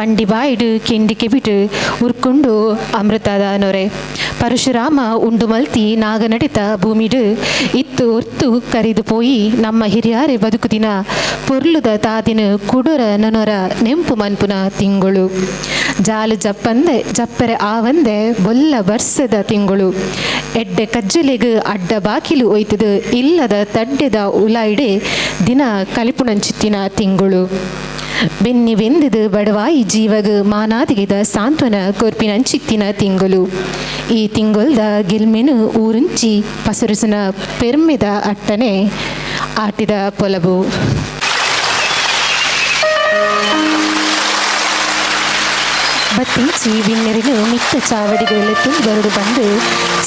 ಬಂಡಿ ಬಾಯಿಡು ಕೆಂಡಿ ಕೆಬಿಟು ಉರ್ಕೊಂಡು ಅಮೃತದ ನೊರೆ ಪರಶುರಾಮ ಉಂಡು ಮಲ್ತಿ ನಾಗನಡಿತ ಭೂಮಿಡು ಇತ್ತು ಒರ್ತು ಕರಿದು ಪೋಯಿ ನಮ್ಮ ಹಿರಿಯಾರೆ ಬದುಕುದಿನ ಪೊರ್ಲುದ ತಾದಿನ ಕುಡುರ ನನೊರ ನೆಂಪು ಮನ್ಪುನ ತಿಂಗಳು ಜಾಲು ಜಪ್ಪಂದೆ ಜಪ್ಪರೆ ಆವಂದೆ ಬೊಲ್ಲ ಬರ್ಸದ ತಿಂಗಳು ಎಡ್ಡೆ ಕಜ್ಜಲೆಗು ಅಡ್ಡ ಬಾಕಿಲು ಒಯ್ತದು ಇಲ್ಲದ ತಡ್ಡೆದ ಉಲಾಯಿಡೆ ದಿನ ಕಲಿಪುಣಂಚಿತ್ತಿನ ತಿಂಗಳು ಬೆನ್ನಿ ಬೆಂದಿದು ಬಡವಾಯಿ ಜೀವಗ ಮಾನಾದಿಗೆದ ಸಾಂತ್ವನ ಕೊರ್ಪಿನಂಚಿತ್ತಿನ ತಿಂಗಳು ಈ ತಿಂಗೊಲ್ದ ಗಿಲ್ಮೆನು ಊರುಂಚಿ ಪಸುರುಸುನ ಪೆರ್ಮೆದ ಅಟ್ಟನೆ ಆಟಿದ ಪೊಲಬು. ಬತ್ತಿಂಚಿ ಬಿನ್ನೆರಿನು ಮಿತ್ತ ಚಾವಡಿಗಳು ಬರಡು ಬಂದು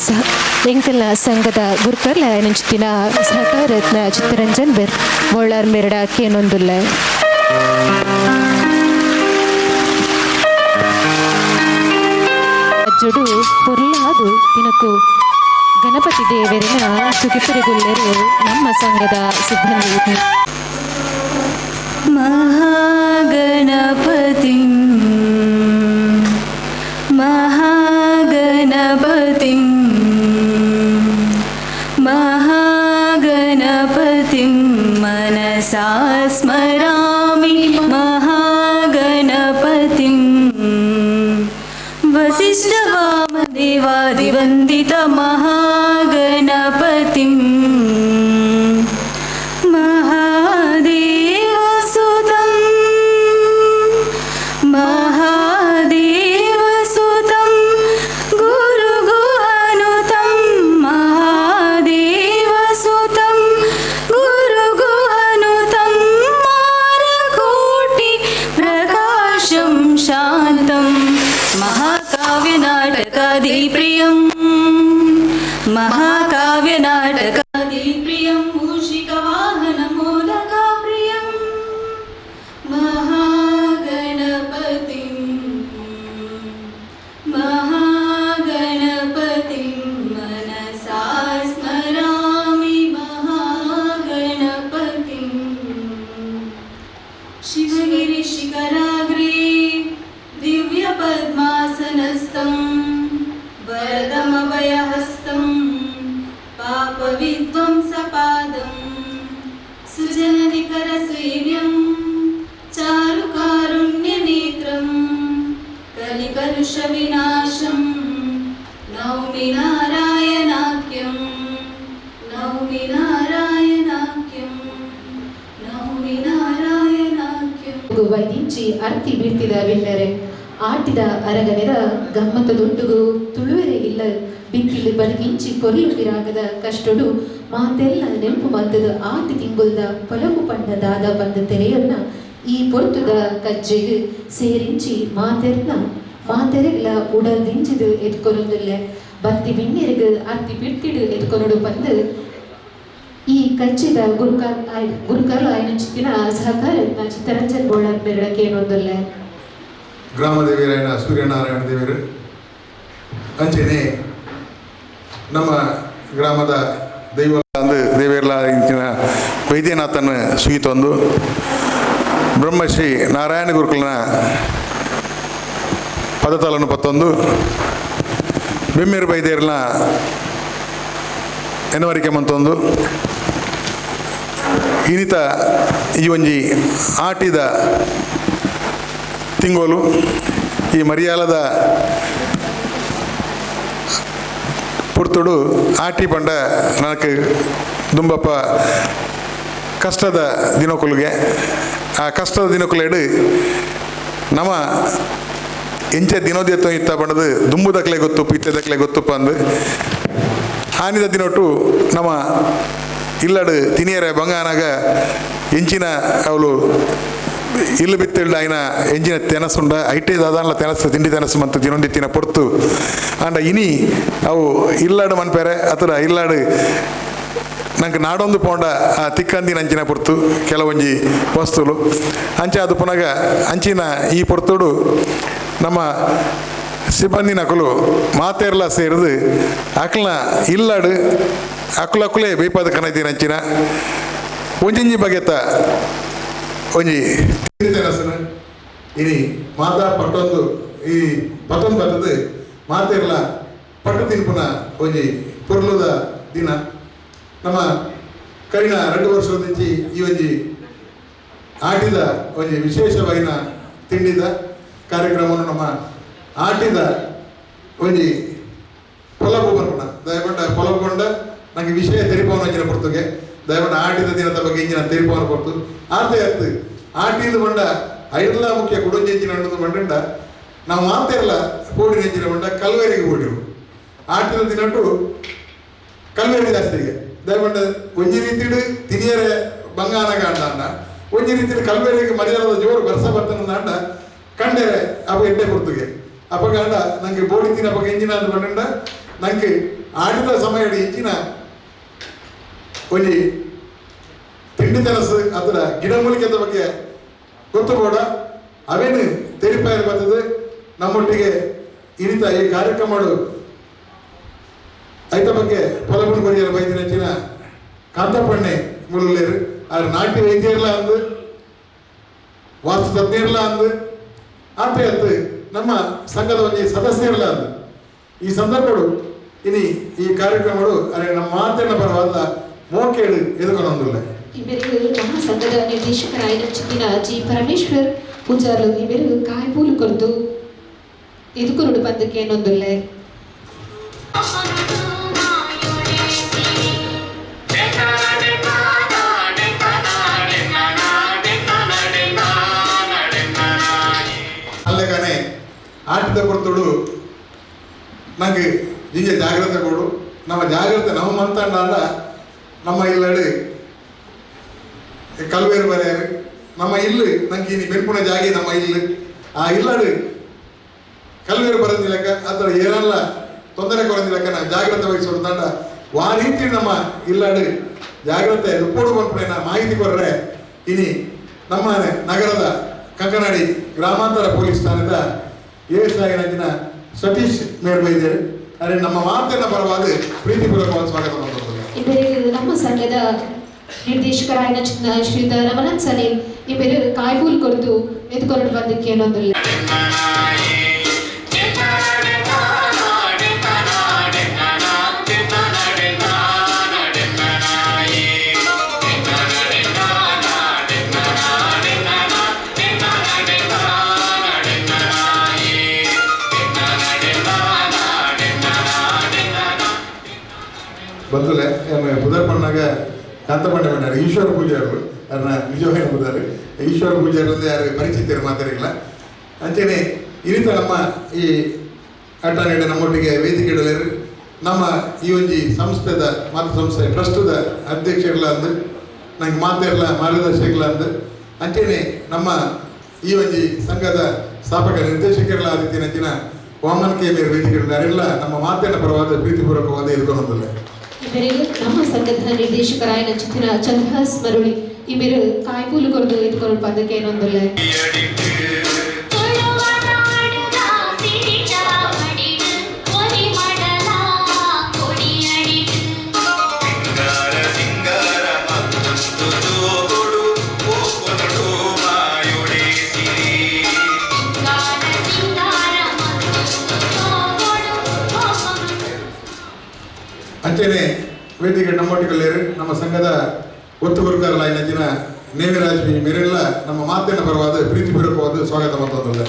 ಸಹ ಎಂಕಲ್ನ ಸಂಘದ ಗುರುಕರ್ಲ ನಂಚಿತ್ತಿನ ಸಹಕಾರತ್ನ ಚಿತ್ತರಂಜನ್ ಬೆರ್ ಬೋಳಾರ್ ಮೆರಡ ಕೇನೊಂದುಲ್ಲ. ಅಜ್ಜುಡು ಪೊರ್ಲಾದು ದಿನಕ್ಕೂ ಗಣಪತಿ ದೇವರಿನ ಸುಗಿಪುರಿಗುಲ್ಲೆರು ನಮ್ಮ ಸಂಘದ ಸಿಬ್ಬಂದಿ. ಮಹಾಗಣಪತಿಂ ಮಹಾಗಣಪತಿಂ ಮಹಾಗಣಪತಿಂ ಮನಸಾ ಸ್ಮರಾಮಿ ಮಹಾಗಣಪತಿಂ ವಸಿಷ್ಠ ವಾಮದೇವಾದಿವಂದಿತ ಮಹಾಗಣಪತಿಂ ಮಹಾದೇವಸುತಂ ಮಹಾದೇವಸುತಂ ಗುರುಗುಹನುತಂ ಮಹಾದೇವಸುತಂ ಗುರುಗುಹನುತಂ ಮಾರಕೋಟಿ ಪ್ರಕಾಶಂ ಶಾಂತಂ ಮಹಾಕಾವ್ಯನಾಟಕಾದಿಪ್ರಿಯಂ ಮಹಾಕಾವ್ಯನಾಟಕಾದಿಪ್ರಿಯಂ ಮೂಷಿಕವಾಹನ ಮೋದಕಾಪ್ರಿಯಂ ಮಹಾಗಣಪತಿಂ ಮಹಾಗಣಪತಿಂ ಮನಸಾ ಸ್ಮರಾಮಿ ಮಹಾಗಣಪತಿಂ. ಶಿವಗಿರಿ ಶಿಖರಾಗ್ರೇ ದಿವ್ಯಪದ್ಮಾಸನಸ್ಥಂ ವರದಮಭಯಹಸ್తం ಪಾಪವಿಧ್ವಂಸಪಾದಂ ಸುಜನನಿಕರಸೇವ್ಯಂ ಚಾರುಕಾರುಣ್ಯನೇತ್ರಂ ಕಲಿಕಲುಷವಿನಾಶಂ ನೌಮಿ ನಾರಾಯಣಾಖ್ಯಂ ನೌಮಿ ನಾರಾಯಣಾಖ್ಯಂ ನೌಮಿ ನಾರಾಯಣಾಖ್ಯಂ. ವೈದಿಂಚಿ ಅರ್ತಿ ಬೀಳ್ತಿದ ವಿನ್ನರೆ ಆಟಿದ ಅರಗನೆದ ಗಮ್ಮತ ದೊಡ್ಡುಗು ತುಳುವೆರೆ ಇಲ್ಲ ಬಿತ್ತಿಲು ಬದುಕಿಂಚಿ ಕೊರ್ಲು ಪಿರಾಗದ ಕಷ್ಟೊಡು ಮಾತೆಲ್ಲ ನೆಂಪು ಮಲ್ತದ ಆಟಿ ತಿಂಗುಲ್ದ ಪೊಲಬು ಪಂಡ ದಾದ ಬಂದ ತೆರೆಯನ್ನ ಈ ಪೊರ್ತುದ ಕಜ್ಜೆಗು ಸೇರಿಂಚಿ ಮಾತೆರ್ನ ಮಾತೆರೆಗ್ಲ ಉಡಲ್ ದಿಂಜಿದು ಎತ್ಕೊನೊಂದುಲ್ಲೆ ಬತ್ತಿ ಬಿನ್ನೆರೆಗು ಅರ್ತಿ ಬಿಡ್ತಿಡು ಎತ್ಕೊನೊಡು ಬಂದು ಈ ಕಜ್ಜೆದ ಗುರುಕರ್ಲು ಆಯನಂಚಿತ್ತಿನ ಸಹಕಾರ ಚಿತ್ತರಂಜನ್ ಬೋಳರ್ ಬೆರಡಕ್ಕೆ ಏನೊಂದುಲ್ಲೆ. ಗ್ರಾಮ ದೇವಿಯರಾಯನ ಸೂರ್ಯನಾರಾಯಣ ದೇವರು ಅಂಚನೆ ನಮ್ಮ ಗ್ರಾಮದ ದೈವ ಅಂದು ದೇವಿಯರ್ಲ ಇಂಚಿನ ವೈದ್ಯನಾಥನ ಸುಗಿತೊಂದು ಬ್ರಹ್ಮಶ್ರೀ ನಾರಾಯಣ ಗುರುಕುಲನ ಪದತಲನು ಪತ್ತೊಂದು ಬೆಮ್ಮೇರು ಬೈದೇರ್ನ ಎನವರಿಕೆ ಮಂತೊಂದು ಇನ್ನಿತ ಈ ಒಂಜಿ ಆಟಿದ ತಿಂಗೋಲು ಈ ಮರಿಯಾಲದ ಪುರ್ತುಡು ಆಟಿ ಪಂಡ ನನಗೆ ದುಂಬಪ್ಪ ಕಷ್ಟದ ದಿನಕುಲಿಗೆ ಆ ಕಷ್ಟದ ದಿನಕುಲೇಡು ನಮ್ಮ ಎಂಚ ದಿನೋದ್ಯತ್ವ ಇತ್ತ ಪಂಡದು ದುಂಬುದಕ್ಲೆ ಗೊತ್ತುಪ್ಪು ಇತ್ತದಕ್ಲೆ ಗೊತ್ತುಪ್ಪ ಅಂದು ಆನಿದ ದಿನೊಟ್ಟು ನಮ್ಮ ಇಲ್ಲಡು ತಿನಿಯರೆ ಬಂಗಾನಾಗ ಎಂಚಿನ ಅವಳು ಇಲ್ಲು ಬಿತ್ತಿಲ್ಡ ಆಯ್ನ ಎಂಜಿನ ತೆನಸುಂಡ ಐಟೇ ದಾದಾನ್ಲ ತೆನಸು ತಿಂಡಿ ತೆನಸು ಮತ್ತು ತಿನೊಂದಿತ್ತಿನ ಪೊರ್ತು ಆಂಡ ಇನಿ ಅವು ಇಲ್ಲಾಡು ಮನ್ಪೆರೆ ಅತರ ಇಲ್ಲಾಡು ನಂಗೆ ನಾಡೊಂದು ಪೋಂಡ ಆ ತಿಕ್ಕಂದಿನ ಅಂಚಿನ ಪೊರ್ತು ಕೆಲವೊಂಜಿ ವಸ್ತುಲು ಅಂಚ ಅದು ಪುನಗ ಅಂಚಿನ ಈ ಪೊರ್ತುಡು ನಮ್ಮ ಸಿಬ್ಬಂದಿ ನಕಲು ಮಾತೇರ್ಲ ಸೇರಿದು ಅಕ್ಲನ ಇಲ್ಲಾಡು ಅಕ್ಲಕ್ಕುಲೇ ಬೇಪಾದ ಕನದಿನ ಅಂಚಿನ ಒಂಜಿಂಜಿ ಬಗೆತ ಒಂಜಿ ತಿಂಡಿ ತೆನಸುನು ಇನಿ ಮಾತಾ ಪಟ್ಟೊಂದು ಈ ಪತ್ತೊಂದು ಬತ್ತದು ಮಾತೆರ್ಲ ಪಟ್ಟು ತಿನ್ಪುನ ಒಂಜಿ ಪೊರ್ಲುದ ದಿನ. ನಮ್ಮ ಕರಿನ 2 ವರ್ಷದಿಂಚಿ ಈ ಒಂಜಿ ಆಟಿದ ಒಂಜಿ ವಿಶೇಷವಾಗಿನ ತಿಂಡಿದ ಕಾರ್ಯಕ್ರಮವನ್ನು ನಮ್ಮ ಆಟಿದ ಒಂಜಿ ಪೊಲಬು ಬರ್ಪುಣ ದಯಪಂಡ ಪೊಲಬು ಪಂಡ ನನಗೆ ವಿಷಯ ತೆರಿಪವನ ಅಂಚಿನ ಪೊರ್ತುಗೆ ದಯಪಂಡ ಆಟಿದ ದಿನದ ಬಗ್ಗೆ ಇಂಚಿನ ತೆರಿಪವನ ಪೊರ್ತು ಆತೆ ಅತ್ತು ಆಟಿದ ಬಂಡ ಐರ್ಲ ಮುಖ್ಯ ಕುಡೊಂಜಿ ಇಂಚಿನ ಉಂಡು ಬಂಡ ನಾವು ಮಾತೆರ್ಲ ಕೋಡಿನ ಇಂಚಿನ ಬಂಡ ಕಲ್ವೇರಿಗೆ ಓಡಿರು ಆಟಿದ ದಿನಟು ಕಲ್ವೇರಿ ಜಾಸ್ತಿಗೆ ದಯಪಂಡ ಒಂಜಿ ರೀತಿಡು ತಿನಿಯರೆ ಬಂಗಾನ ಅಂಡ ಒಂಜಿ ರೀತಿಡು ಕಲ್ವೇರಿಗೆ ಮರ್ಯಾದ ಜೋರು ಬರ್ಸ ಬರ್ತನ ಅಂಡ ಕಂಡರೆ ಅಪ್ಪ ಎಡ್ಡೆ ಪೊರ್ತುಗೆ ಅಪ್ಪಗಂಡ ನನಗೆ ಬೋಡಿ ತಿನ್ನ ಅಪ್ಪಗ ಇಂಜಿನ ಅಂತ ಬಂಡ ನನಗೆ ಆಟಿದ ಸಮಯ ಇಂಜಿನ ಒಂಜಿ ತಿಂಡಿ ತಿನಸು ಅದರ ಗಿಡಮೂಲಿಕೆದ ಬಗ್ಗೆ ಗೊತ್ತು ಕೂಡ ಅವೇನು ತೆರಿಪಾಯರು ಬರ್ತದೆ. ನಮ್ಮೊಟ್ಟಿಗೆ ಇರಿತ ಈ ಕಾರ್ಯಕ್ರಮಗಳು ಐತ ಬಗ್ಗೆ ಪೊಲಬುನ್ ಕೊರಿಯರ ಬೈದಿನ ಹೆಚ್ಚಿನ ಕಾಂತಪ್ಪಣ್ಣೆ ಮುರುಲೇರು ಆದ್ರೆ ನಾಟ್ಯ ವೈದ್ಯರ್ಲ ಅಂದು ವಾಸ್ತು ತಜ್ಞರ್ಲ ಅಂದು ಆತೆ ಅತ್ತು ನಮ್ಮ ಸಂಘದ ಒಂಜಿ ಸದಸ್ಯರ್ಲ ಅಂದು ಈ ಸಂದರ್ಭಗಳು ಇನಿ ಈ ಕಾರ್ಯಕ್ರಮಗಳು ಅರೆ ನಮ್ಮ ಮಾತಿನ ಪರವಾದ ಮೋಕೇಡು ಎದುಕೊನೊಂದುಲ್ಲ. ಇವರು ನಮ್ಮ ಸಂಘದ ನಿರ್ದೇಶಕರಾದ ಚಿತ್ತಿನ ಜಿ ಪರಮೇಶ್ವರ್ ಪೂಜಾರ್ಲು ಇವರು ಕಾಯ್ಪೂಲು ಕೊರ್ದು ಎದುಕೊನುಡು ಪಂದಕ್ಕೆ ಏನೊಂದುಲ್ಲೆ. ಅಲ್ಲಗಾನೆ ಆಟದ ಕೊರತೋಡು ನಂಗೆ ಜಿಂಜ ಜಾಗ್ರತೆ ಕೊಡು ನಮ್ಮ ಜಾಗ್ರತೆ ನಮ್ಮ ಮಂತಂಡ ನಮ್ಮ ಇಲ್ಲಡು ಕಲ್ವೇರು ಬರೆಯಾರು ನಮ್ಮ ಇಲ್ಲು ನಂಗೆ ಇನ್ನು ಬೆನ್ಪುಣ ಜಾಗಿ ನಮ್ಮ ಇಲ್ಲು ಆ ಇಲ್ಲಡು ಕಲ್ವೇರು ಬರಂದಿಲ್ಲಕ್ಕ ಅದರ ಏನೆಲ್ಲ ತೊಂದರೆ ಕೊರಂದಿಲ್ಲಕ್ಕ ನಾವು ಜಾಗ್ರತೆ ವಹಿಸೋದು ತಂಡ ಆ ರೀತಿ ನಮ್ಮ ಇಲ್ಲಡು ಜಾಗ್ರತೆ ರುಪ್ಪೋಡು ಬಂದ್ಬಿಟ್ಟೆ ಮಾಹಿತಿ ಕೊರ್ರೆ ಇನಿ ನಮ್ಮ ನಗರದ ಕಂಕನಾಡಿ ಗ್ರಾಮಾಂತರ ಪೊಲೀಸ್ ಠಾಣೆದ ಎಸ್ ಆಗಿನ ಸತೀಶ್ ಮೇರ್ಬೈದೇರು ಅರೆ ನಮ್ಮ ಮಾತಿನ ಪರವಾದ ಪ್ರೀತಿಪೂರ್ವಕವಾದ ಸ್ವಾಗತ ಮಾಡ್ತಾರೆ. ಇಬ್ಬರಿಗೆ ನಮ್ಮ ಸಂಘದ ನಿರ್ದೇಶಕರಾದ ಶ್ರೀಯುತ ರಮಣನ್ ಸಲೀಂ ಇಬ್ಬರು ಕಾಯ್ಪೂಲ್ ಕೊರ್ದು ಎದುಕೊರಡು ಬಂದಕ್ಕೆ ಏನೊಂದಿಲ್ಲ. ಬಂಧುಲೆ ಪುದರ್ಪಣ್ಣಾಗ ಕಾಂತಪಣ್ಣ பண்ணಾರ ಈಶ್ವರ ಪೂಜಾರರು ಅದನ್ನ ನಿಜವಾಗಿ ಪುದಾರು ಈಶ್ವರ ಪೂಜಾರರು ಯಾರು ಪರಿಚಿತರು ಮಾತಾಡಿಲ್ಲ. ಅಂಚೆನೆ ಇರಿತ ನಮ್ಮ ಈ ಅಟ್ಟಾನೇಡ ನಮ್ಮೊಟ್ಟಿಗೆ ವೇದಿಕೆ ಇಡಲೇರು ನಮ್ಮ ಈ ಒಂಜಿ ಸಂಸ್ಥೆದ ಮಾತೃ ಸಂಸ್ಥೆ ಟ್ರಸ್ಟದ ಅಧ್ಯಕ್ಷರ್ಲ ಅಂದು ನಂಗೆ ಮಾತಿರಲ್ಲ ಮಾರ್ಗದರ್ಶಕರ್ಲ ಅಂದು ಅಂಚೆನೆ ನಮ್ಮ ಈ ಒಂಜಿ ಸಂಘದ ಸ್ಥಾಪಕ ನಿರ್ದೇಶಕರ್ಲ ಆದಿತ್ಯನಂಚಿನ ವಾಮನ್ ಕೆ ಮೇರೆ ವೇದಿಕೆ ಇಡಲಾರೆಲ್ಲ ನಮ್ಮ ಮಾತಿನ ಪರವಾದ ಪ್ರೀತಿಪೂರ್ವಕವಾದ ಎದುರ್ಕೊಂಡೊಂದಿಲ್ಲ. ಇಬ್ಬರಿಗೆ ನಮ್ಮ ಸಂಘದ ನಿರ್ದೇಶಕರಾದ ಚಿತ್ತಿನ ಚಂದ್ರಹಾಸ್ ಮರುಳಿ ಇಬ್ಬರು ಕಾಯ್ಪೂಲು ಕೊರದು ಎದುಕೊಂಡು ಪದಕ್ಕೆ ಏನೊಂದಿಲ್ಲ. ಅಂಚೆನೆ ವೇದಿಕೆ ನಮ್ಮೊಟ್ಟಿಗೆ ನಮ್ಮ ಸಂಘದ ಒತ್ತು ಗುರುಕಾರಲ ದಿನ ನೇಮಿರಾಜ್ ಬಿ ಮೇರೆಲ್ಲ ನಮ್ಮ ಮಾತಿನ ಪರವಾದ ಪ್ರೀತಿಪೂರ್ವಕವಾದ ಸ್ವಾಗತ ಮಾಡ್ತಂದಿಲ್ಲ.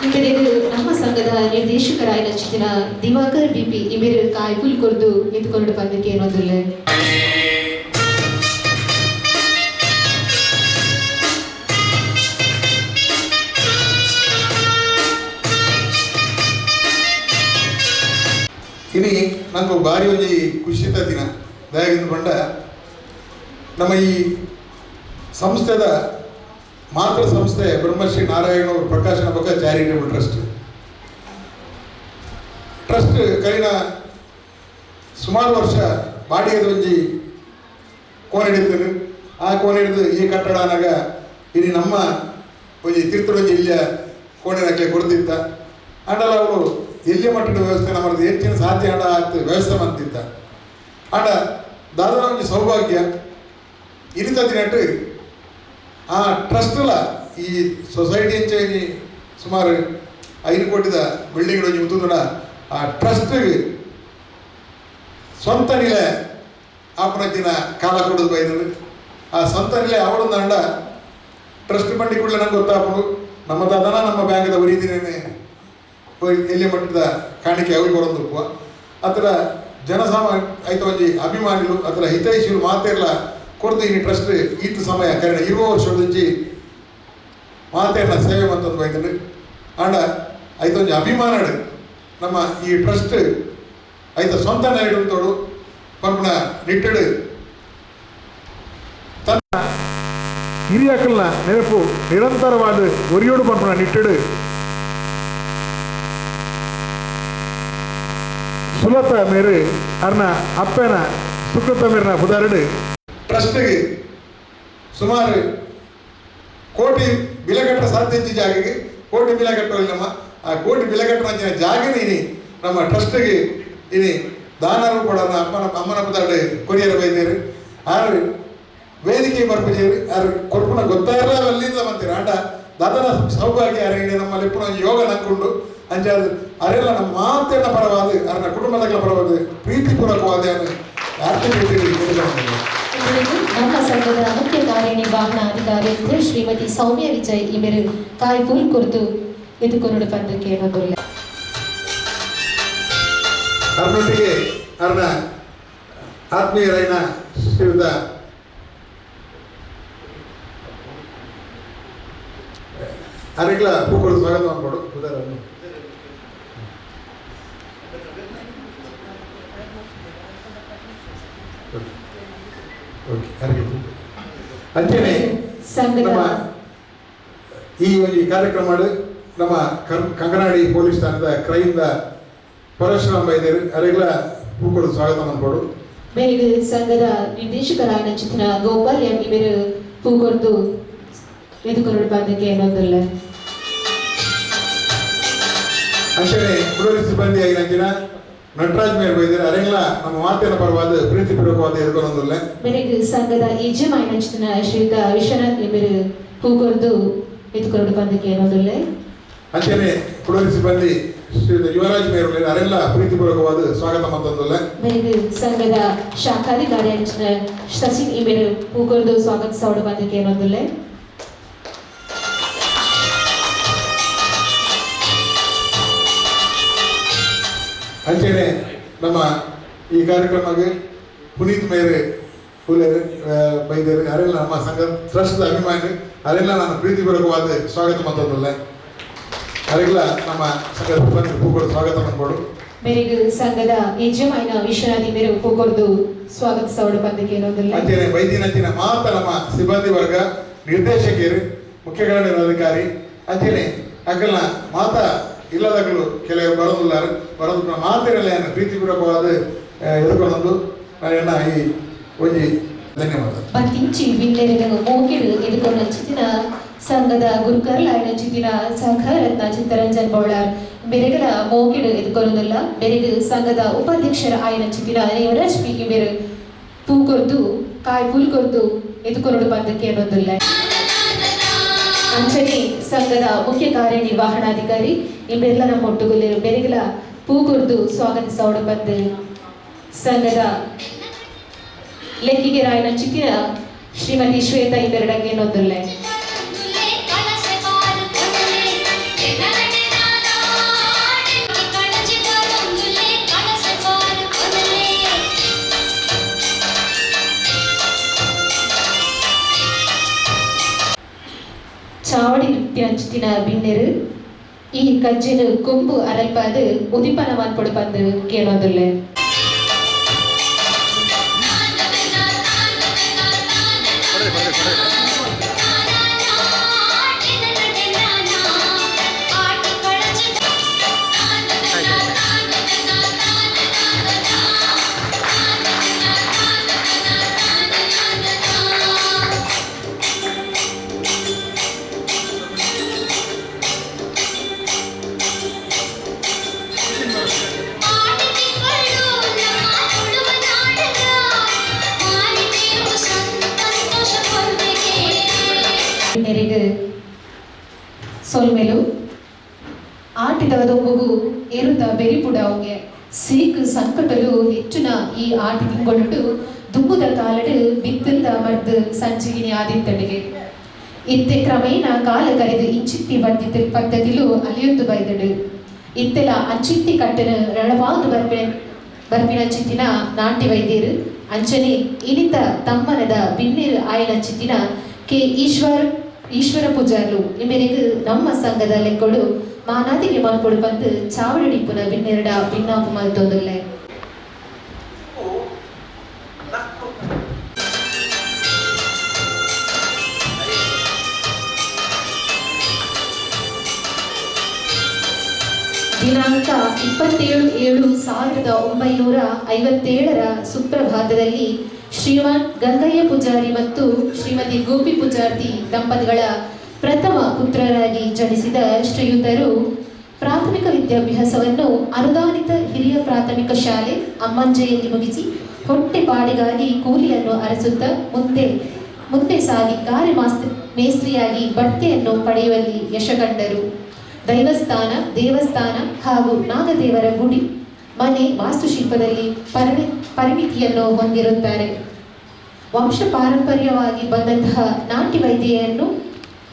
ಇಬ್ಬರಿಗೆ ನಮ್ಮ ಸಂಘದ ನಿರ್ದೇಶಕರಾದ ಚಿತ್ತಿನ ದಿವಾಕರ್ ಬಿಪಿ ಇಬ್ಬರು ಕಾಯ್ಪುಲ್ ಕೊರ್ದು ಎದುಕೊಂಡು ಪದಕ್ಕೆ ಏನೊಂದಿಲ್ಲ. ಇನಿ ನಂಗೆ ಭಾರಿ ಒಂಜಿ ಖುಷಿತ ದಿನ ದಯಾಗಿಂದ ಬಂಡ ನಮ್ಮ ಈ ಸಂಸ್ಥೆದ ಮಾತೃ ಸಂಸ್ಥೆ ಬ್ರಹ್ಮಶ್ರೀ ನಾರಾಯಣ ಪ್ರಕಾಶನ ಬಕ charitable trust trust ಕರಿನ ಸುಮಾರು ವರ್ಷ ಬಾಡಿಗೆದ ಒಂಜಿ ಕೋಣೆ ಹಿಡಿತಾರೆ. ಆ ಕೋಣೆ ಹಿಡಿದು ಈ ಕಟ್ಟಡನಾಗ ಇನಿ ನಮ್ಮ ಒಂಜಿ ತಿರ್ತುಡೊಂಜಿ ಇಲ್ಲಿಯ ಕೋಣೆ ಕೊಡ್ತಿತ್ತ ಅಂಡಲ ಅವರು ಎಲ್ಲಿಯ ಮಟ್ಟದ ವ್ಯವಸ್ಥೆ ನಮ್ಮದು ಹೆಚ್ಚಿನ ಸಾಧ್ಯ ಅಂಡ ಆಯ್ತು ವ್ಯವಸ್ಥೆ ಮಾಡ್ತಿತ್ತ ಆಂಡ ದಾದಾ ಒಂಜಿ ಸೌಭಾಗ್ಯ ಇರಿತ ದಿನಟ್ಟು ಆ ಟ್ರಸ್ಟ್ಲ ಈ ಸೊಸೈಟಿ ಅಂಚೆ ಸುಮಾರು 5 ಕೋಟಿದ ಬಿಲ್ಡಿಂಗ್ ಒಂಜಿ ಉಂತುಂದುಡ ಆ ಟ್ರಸ್ಟ್ಗೆ ಸ್ವಂತ ನಿಲೆ ಆಪುನಂಚಿನ ಕಾಲ ಕೊಡೋದು ಬೈದಳು. ಆ ಸ್ವಂತ ನಿಲೆ ಅವಳೊಂದಂಡ ಟ್ರಸ್ಟ್ ಬಂಡಿ ಕೂಡಲೇ ನಂಗೆ ಗೊತ್ತಾಪುಂಡು ನಮ್ಮ ದಾದನ ನಮ್ಮ ಬ್ಯಾಂಕ್ದ ಒರಿದಿನೇ ಎಲ್ಲಿ ಮಟ್ಟದ ಕಾಣಿಕೆ ಅವ್ರಿಗೆ ಬರೋದು ಅತ್ರ ಜನಸಾಮಾನ್ಯ ಐತ ಒಂಜಿ ಅಭಿಮಾನಿಲು ಅತ್ರ ಹಿತೈಷಿಲು ಮಾತೆರ್ಲ ಕೊರ್ದು ಇನಿ ಟ್ರಸ್ಟ್ ಈತ ಸಮಯ ಕರೆನ 20 ವರ್ಷದಂಚಿ ಮಾತೆರ್ನ ಸೇವೆ ಮಂತೊಂದು ಬೈದಳು. ಆಂಡ ಐತ ಒಂಜಿ ಅಭಿಮಾನಡು ನಮ್ಮ ಈ ಟ್ರಸ್ಟ್ ಐತ ಸ್ವಂತ ನೆಲೆಡುಂತೋಡು ಪರ್ಪುಣ ನಿಟ್ಟಡು ತನ್ನ ಹಿರಿಯಕಲ್ನ ನೆನಪು ನಿರಂತರವಾದ ಒರಿಯೋಡು ಪರ್ಪುಣ ನಿಟ್ಟಡು ಸುಲತ ಮೇರು ಅರ್ನ ಅಪ್ಪನ ಸುಕೃತ ಮೇರಿನ ಪುದಾರಡು ಟ್ರಸ್ಟ್ಗೆ ಸುಮಾರು ಕೋಟಿ ಬಿಲೆ ಕಟ್ಟರ ಸಾಧ್ಯ ಜಾಗಕ್ಕೆ ಕೋಟಿ ಬಿಲೆ ಕಟ್ಟೋಲ್ಲ ನಮ್ಮ ಆ ಕೋಟಿ ಬಿಲೆ ಕಟ್ಟುವ ಜಾಗನೇ ಇನಿ ನಮ್ಮ ಟ್ರಸ್ಟ್ಗೆ ಇನಿ ದಾನರು ಕೂಡ ಅಮ್ಮನ ಅಮ್ಮನ ಪುದಾರಡು ಕೊರಿಯರ್ ಬೈದೇರು ಆರು ವೇದಿಕೆ ಬರ್ಪುಜೇರು ಆರು ಕೊರ್ಪುನ ಗೊತ್ತಾಯಿಲ್ಲ ಅಲ್ಲಿಂದ ಮಂತೀರ ಆಂಡ ದಾದನ ಸೌಭಾಗ್ಯ ಯಾರು ನಮ್ಮ ಲಿಪ್ಪುನ ಯೋಗ ನಂಕೊಂಡು ಅಂಚ ಅರೆಲ್ಲ ನಮ್ಮ ಮಾತೆಣ್ಣ ಪರವಾದ ಅರನ ಕುಟುಂಬದ ಪರವಾದ ಪ್ರೀತಿಪೂರ್ವಕವಾದ ನಮ್ಮ ಸಂಘದ ಮುಖ್ಯ ಕಾರ್ಯನಿರ್ವಹಣಾಧಿಕಾರಿ ಶ್ರೀಮತಿ ಸೌಮ್ಯ ವಿಜಯ್ ಇವರು ಕಾಯ್ ಪುಲ್ ಕುರಿತು ಎದುಕೊರಡು ಬಂದು ಕೇಳೋದಿಲ್ಲ. ಅರ್ನೊಟ್ಟಿಗೆ ಅರ್ನ ಆತ್ಮೀಯರೈನ ಶ್ರೀಯುತ ಅರೆಗ್ಲ ಪೂಕೊಡು ಸ್ವಾಗತ ಮಾಡ್ಕೊಡು ಉದಾಹರಣೆ. ಓಕೆ ಅರೆಗೆ ಅಂಚನೆ ನಮ್ಮ ಈ ಒಂದು ಕಾರ್ಯಕ್ರಮ ನಮ್ಮ ಕಂಕನಾಡಿ ಪೊಲೀಸ್ ಠಾಣದ ಕ್ರೈಮ್ದ ಪರಶುರಾಮ ಬೈದೇರು ಅರೆಗ್ಲ ಪೂಕೊಡು ಸ್ವಾಗತ ಮಾಡ್ಕೊಡು. ಮೇರೆಗೆ ಸಂಘದ ನಿರ್ದೇಶಕರಾದ ಚಿತ್ರ ಗೋಪಾಲ್ ಎಂ ಇವರು ಪೂಕೊಡ್ದು ಎದುಕೊರಡು ಬಂದಕ್ಕೆ ಏನೊಂದಿಲ್ಲ. ಅಂಚನೆ ಪೊಲೀಸ್ ಸಿಬ್ಬಂದಿ ಆಗಿನ ನಟರಾಜ್ ಮೇರ್ ಬೈದೇರು ಅರೆಗ್ಲ ನಮ್ಮ ಮಾತಿನ ಪರವಾದ ಪ್ರೀತಿಪೂರ್ವಕವಾದ ಎದುಕೊನೊಂದಿಲ್ಲ. ಮೇರೆಗೆ ಸಂಘದ ಯಜಮಾನ ಚಿತ್ರ ಶ್ರೀಯುತ ವಿಶ್ವನಾಥ್ ಇವರು ಪೂಕೊಡ್ದು ಎದುಕೊರಡು ಬಂದಕ್ಕೆ ಏನೊಂದಿಲ್ಲ. ಅಂಚನೆ ಪೊಲೀಸ್ ಸಿಬ್ಬಂದಿ ಶ್ರೀಯುತ ಯುವರಾಜ್ ಮೇರ್ ಅರೆಲ್ಲ ಪ್ರೀತಿಪೂರ್ವಕವಾದ ಸ್ವಾಗತ ಮಂತೊಂದಿಲ್ಲ. ಮೇರೆಗೆ ಸಂಘದ ಶಾಖಾಧಿಕಾರಿ ಅಂಚಿನ ಸಚಿನ್ ಇವರು ಪೂಕೊಡ್ದು ಸ್ವಾಗತ ಸೌಡು ಬಂದಕ್ಕೆ ಏನೊಂದಿಲ್ಲ. ಅಂಚನೆ ನಮ್ಮ ಈ ಕಾರ್ಯಕ್ರಮಕ್ಕೆ ಪುನೀತ್ ಮೇರೆ ಹುಲೇರು ಬೈದೇರು ಅರೆಲ್ಲ ನಮ್ಮ ಸಂಘ ಟ್ರಸ್ಟ್ ಅಭಿಮಾನಿ ಅರೆಲ್ಲ ನಾನು ಪ್ರೀತಿಪೂರ್ವಕವಾದ ಸ್ವಾಗತ ಮಂತೊಂದಿಲ್ಲ. ಅರೆಲ್ಲ ನಮ್ಮ ಸಂಘದ ಸಿಬ್ಬಂದಿ ಪೂಕೊಡು ಸ್ವಾಗತ ಮಾಡ್ಕೊಡು. ಮೇರೆಗೆ ಸಂಘದ ಯಜಮಾನ ವಿಶ್ವನಾಥ್ ಮೇರೆ ಪೂಕೊಡ್ದು ಸ್ವಾಗತ ಸೌಡು ಬಂದಕ್ಕೆ ಏನೊಂದಿಲ್ಲ. ಅಂಚನೆ ವೈದ್ಯನಂಚಿನ ಮಾತ ನಮ್ಮ ಸಿಬ್ಬಂದಿ ವರ್ಗ ನಿರ್ದೇಶಕರು ಮುಖ್ಯ ಕಾರ್ಯನಿರ್ವಹಣಾಧಿಕಾರಿ ಅಂಚನೆ ಅಕ್ಕಲ್ನ ಮಾತ ಇಲ್ಲದಗಳು ಕೆಲವರು ಬರೋದಿಲ್ಲಾರು ಬರೋದು ಮಾತಿರಲ್ಲ ಏನು ಪ್ರೀತಿಪೂರ್ವಕವಾದ ಎದುರ್ಕೊಂಡು ನಾನು ಈ ಒಂಜಿ ಧನ್ಯವಾದ. ಬತ್ತಿಂಚಿ ಬಿನ್ನೆರಿನ ಮೋಕಿಡು ಎದುಕೊಂಡು ಚಿತ್ತಿನ ಸಂಘದ ಗುರುಕರ್ಲಾಯನ ಚಿತ್ತಿನ ಸಹಕಾರತ್ನ ಚಿತ್ತರಂಜನ್ ಬೌಳಾರ್ ಬೆರೆಗಲ ಮೋಕಿಡು ಎದುಕೊಳ್ಳೋದಿಲ್ಲ. ಬೆರೆಗು ಸಂಘದ ಉಪಾಧ್ಯಕ್ಷರ ಆಯನ ಚಿತ್ತಿನ ರೇವರಾಜ್ ಪಿ ಇವರು ಪೂ ಕೊರ್ದು ಕಾಯ್ ಪುಲ್ ಕೊರ್ದು ಎದುಕೊರಡು ಬಂದಕ್ಕೆ ಅನ್ನೋದಿಲ್ಲ. ಅಂಚನೆ ಸಂಘದ ಮುಖ್ಯ ಕಾರ್ಯನಿರ್ವಹಣಾಧಿಕಾರಿ ಇವೆಲ್ಲ ನಮ್ಮ ಒಟ್ಟುಗುಲ್ಲೇರು ಬೆರೆಗಲ ಪೂ ಕೊರ್ದು ಸ್ವಾಗತಿಸೋಡು ಬಂದು ಸಂಘದ ಲೆಕ್ಕಿಗೆ ರಾಯನ ಚಿತ್ತಿನ ಶ್ರೀಮತಿ ಶ್ವೇತಾ ಇವೆರಡಕ್ಕೆ ಅನ್ನೋದಿಲ್ಲ. ಚಾವಡಿ ಅಂಚಿನ ಬಿನ್ನೆರು ಈ ಕಜ್ಜಿನ ಕೊಂಬು ಅರಲ್ಪಾದು ಉದಿಪನ ಮಾನ್ಪಡು ಬಂದು ಕೇಳೋದಿಲ್ಲ. ಸೊಲ್ಮೆಲು. ಆಟಿದ ದೊಂಬುಗು ಎರುತ ಬೆರಿಪುಡಾವುಗೆ ಸೀಕ್ ಸಂಕಟಲು ಹೆಚ್ಚುನ ಈ ಆಟಿ ತಿಂಗೊಳುಡು ದುಂಬುದ ಕಾಲಡು ಬಿತ್ತುಲ್ದ ಮರ್ದು ಸಂಜೀವಿನಿ ಆದಿತ್ತಡಿಗೆ. ಇತ್ತೆ ಕ್ರಮೇಣ ಕಾಲ ಕರೆದು ಇಂಚಿತ್ತಿ ಪದ್ಧತಿಲು ಅಲಿಯೊಂದು ಬೈದಡು. ಇತ್ತೆಲ ಅಂಚಿತ್ತಿ ಕಟ್ಟನ ರಳವಾದು ಬರ್ಪಿನ ಚಿತ್ತಿನ ನಾಟಿ ವೈದ್ಯರು ಅಂಚನೆ ಇನಿತ ತಮ್ಮನದ ಬಿನ್ನೇರು ಆಯನ ಚಿತ್ತಿನ ಕೆ ಈಶ್ವರ ಪೂಜಾರ್ಲು ಇಮೆರೆಗ್ ನಮ್ಮ ಸಂಘದ ಲೆಕ್ಕೊಡು ಮಾನಾದಿಗೆ ಮಲ್ಪೊಡು ಬಂದು ಚಾವಡಿಪುನ ಬಿನ್ನೆರಡ ಭಿನ್ನಾಪು ಮಲ್ತೊಂದುಲ್ಲೆ. ದಿನಾಂಕ 27/7/1957ರ ಸುಪ್ರಭಾತದಲ್ಲಿ ಶ್ರೀಮಾನ್ ಗಂಗಯ್ಯ ಪೂಜಾರಿ ಮತ್ತು ಶ್ರೀಮತಿ ಗೋಪಿ ಪೂಜಾರ್ತಿ ದಂಪತಿಗಳ ಪ್ರಥಮ ಪುತ್ರರಾಗಿ ಜನಿಸಿದ ಶ್ರೀಯುತರು ಪ್ರಾಥಮಿಕ ವಿದ್ಯಾಭ್ಯಾಸವನ್ನು ಅನುದಾನಿತ ಹಿರಿಯ ಪ್ರಾಥಮಿಕ ಶಾಲೆ ಅಮ್ಮಂಜೆಯಲ್ಲಿ ಮುಗಿಸಿ ಹೊಟ್ಟೆಪಾಡಿಗಾಗಿ ಕೂಲಿಯನ್ನು ಅರಸುತ್ತಾ ಮುಂದೆ ಸಾಗಿ ಗಾರೆ ಮೇಸ್ತ್ರಿಯಾಗಿ ಬಡ್ತೆಯನ್ನು ಪಡೆಯುವಲ್ಲಿ ಯಶ ಕಂಡರು. ದೈವಸ್ಥಾನ, ದೇವಸ್ಥಾನ ಹಾಗೂ ನಾಗದೇವರ ಗುಡಿ ಮನೆ ವಾಸ್ತುಶಿಲ್ಪದಲ್ಲಿ ಪರಿಣಿತಿಯನ್ನು ಹೊಂದಿರುತ್ತಾರೆ. ವಂಶ ಪಾರಂಪರ್ಯವಾಗಿ ಬಂದಂತಹ ನಾಟಿ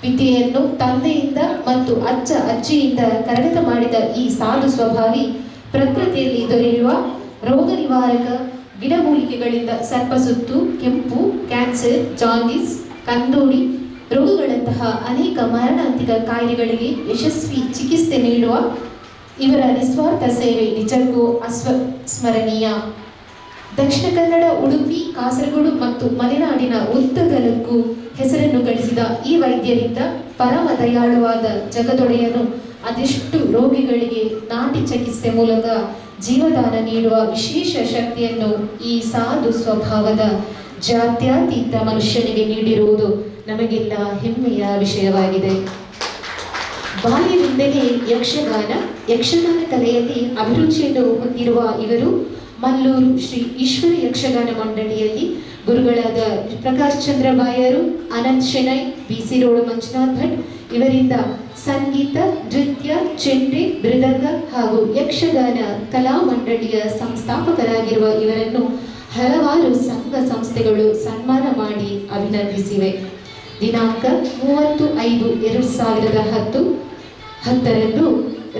ವಿದ್ಯೆಯನ್ನು ತಂದೆಯಿಂದ ಮತ್ತು ಅಜ್ಜ ಅಜ್ಜಿಯಿಂದ ಕರಗತ ಮಾಡಿದ ಈ ಸಾಧು ಸ್ವಭಾವಿ ಪ್ರಕೃತಿಯಲ್ಲಿ ದೊರೆಯುವ ರೋಗ ನಿವಾರಕ ಗಿಡಮೂಲಿಕೆಗಳಿಂದ ಸರ್ಪಸುತ್ತು, ಕೆಂಪು, ಕ್ಯಾನ್ಸರ್, ಜಾಂಡಿಸ್, ಕಂದೋಡಿ ರೋಗಗಳಂತಹ ಅನೇಕ ಮರಣಾಂತಿಕ ಕಾಯಿಲೆಗಳಿಗೆ ಯಶಸ್ವಿ ಚಿಕಿತ್ಸೆ ನೀಡುವ ಇವರ ನಿಸ್ವಾರ್ಥ ಸೇವೆ ನಿಜಕ್ಕೂ ಅಸ್ಮರಣೀಯ. ದಕ್ಷಿಣ ಕನ್ನಡ, ಉಡುಪಿ, ಕಾಸರಗೋಡು ಮತ್ತು ಮಲೆನಾಡಿನ ಉದ್ದಗಲಕ್ಕೂ ಹೆಸರನ್ನು ಗಳಿಸಿದ ಈ ವೈದ್ಯರಿಂದ ಪರಮ ದಯಾಳುವಾದ ಜಗದೊಡೆಯನು ಅದೆಷ್ಟು ರೋಗಿಗಳಿಗೆ ನಾಟಿ ಚಿಕಿತ್ಸೆ ಮೂಲಕ ಜೀವದಾನ ನೀಡುವ ವಿಶೇಷ ಶಕ್ತಿಯನ್ನು ಈ ಸಾಧು ಸ್ವಭಾವದ ಜಾತ್ಯತೀತ ಮನುಷ್ಯನಿಗೆ ನೀಡಿರುವುದು ನಮಗೆಲ್ಲ ಹೆಮ್ಮೆಯ ವಿಷಯವಾಗಿದೆ. ಬಾಲ್ಯದಿಂದಲೇ ಯಕ್ಷಗಾನ ಕಲೆಯಲ್ಲಿ ಅಭಿರುಚಿಯನ್ನು ಹೊಂದಿರುವ ಇವರು ಮಲ್ಲೂರು ಶ್ರೀ ಈಶ್ವರ ಯಕ್ಷಗಾನ ಮಂಡಳಿಯಲ್ಲಿ ಗುರುಗಳಾದ ಪ್ರಕಾಶ್ ಚಂದ್ರ ಬಾಯರು, ಅನಂತ್ ಶೆಣೈ, ಬಿ.ಸಿ. ರೋಡ್ ಮಂಜುನಾಥ್ ಭಟ್ ಇವರಿಂದ ಸಂಗೀತ, ನೃತ್ಯ, ಚೆಂಡೆ, ಮೃದಂಗ ಹಾಗೂ ಯಕ್ಷಗಾನ ಕಲಾ ಮಂಡಳಿಯ ಸಂಸ್ಥಾಪಕರಾಗಿರುವ ಇವರನ್ನು ಹಲವಾರು ಸಂಘ ಸಂಸ್ಥೆಗಳು ಸನ್ಮಾನ ಮಾಡಿ ಅಭಿನಂದಿಸಿವೆ. ದಿನಾಂಕ 30/5/2010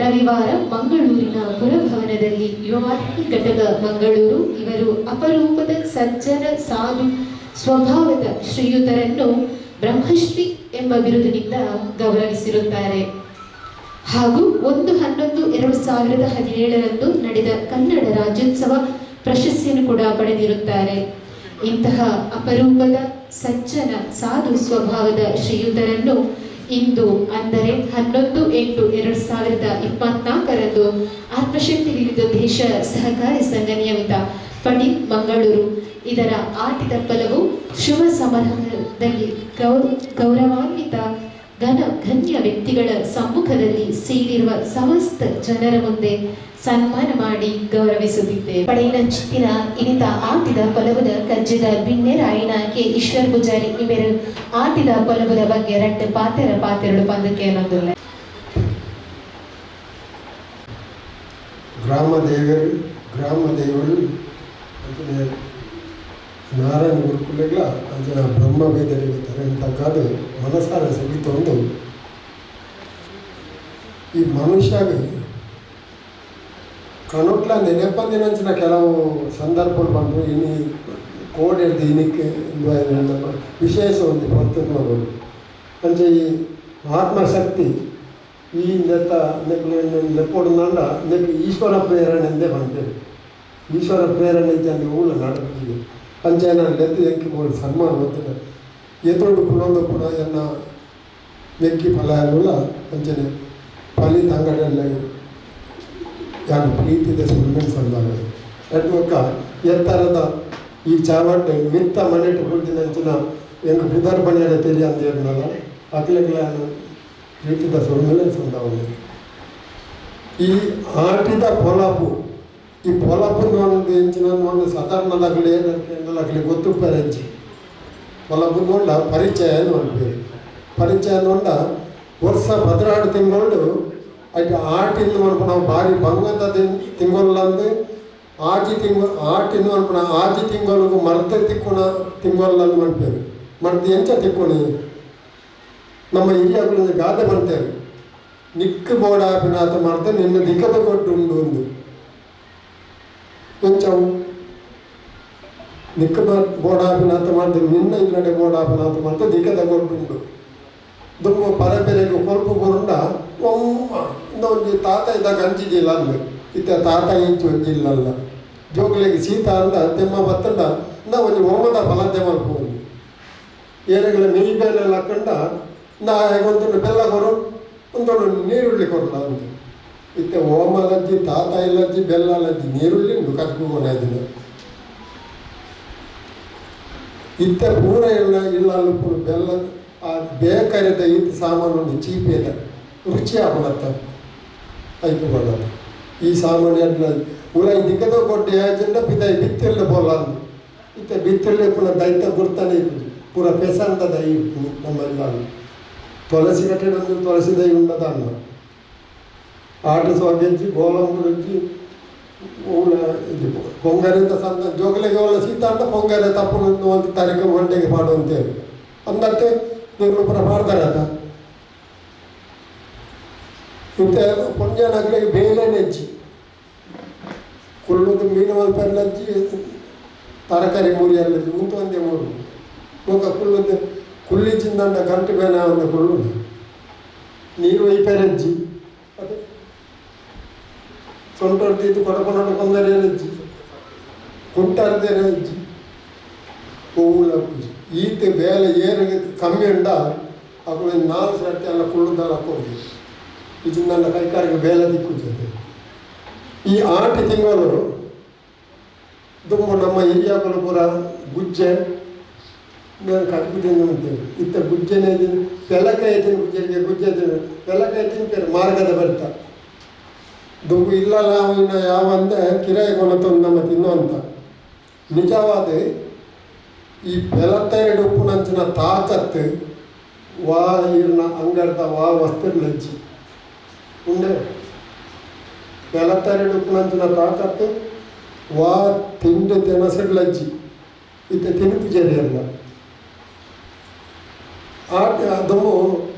ರವಿವಾರ ಮಂಗಳೂರಿನ ಪುರಭವನದಲ್ಲಿ ಯುವವಾಹಿನಿ ಘಟಕ ಮಂಗಳೂರು ಇವರು ಅಪರೂಪದ ಸಜ್ಜನ ಸಾಧು ಸ್ವಭಾವದ ಶ್ರೀಯುತರನ್ನು ಬ್ರಹ್ಮಶ್ರೀ ಎಂಬ ಬಿರುದಿನಿಂದ ಗೌರವಿಸಿರುತ್ತಾರೆ. ಹಾಗೂ 1/11/2017 ನಡೆದ ಕನ್ನಡ ರಾಜ್ಯೋತ್ಸವ ಪ್ರಶಸ್ತಿಯನ್ನು ಕೂಡ ಪಡೆದಿರುತ್ತಾರೆ. ಇಂತಹ ಅಪರೂಪದ ಸಜ್ಜನ ಸಾಧು ಸ್ವಭಾವದ ಶ್ರೀಯುತರನ್ನು ಇಂದು ಅಂದರೆ 11/8/2024 ಆತ್ಮಶಕ್ತಿ ವಿವಿಧ ದೇಶ ಸಹಕಾರಿ ಸಂಘ ನಿಯಮಿತ ಪಡಿ ಮಂಗಳೂರು ಇದರ ಆಟಿದ ಫಲವು ಶುಭ ಸಮಾರಂಭದಲ್ಲಿ ಗೌರವಾನ್ವಿತ ಘನ ಗಣ್ಯ ವ್ಯಕ್ತಿಗಳ ಸಮ್ಮುಖದಲ್ಲಿ ಸೇರಿರುವ ಸಮಸ್ತ ಜನರ ಮುಂದೆ ಸನ್ಮಾನ ಮಾಡಿ ಗೌರವಿಸುತ್ತಿದ್ದೇವೆ. ಪಡೆಯಿನ ಚಿತ್ತಿನ ಇನಿತ ಆಟಿದ ಪೊಲವುದ ಕಜ್ಜದ ಬಿನ್ನೆರಾಯಿನ ಕೆ ಈಶ್ವರ್ ಪೂಜಾರಿ ಇವರು ಆಟಿದ ಪೊಲವುದ ಬಗ್ಗೆ ರಟ್ಟು ಪಾತೆರ ಪಾತೆರಡು ಪಂದಕ್ಕೆ ಅನ್ನೋದಿಲ್ಲ. ಗ್ರಾಮ ದೇವರು ಗ್ರಾಮ ದೇವರು ಅಂಚನೆ ನಾರಾಯಣ ಗುರುಕುಲೆಗಳ ಅಂಚನೆ ಬ್ರಹ್ಮವೇದರಿಗೆ ತರಂತಕ್ಕಾದ ಮನಸಾರ ಸುಗಿತೊಂದು ಈ ಮನುಷ್ಯಗೆ ಕನೊಟ್ಲ ನೆನೆಪಂದಿನಂಚಿನ ಕೆಲವು ಸಂದರ್ಭಗಳು ಬಂದು ಇನಿ ಕೋಡ್ ಹಿಡ್ದು ಇನಿಕ್ಕೆ ವಿಶೇಷ ಒಂದು ಹೊತ್ತು ಅಂಚೆ ಈ ಆತ್ಮಶಕ್ತಿ ಈ ನೆತ್ತ ನೆಪ್ಪೊಡುಂಡ ನೆಕ್ ಈಶ್ವರ ಪ್ರೇರಣೆ ಎಂದೇ ಬಂತೇವೆ. ಈಶ್ವರ ಪ್ರೇರಣೆ ಇದ್ದಂದು ಊಲ ನಡಪಿಗೆ ಅಂಚೆ ನಾನು ಲೆತ್ತು ಎಂಕಿ ಬೋಳು ಸನ್ಮಾನ ಗೊತ್ತಿಲ್ಲ ಎದುರು ಕುಲೊಂದು ಕೂಡ ಎನ್ನ ಮೆಕ್ಕಿ ಫಲ ಅಲ್ಲ ಅಂಚನೆ ಫಲಿ ತಂಗಡೆಲ್ಲ ಯಾರು ಪ್ರೀತಿದ ಸುಮ್ಮನೆ ಸಂದಾಗ ಎಡ್ಮಕ್ಕ ಎತ್ತರದ ಈ ಚಾವಟ್ಟೆ ಮಿತ್ತ ಮನೆಟ್ಟು ಕುಳಿತಿನ ಎಂಕ್ ಪುದರ್ ಬಣಿಯರ ತೆರಿ ಅಂದೇರ್ನಲ್ಲ ಅಕ್ಲೆಗ್ಲ ಪ್ರೀತಿದ ಸುಮ್ಮನೆ ಸಂದವನು. ಈ ಆಟಿದ ಪೊಲಪು ಈ ಪೊಲಪು ಒಂದು ಎಂಚಿನ ಒಂದು ಸಾಧಾರಣದಾಗಲಿ ಏನಕ್ಕೆ ಗೊತ್ತುಪ್ಪರೆಂಚಿ ಪೊಲಪು ನೋಡ ಪರಿಚಯ ಅಂತ ಪೇರು ಪರಿಚಯ ನೋಡ ವರ್ಷ 14 ತಿಂಗಳು ಐಟ್ ಆಟಿಂದು ಮನ್ಪುನ ಭಾರಿ ಬಂಗದ ತಿಂಗೊಲ್ಲಂದು ಆಜಿ ತಿಂಗಳು ಆಟಿಂದು ಮನ್ಪುನ ಆಜಿ ತಿಂಗಳಿಗೆ ಮರ್ದ ತಿಕ್ಕುನ ತಿಂಗೊಲ್ಲಂದು ಮನ್ಪೇರು. ಮರ್ದು ಎಂಚ ತಿಕ್ಕುನಿ ನಮ್ಮ ಹಿರಿಯಗಳು ಗಾದೆ ಬಂತೇರು, ನಿಕ್ಕು ಬೋಡಾಪಿನಾತ ಮರ್ದ ನಿನ್ನ ದಿಕ್ಕದ ಕೊಟ್ಟು ಉಂಡು ಒಂದು ಎಂಚವು ನಿಕ್ಕು ಬೋಡಾಪಿನಾತ ಮರ್ದು ನಿನ್ನ ಇಲ್ಲಡೆ ಬೋಡಾಪಿನಾತ ಮರ್ದ ದಿಕ್ಕದ ಕೊಟ್ಟುಂಡು. ದುಂಬು ಪರಪೆರೆಗೆ ಕೊಲ್ಪು ಬರುಂಡ ಒಮ್ಮ ಒಂಜಿ ತಾತ ಇದ್ದ ಗಂಜಿದಿಲ್ಲ ಅಂದು ಇತ್ತ ತಾತ ಇಂಚು ಒಂಜಿ ಇಲ್ಲಲ್ಲ ಜೋಗುಲೆಗೆ ಶೀತ ಅಂದ ತೆಮ್ಮ ಬತ್ತಂಡ ಇಂದ ಒಂಜಿ ಓಮದ ಫಲತೆ ಮಲ್ಪು ಒಂಜಿ ಏರೆಗಳ ಮೆಯಿ ಬೇಲೆ ಲಕ್ಕಂಡ ಇಂದ ಒಂದೊಂದು ಬೆಲ್ಲ ಕೊರು ಒಂದೊಂದು ನೀರುಳ್ಳಿ ಕೊರಲ ಅಂದು. ಇತ್ತೆ ಓಮ ಲಜ್ಜಿ ತಾತ ಇಲ್ಲಜ್ಜಿ ಬೆಲ್ಲ ಲಜ್ಜಿ ನೀರುಳ್ಳಿ ಉಂಡು ಕಚ್ಕೊಂಡು ಇದ್ದೀನಿ. ಇತ್ತೆ ಪೂರ ಇಲ್ಲ ಇಲ್ಲ ಬೆಲ್ಲ ಆ ಬೇಕರಿದ ಈತ ಸಾಮಾನು ಒಂದು ಚೀಪಿದ ರುಚಿ ಆಪಣತ್ತ ಐಕು ಬಳ್ಳದ ಈ ಸಾಮಾನು ಎಲ್ಲ ಉಲಾಯಿ ದಿಕ್ಕದ ಕೊಟ್ಟು ಯಾಚಂಡ ಪಿದಾಯಿ ಬಿತ್ತಿರ್ಲ ಬೋಲ ಅಂದು. ಇತ್ತೆ ಬಿತ್ತಿರ್ಲೆ ಪುನಃ ದೈತ ಗುರ್ತಾನೆ ಇಪ್ಪುಜಿ ಪೂರ ಪೆಸಂದ ದೈ ಇಪ್ಪು ನಮ್ಮ ಇಲ್ಲ ತುಳಸಿ ಕಟ್ಟೆ ತುಳಸಿ ದೈ ಉಂಡದ ಅನ್ನ ಆಟ ಸೊಗೆಜ್ಜಿ ಗೋಲಂಬುರುಜ್ಜಿ ಊಳ ಇದು ಪೊಂಗರೆದ ಸಂದ ಜೋಗಲಿಗೆ ಒಳ್ಳೆ ಶೀತ ಅಂಡ ಪೊಂಗರೆ ತಪ್ಪು ಒಂದು ತಾರೀಕು ಮಂಡೆಗೆ ಮಾಡುವಂತೇಳಿ ಅಂದತ್ತೆ ನೀವು ಪುರ ಮಾಡ್ತಾರೆ ಅದ. ಇತ್ತೆ ಪೊಂಜನಗಳಿಗೆ ಬೇಲೆ ನೆಜ್ಜಿ ಕುಳ್ಳುದು ಮೀನು ಮಲ್ಪೆಲ್ಲಜ್ಜಿ ತರಕಾರಿ ಮೂರಿ ಅಲ್ಲಜ್ಜಿ ಉಂತು ಒಂದೇ ಮೂರು ಬೊಕ ಕುಳ್ಳುದು ಕುಳ್ಳಿ ಚಿಂದಂಡ ಗಂಟು ಬೇನೆ ಒಂದು ಕುಳ್ಳುದು ನೀರು ಒಯ್ಪೆರಜ್ಜಿ ಅದೇ ಸೊಂಟೊಡ್ದಿದ್ದು ಕೊಡಪನೊಡು ಕೊಂದರೇನಜ್ಜಿ ಕುಂಟರ್ದೇನಜ್ಜಿ ಹೂವುಲ ಈತ ಬೇಲೆ ಏರಿಗೆ ಕಮ್ಮಿ ಉಂಡ ಅప్పుడు ನಾಲ್ಕು ಸರ್ತಿ ಎಲ್ಲ ಕುಳ್ಳುದಲ್ಲ ಕೊಡ್ದು ಇದು ನನ್ನ ಕೈಕಾರಿಗೆ ಬೇಲೆ ದಿಕ್ಕುತ್ತದೆ. ಈ ಆಟಿ ತಿಂಗಳು ದುಂಬು ನಮ್ಮ ಹಿರಿಯಗಳು ಪೂರ ಗುಜ್ಜೆ ನಾನು ಕಡುಬು ತಿಂದು ಅಂತೇಳಿ ಇತ್ತ ಗುಜ್ಜೆನೇ ತಿಂದು ಪೆಲಕಾಯಿ ತಿಂದು ಗುಜ್ಜೆಗೆ ಗುಜ್ಜೆ ತಿಂದು ಪೆಲಕಾಯಿ ತಿಂತಾರೆ ಮಾರ್ಗದ ಬರ್ತ ದುಂಬು ಇಲ್ಲಲ್ಲ ಇನ್ನು ಯಾವ ಅಂದೆ ಕಿರಾಯಿ ಕೊನತೊಂದು ನಮ್ಮ ತಿನ್ನುವಂತ ನಿಜವಾದ ಈ ಪೆಲತ್ತೈರಡು ಉಪ್ಪುನಂಚಿನ ತಾಕತ್ತು ವಾ ಇರ್ನ ಅಂಗಡ್ದ ವಾ ವಸ್ತು ಉಂಡೆ ಪೆಲತ್ತೈರಡು ಉಪ್ಪುನಂಚಿನ ತಾಕತ್ತು ವಾ ತಿಂಡಿ ತಿನಸಿಡ್ಲಜ್ಜಿ ಇತ್ತ ತಿರುಪು ಜರಿಯಲ್ಲ ಆಟ ಅದು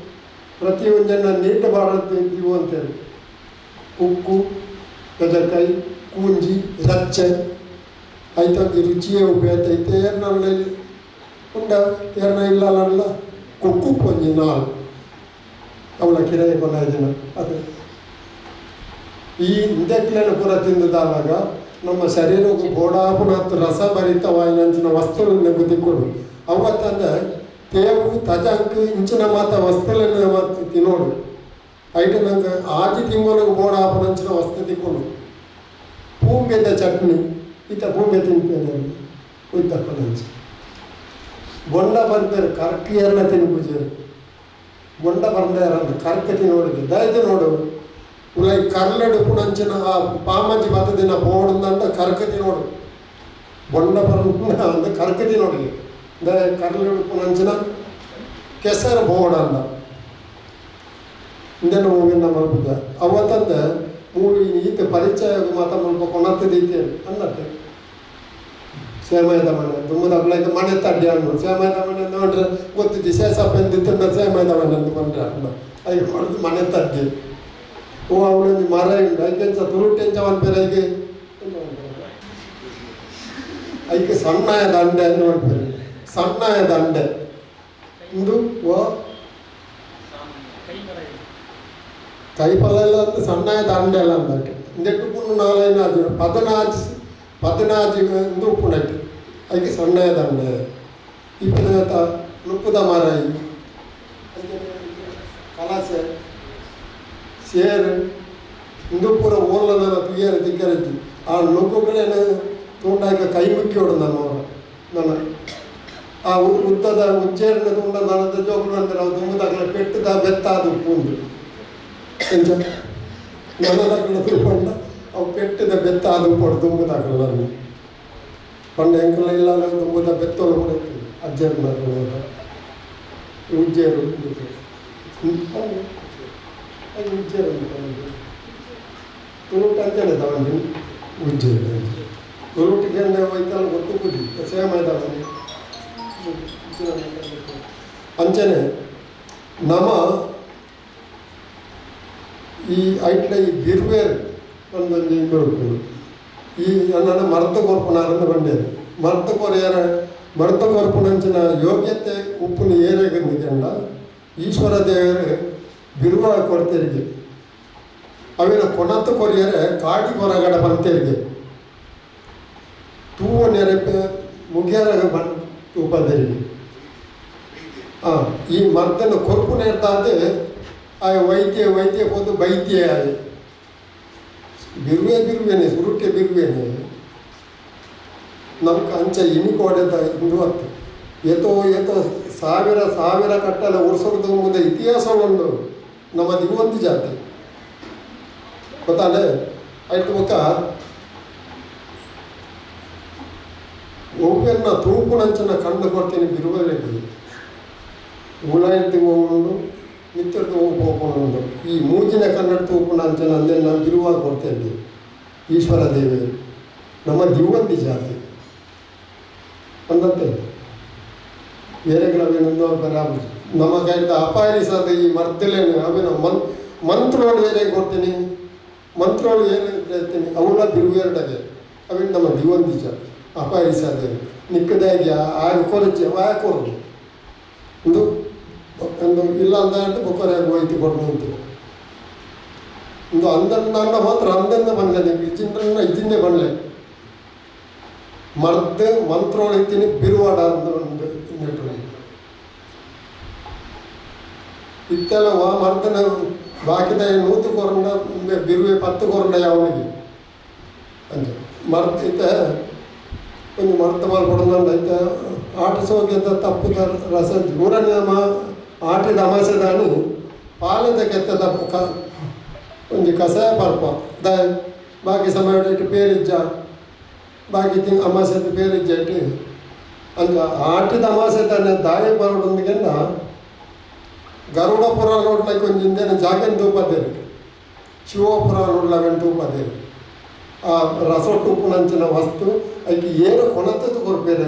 ಪ್ರತಿಯೊಂದನ್ನು ನೀಟ ಬಾರದು ಇವು ಅಂತೇಳಿ ಉಕ್ಕು ಗಜಕಾಯಿ ಕೂಂಜಿ ರಚ್ಚೆ ಐತೊಂದು ರುಚಿಯೇ ಉಪಯೋಗ ಏರ್ನಲ್ಲಿ ಉಂಡ ಏರ್ನ ಇಲ್ಲಲ್ಲ ಕುಕ್ಕು ಪೊಂಜಿ ನಾಳು ಅವಳ ಕಿರಾಯಿ ಕೊನ ದಿನ ಅದು ಈ ಇಂದೆಕ್ಲೆನ ಪೂರ ತಿಂದದಾಗ ನಮ್ಮ ಶರೀರಕ್ಕೆ ಬೋಡಾಪುನ ರಸಭರಿತವಾಯಿನಂಚಿನ ವಸ್ತುಗಳನ್ನು ತಿಕ್ಕೊಡು ಅವತ್ತಂದ್ರೆ ತೇವು ತಜಂಕ್ ಇಂಚಿನ ಮಾತ ವಸ್ತುಗಳನ್ನು ತಿನ್ನೋಡು ಐಟು ನಂಗೆ ಆಜಿ ತಿಂಗಳಿಗೆ ಬೋಡಾಪುನಂಚಿನ ವಸ್ತು ತಿಕ್ಕೊಡು ಪೂಂಬೆದ ಚಟ್ನಿ ಈತ ಪೂಂಬೆ ತಿನ್ಪೇನೆ ಉದ್ದಪ್ಪನಂಚಿ ಬೊಂಡ ಬರ್ಬೇರು ಕರ್ಕ ಎಲ್ಲ ತಿನ್ಪುಜೇರು ಬೊಂಡ ಬಂದ ಕರ್ಕ ತಿನ್ನೋಡಿಗೆ ದಯದ ನೋಡು ಉಲೈ ಕರ್ಲಡು ಪುಣಂಚಿನ ಆ ಪಾಮಂಜಿ ಬತ್ತದಿನ ಬೋಡಂದಂಡ ಕರ್ಕ ತಿನ್ನೋಡು ಬೊಂಡ ಬರಂದ ಅಂದ ಕರ್ಕ ತಿನ್ನೋಡಿಗೆ ದಯ ಕರ್ಲಡು ಪುಣಂಚಿನ ಕೆಸರು ಬೋಡಂದ ಇಂದೆನ ಹೋಗಿನ ಮಲ್ಪುಜ ಅವತ್ತಂದ ಮೂರು ಈತ ಪರಿಚಯ ಮಾತ ಮಲ್ಪ ಕೊನತ್ತದೀತೆ ಅನ್ನತ್ತೆ ಸೇಮಾಯದ ಮನೆ ದುಮ್ಮದ ಹಬ್ಲೈತೆ ಮನೆ ತಡ್ಡಿ ಅನ್ನು ಸೇಮಾಯದ ಮನೆ ನೋಡ್ರೆ ಗೊತ್ತಿದ್ದಿ ಶೇಷಪ್ಪ ಎಂದಿತ್ತು ಸೇಮಾಯದ ಮನೆ ಅಂತ ಬಂದ್ರೆ ಅಣ್ಣ ಅಯ್ಯೋ ಹೊಡೆದು ಮನೆ ತಡ್ಡಿ ಓ ಅವಳೊಂದು ಮರ ಉಂಟು ಐಕೆಂಚ ತುರುಟೆಂಚ ಮನ್ಪೇರು ಐಕೆ ಐಕೆ ಸಣ್ಣಾಯ ದಂಡೆ ಅಂತ ಮನ್ಪೇರು ಸಣ್ಣಾಯ ದಂಡೆ ಇಂದು ಓ ಕೈಪಲ ಅಂತ ಸಣ್ಣಾಯ ದಂಡೆ ಅಲ್ಲ ಅಂದಕ್ಕೆ ಇಂದೆಟ್ಟು ಪುಣ್ಣು ನಾಲೈನ ಅದು ಪದನಾಜಿ ಪದನಾಜಿ ಇಂದು ಉಪ್ಪುಂಡೈತೆ ಐಕೆ ಸಣ್ಣಾಯ ದಂಡೆ ಇಪ್ಪದ ನುಪ್ಪುದ ಮರ ಕಲಾಸೆ ಸೇರು ಇಂದು ಪೂರ ಓರ್ಲನ ತುಯ್ಯರ ತಿಕ್ಕರಜ್ಜಿ ಆ ನುಗ್ಗುಗಳೇನ ತುಂಡಾಕ ಕೈ ಮುಕ್ಕಿಯೋಡು ನಮ್ಮ ನನ್ನ ಆ ಉದ್ದದ ಉಜ್ಜೇರಿನ ತುಂಡ ನನ್ನದ ಜೋಗುಲು ಅಂದ್ರೆ ಅವು ದುಮ್ಮದಾಗಲ ಪೆಟ್ಟದ ಬೆತ್ತ ಅದು ಪೂಂದು ಎಂಚ ನನ್ನದಾಗಲ ತಿಳ್ಕೊಂಡ ಅವು ಪೆಟ್ಟದ ಬೆತ್ತ ಅದು ಪೊಡು ದುಮ್ಮದಾಗಲ ನಾನು ಪಂಡ ಎಂಕಲ ಇಲ್ಲ ದುಮ್ಮದ ಬೆತ್ತೋಳು ಕೂಡ ಅಜ್ಜೇರು ಉಜ್ಜೇರು ಅದು ಉಜ್ಜೇರು ತುಳುಟು ಅಂಚನೆ ತಗೊಂಡು ಉಜ್ಜೇರು ತುಳುಟಿಗೆ ಹೋಯ್ತಲ್ಲ ಗೊತ್ತು ಬುದ್ಧಿ ಸೇಮ್ ಆಯ್ತಾವೆ. ಅಂಚನೆ ನಮ ಈ ಐಟ್ಲ ಈ ಬಿರ್ವೇರ್ ಒಂದೊಂದು ಇಂಬರುಪುಂಡು ಈ ನನ್ನ ಮರ್ದ ಕೊರ್ಪುನಾರಂದು ಬಂಡೇರು ಮರ್ದ ಕೊರಿಯರ ಮರ್ದ ಕೊರ್ಪುನಂಚಿನ ಯೋಗ್ಯತೆ ಉಪ್ಪುನ ಏರೆಗಂಡ ಈಶ್ವರ ದೇವರು ಬಿರುವ ಕೊಡ್ತೇರಿಗೆ ಅವಿನ ಕೊನತ್ತು ಕೊರಿಯರೆ ಕಾಡಿ ಕೊರಗಡ ಬಂತೇರಿಗೆ ತೂವ ನೆರೆಪೆ ಮುಗಿಯರ ಬನ್ ತೂಪದೇರಿಗೆ ಈ ಮರ್ದನ ಕೊರ್ಪು ನೇರ್ತಾದೆ ಆ ವೈದ್ಯ ವೈದ್ಯ ಹೋದು ಬೈದ್ಯ ಆಯೆ ಬಿರುವೆ ಬಿರುವೇನೆ ಸುರುಟೆ ಬಿರುವೇನೆ ನಮ್ಗೆ ಅಂಚ ಇನಿಕೋಡೆದ ಇಂದು ಅತ್ತು ಏತೋ ಏತೋ ಸಾವಿರ ಸಾವಿರ ಕಟ್ಟಲೆ ವರ್ಷದ ಮುಂದೆ ಇತಿಹಾಸ ಉಂಡು ನಮ್ಮದು ಒಂದು ಜಾತಿ ಗೊತ್ತಾನೆ ಆಯ್ತು. ಬೊಕ್ಕ ಒವ್ವೆನ್ನ ತೂಪುನಂಚನ ಕಂಡು ಕೊಡ್ತೀನಿ ಬಿರುವರೆಗೆ ಉಳಾಯ್ತು ಉಂಡು ಮಿತ್ರದ್ದು ಹೋಗ್ಕೊಂಡು ಈ ಮೂಜಿನ ಕನ್ನಡ ತೂಪುನಂಚನ ಅಂದರೆ ನಾನು ಬಿರುವಾಗ ಕೊಡ್ತೇನೆ ಈಶ್ವರ ದೇವಿ ನಮ್ಮ ದಿವಂತಿ ಜಾತಿ ಅಂದಂತೆ ಏರೆಗಳವೇನಂದು ಬರಾಬರಿ ನಮ್ಮ ಕೈಯಿಂದ ಅಪಾಯರಿಸದ ಈ ಮರ್ದಲೇನು ಅವೇನು ಮಂತ್ರೋಳು ಏನೇ ಕೊಡ್ತೀನಿ ಮಂತ್ರೋಳು ಏನು ಹೇಳ್ತೀನಿ ಅವಳ ಬಿರುವೆರಡಗೆ ಅವೇನು ನಮ್ಮ ದಿವಂತಿ ಜಾತಿ ಅಪಾಯರಿಸದೆ ನಿಕ್ಕದಾಗಿ ಆಗ ಕೊರಚೆ ಆ ಕೊರು ಒಂದು ಒಂದು ಇಲ್ಲ ಅಂತ ಬೊಕ್ಕರೆ ಹೋಯ್ತು ಕೊಟ್ಟು ಅಂತೀವಿ ಒಂದು ಅಂದನ್ನ ಮಾತ್ರ ಅಂದನ್ನ ಬನ್ಲೆ ಇಜಿಂದ ಇಜಿಂದೆ ಬನ್ಲೆ ಮರ್ದು ಮಂತ್ರೋಳಿತೀನಿ ಬಿರುವಾಡ ಅಂತ ಒಂದು ನೆಟ್ಟು ಇತ್ತೆಲ್ಲ ವಾ ಮರ್ದನ ಬಾಕಿದ ನೂತು ಕೊರಂಡ ಬಿರುವೆ ಪತ್ತು ಕೊರಂಡ ಯಾವನಿಗೆ ಅಂಜ ಮರ್ದ ಇತ್ತ ಒಂದು ಮರ್ತ ಮಲ್ಪಡಂದ ಇತ್ತ ಆಟ ಸೋಗ್ಯದ ತಪ್ಪುದ ರಸ ಊರನ್ನ ಆಟದ ಅಮಾಸೆದಾನು ಪಾಲದ ಕೆತ್ತದ ಒಂಜಿ ಕಸಾಯ ಪರ್ಪ the ಬಾಕಿ ಸಮಯ ಇಟ್ಟು ಪೇರಿಜ್ಜ ಬಾಕಿ ತಿಂಗ್ ಅಮಾಸೆದ ಪೇರಿಜ್ಜ ಇಟ್ಟು ಅಂಚ ಆಟದ ಅಮಾಸೆ ತಾನೆ ದಾಯಿ ಬರೋಡೊಂದಿಗೆಲ್ಲ ಗರುಡಪುರ ನೋಡ್ಲಕ್ಕೆ ಒಂಜಿ ಇಂದೇನ ಜಾಗೆನ್ ತೂಪದೇರು ಶಿವಪುರ ನೋಡ್ಲವೆನ್ ತೂಪದೇರು ಆ ರಸೊಟ್ಟುಪ್ಪುನಂಚಿನ ವಸ್ತು ಐಕೆ ಏನು ಕೊನತದ್ದು ಕೊರ್ಪೇರೆ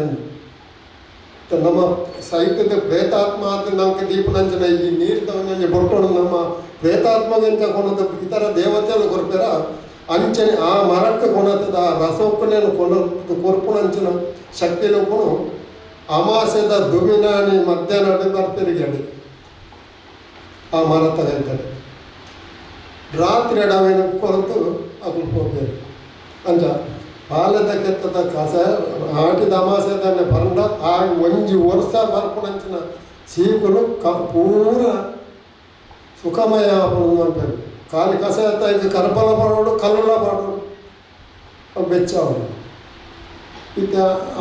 ನಮ್ಮ ಸಾಹಿತ್ಯದ ಪ್ರೇತಾತ್ಮ ಅಂತ ನಮ್ಗೆ ದೀಪನಂಚನ ಈ ನೀರು ತಗೊಂಡು ಬೊಟ್ಟೋಣ ನಮ್ಮ ಪ್ರೇತಾತ್ಮಗಂತ ಕೊನದ ಇತರ ದೇವತೆಗಳು ಕೊರ್ಪೇರ ಅಂಚನೆ ಆ ಮರಕ್ಕೆ ಕೊನತದ ಆ ರಸೊಪ್ಪನೇನು ಕೊನ ಕೊರ್ಪುನಂಚಿನ ಶಕ್ತಿಲೊಪ್ಪನು ಅಮಾಸೆದ ದುಮಿನಾನಿ ಮಧ್ಯಾಹ್ನ ಬರ್ತಿರಿಗೆ ಆ ಮರ ತಗೊಂತಾರೆ ರಾತ್ರಿ ಅಡವೇನು ಕೊರತು ಅಗುಲ್ ಹೋಗ್ಬೇರು ಅಂಚ ಪಾಲದ ಕೆತ್ತದ ಕಸ ಆಟಿದ ಅಮಾಸೆ ತಾನೆ ಪರಂಡ ಆ ಒಂಜಿ ವರ್ಷ ಬರ್ಪುನಂಚಿನ ಸೀಕುಲು ಕ ಪೂರ ಸುಖಮಯ ಅನ್ಪೇರು ಖಾಲಿ ಕಸ ಎತ್ತ ಕರ್ಬಲ ಪಾಡೋಡು ಕಲ್ಲುಲ ಪಾಡೋಡು ಬೆಚ್ಚ ಅವರು ಇತ್ತ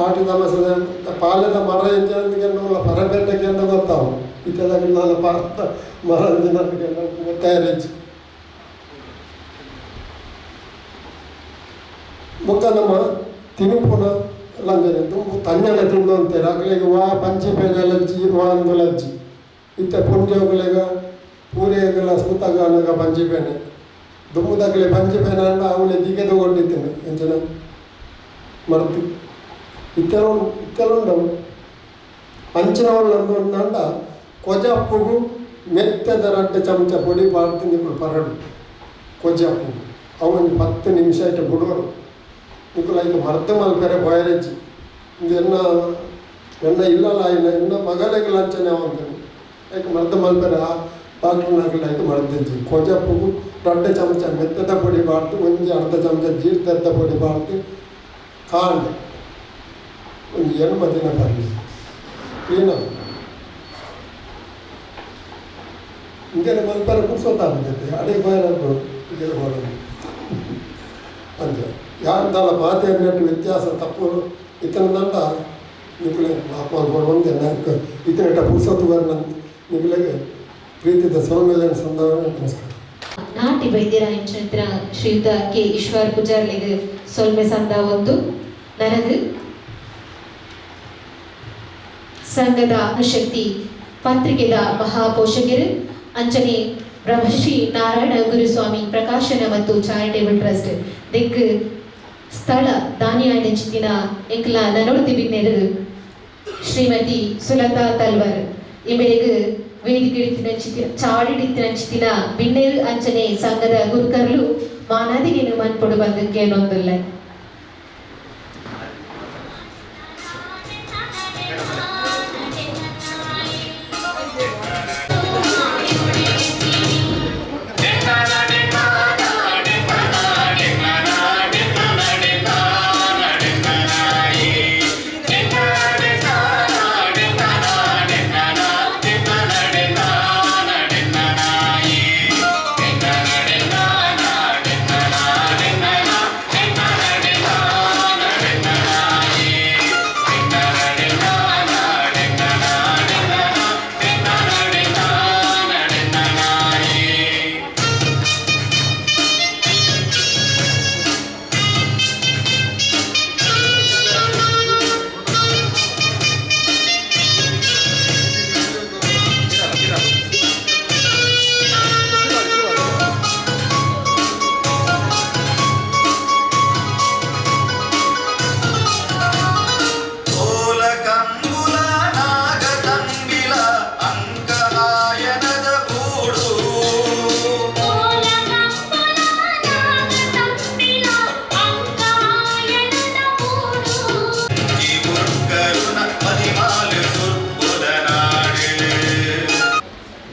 ಆಟಿದ ಅಮಾಸೆ ಪಾಲದ ಮರ ಎಂಜಿನ ಪರಪೇಟೆಗೆ ಅಂತ ಗೊತ್ತಾವು ಇತ್ತದಾಗ ನಾನು ಪಾರ್ಥ ಮರ ಅಂಜಿನ ಗೊತ್ತಾಯರೇಜ್ ಬೊಕ್ಕ ನಮ್ಮ ತಿನುಪುನ ಲಂಜನೆ ದುಂಬು ತಣ್ಣನೆ ತಿಂದು ಅಂತಾರೆ ಅಗ್ಲಿಗೆ ವಾ ಪಂಚಿ ಪೇನೆ ಲಜ್ಜಿ ವಾ ಅಂದು ಲಜ್ಜಿ ಇತ್ತ ಪುಂಜೋಗುಲೆಗ ಪೂರೆಗೆಲ್ಲ ಸೂತಗಾನಗ ಪಂಚಿ ಪೇನೆ ದುಂಬುದಗ್ಲೆ ಪಂಚಿ ಪೇನೆ ಅಂಡ ಅವಳೆ ದಿಗೆ ತಗೊಂಡಿದ್ದೀನಿ ಎಂಚನ ಮರ್ತು ಇತ್ತೆಲ್ಲ ಇತ್ತೆಲ್ಲ ಉಂಡವು ಅಂಚಿನ ಅಂದ ಕೊಜಪ್ಪುಗು ಮೆತ್ತದ ರಡ್ಡು ಚಮಚ ಪೊಡಿ ಪಾಡ್ತೀನಿ ಪರಡು ಕೊಜಪ್ಪುಗು ಅವನು 10 ನಿಮಿಷ ಇಟ್ಟು ಬಿಡೋರು ನಿಕುಲ ಈಗ ಮರ್ದ ಮಲ್ಪೆರೆ ಬಯರೆಜ್ಜಿ ಇದು ಎನ್ನ ಎನ್ನ ಇಲ್ಲಲ್ಲ ಇಲ್ಲ ಎನ್ನ ಮಗಲಿಗೆ ಲಂಚನೆ ಅವಂತಾನೆ ಯಾಕೆ ಮರ್ದ ಮಲ್ಪೆರೆ ಆ ಡಾಕ್ಟರ್ನಾಗಲಿ ಐಕೆ ಮರ್ದಿಜ್ಜಿ ಕೊಜಪ್ಪುಗು ರಡ್ಡು ಚಮಚ ಮೆತ್ತದ ಪೊಡಿ ಬಾರ್ದು ಒಂಜಿ ಅರ್ಧ ಚಮಚ ಜೀರ್ತದ ಪೊಡಿ ಬಾರ್ದು ಕಾಂಡ್ ಒಂದು 8 ದಿನ ಬರಲಿ ಕ್ಲೀನ್ ಇಂದೆಲ್ಲ ಮಲ್ಪೆರೆ ಕುಡ್ಸೋತಾಗ್ತೈತೆ ಅಡಿಗೆ ಬಯಲಾಗ್ಬೋದು ಇದೆಲ್ಲ ಮಾಡೋದು ಅಂಚ ಯಾರ್ದಲ್ಲ ಮಾತೆಯನ್ನಟ್ಟು ವ್ಯತ್ಯಾಸ ತಪ್ಪು ಇತನ ದಂಡ ನಿಕುಲೆ ಮಾಪು ಒಂದೇ ನಾಲ್ಕು ಇತನ ಪುರುಷತ್ವ ನಿಕುಲೆಗೆ ಪ್ರೀತಿದ ಸೌಮ್ಯಲೇನ ಸಂದವನ ನಮಸ್ಕಾರ. ನಾಟಿ ವೈದ್ಯರ ಇಂಚನ ಶ್ರೀಯುತ ಕೆ ಈಶ್ವರ್ ಪೂಜಾರ್ಲಿಗೆ ಸೊಲ್ಮೆ ಸಂದ ಒಂದು ನನದು ಸಂಘದ ಅನುಶಕ್ತಿ ಪತ್ರಿಕೆದ ಮಹಾಪೋಷಕರು ಅಂಚನೆ ಬ್ರಹ್ಮಶ್ರೀ ನಾರಾಯಣ ಗುರುಸ್ವಾಮಿ ಪ್ರಕಾಶನ ಮತ್ತು ಚಾರಿಟೇಬಲ್ ಟ್ರಸ್ಟ್ ದೆಕ್ ಸ್ಥಳ ದಾನಿಯಾಯನಂಚಿನ ಎಂಕ್ಲ ನನೊಡ್ತಿ ಬಿನ್ನೆರು ಶ್ರೀಮತಿ ಸುಲತಾ ತಲ್ವರ್ ಇಮೆರೆಗ್ ವೇದಿಕೆ ಚಾಡಿಡಿತ್ತಿನಂಚಿತಿನ ಬಿನ್ನೆರು ಅಂಚನೆ ಸಂಘದ ಗುರುಕರ್ಲು ಮಾನಾದಿಗೆನು ಮನ್ಪೊಡು ಬಂದಕ್ಕೆ ನೊಂದುಲ್ಲ.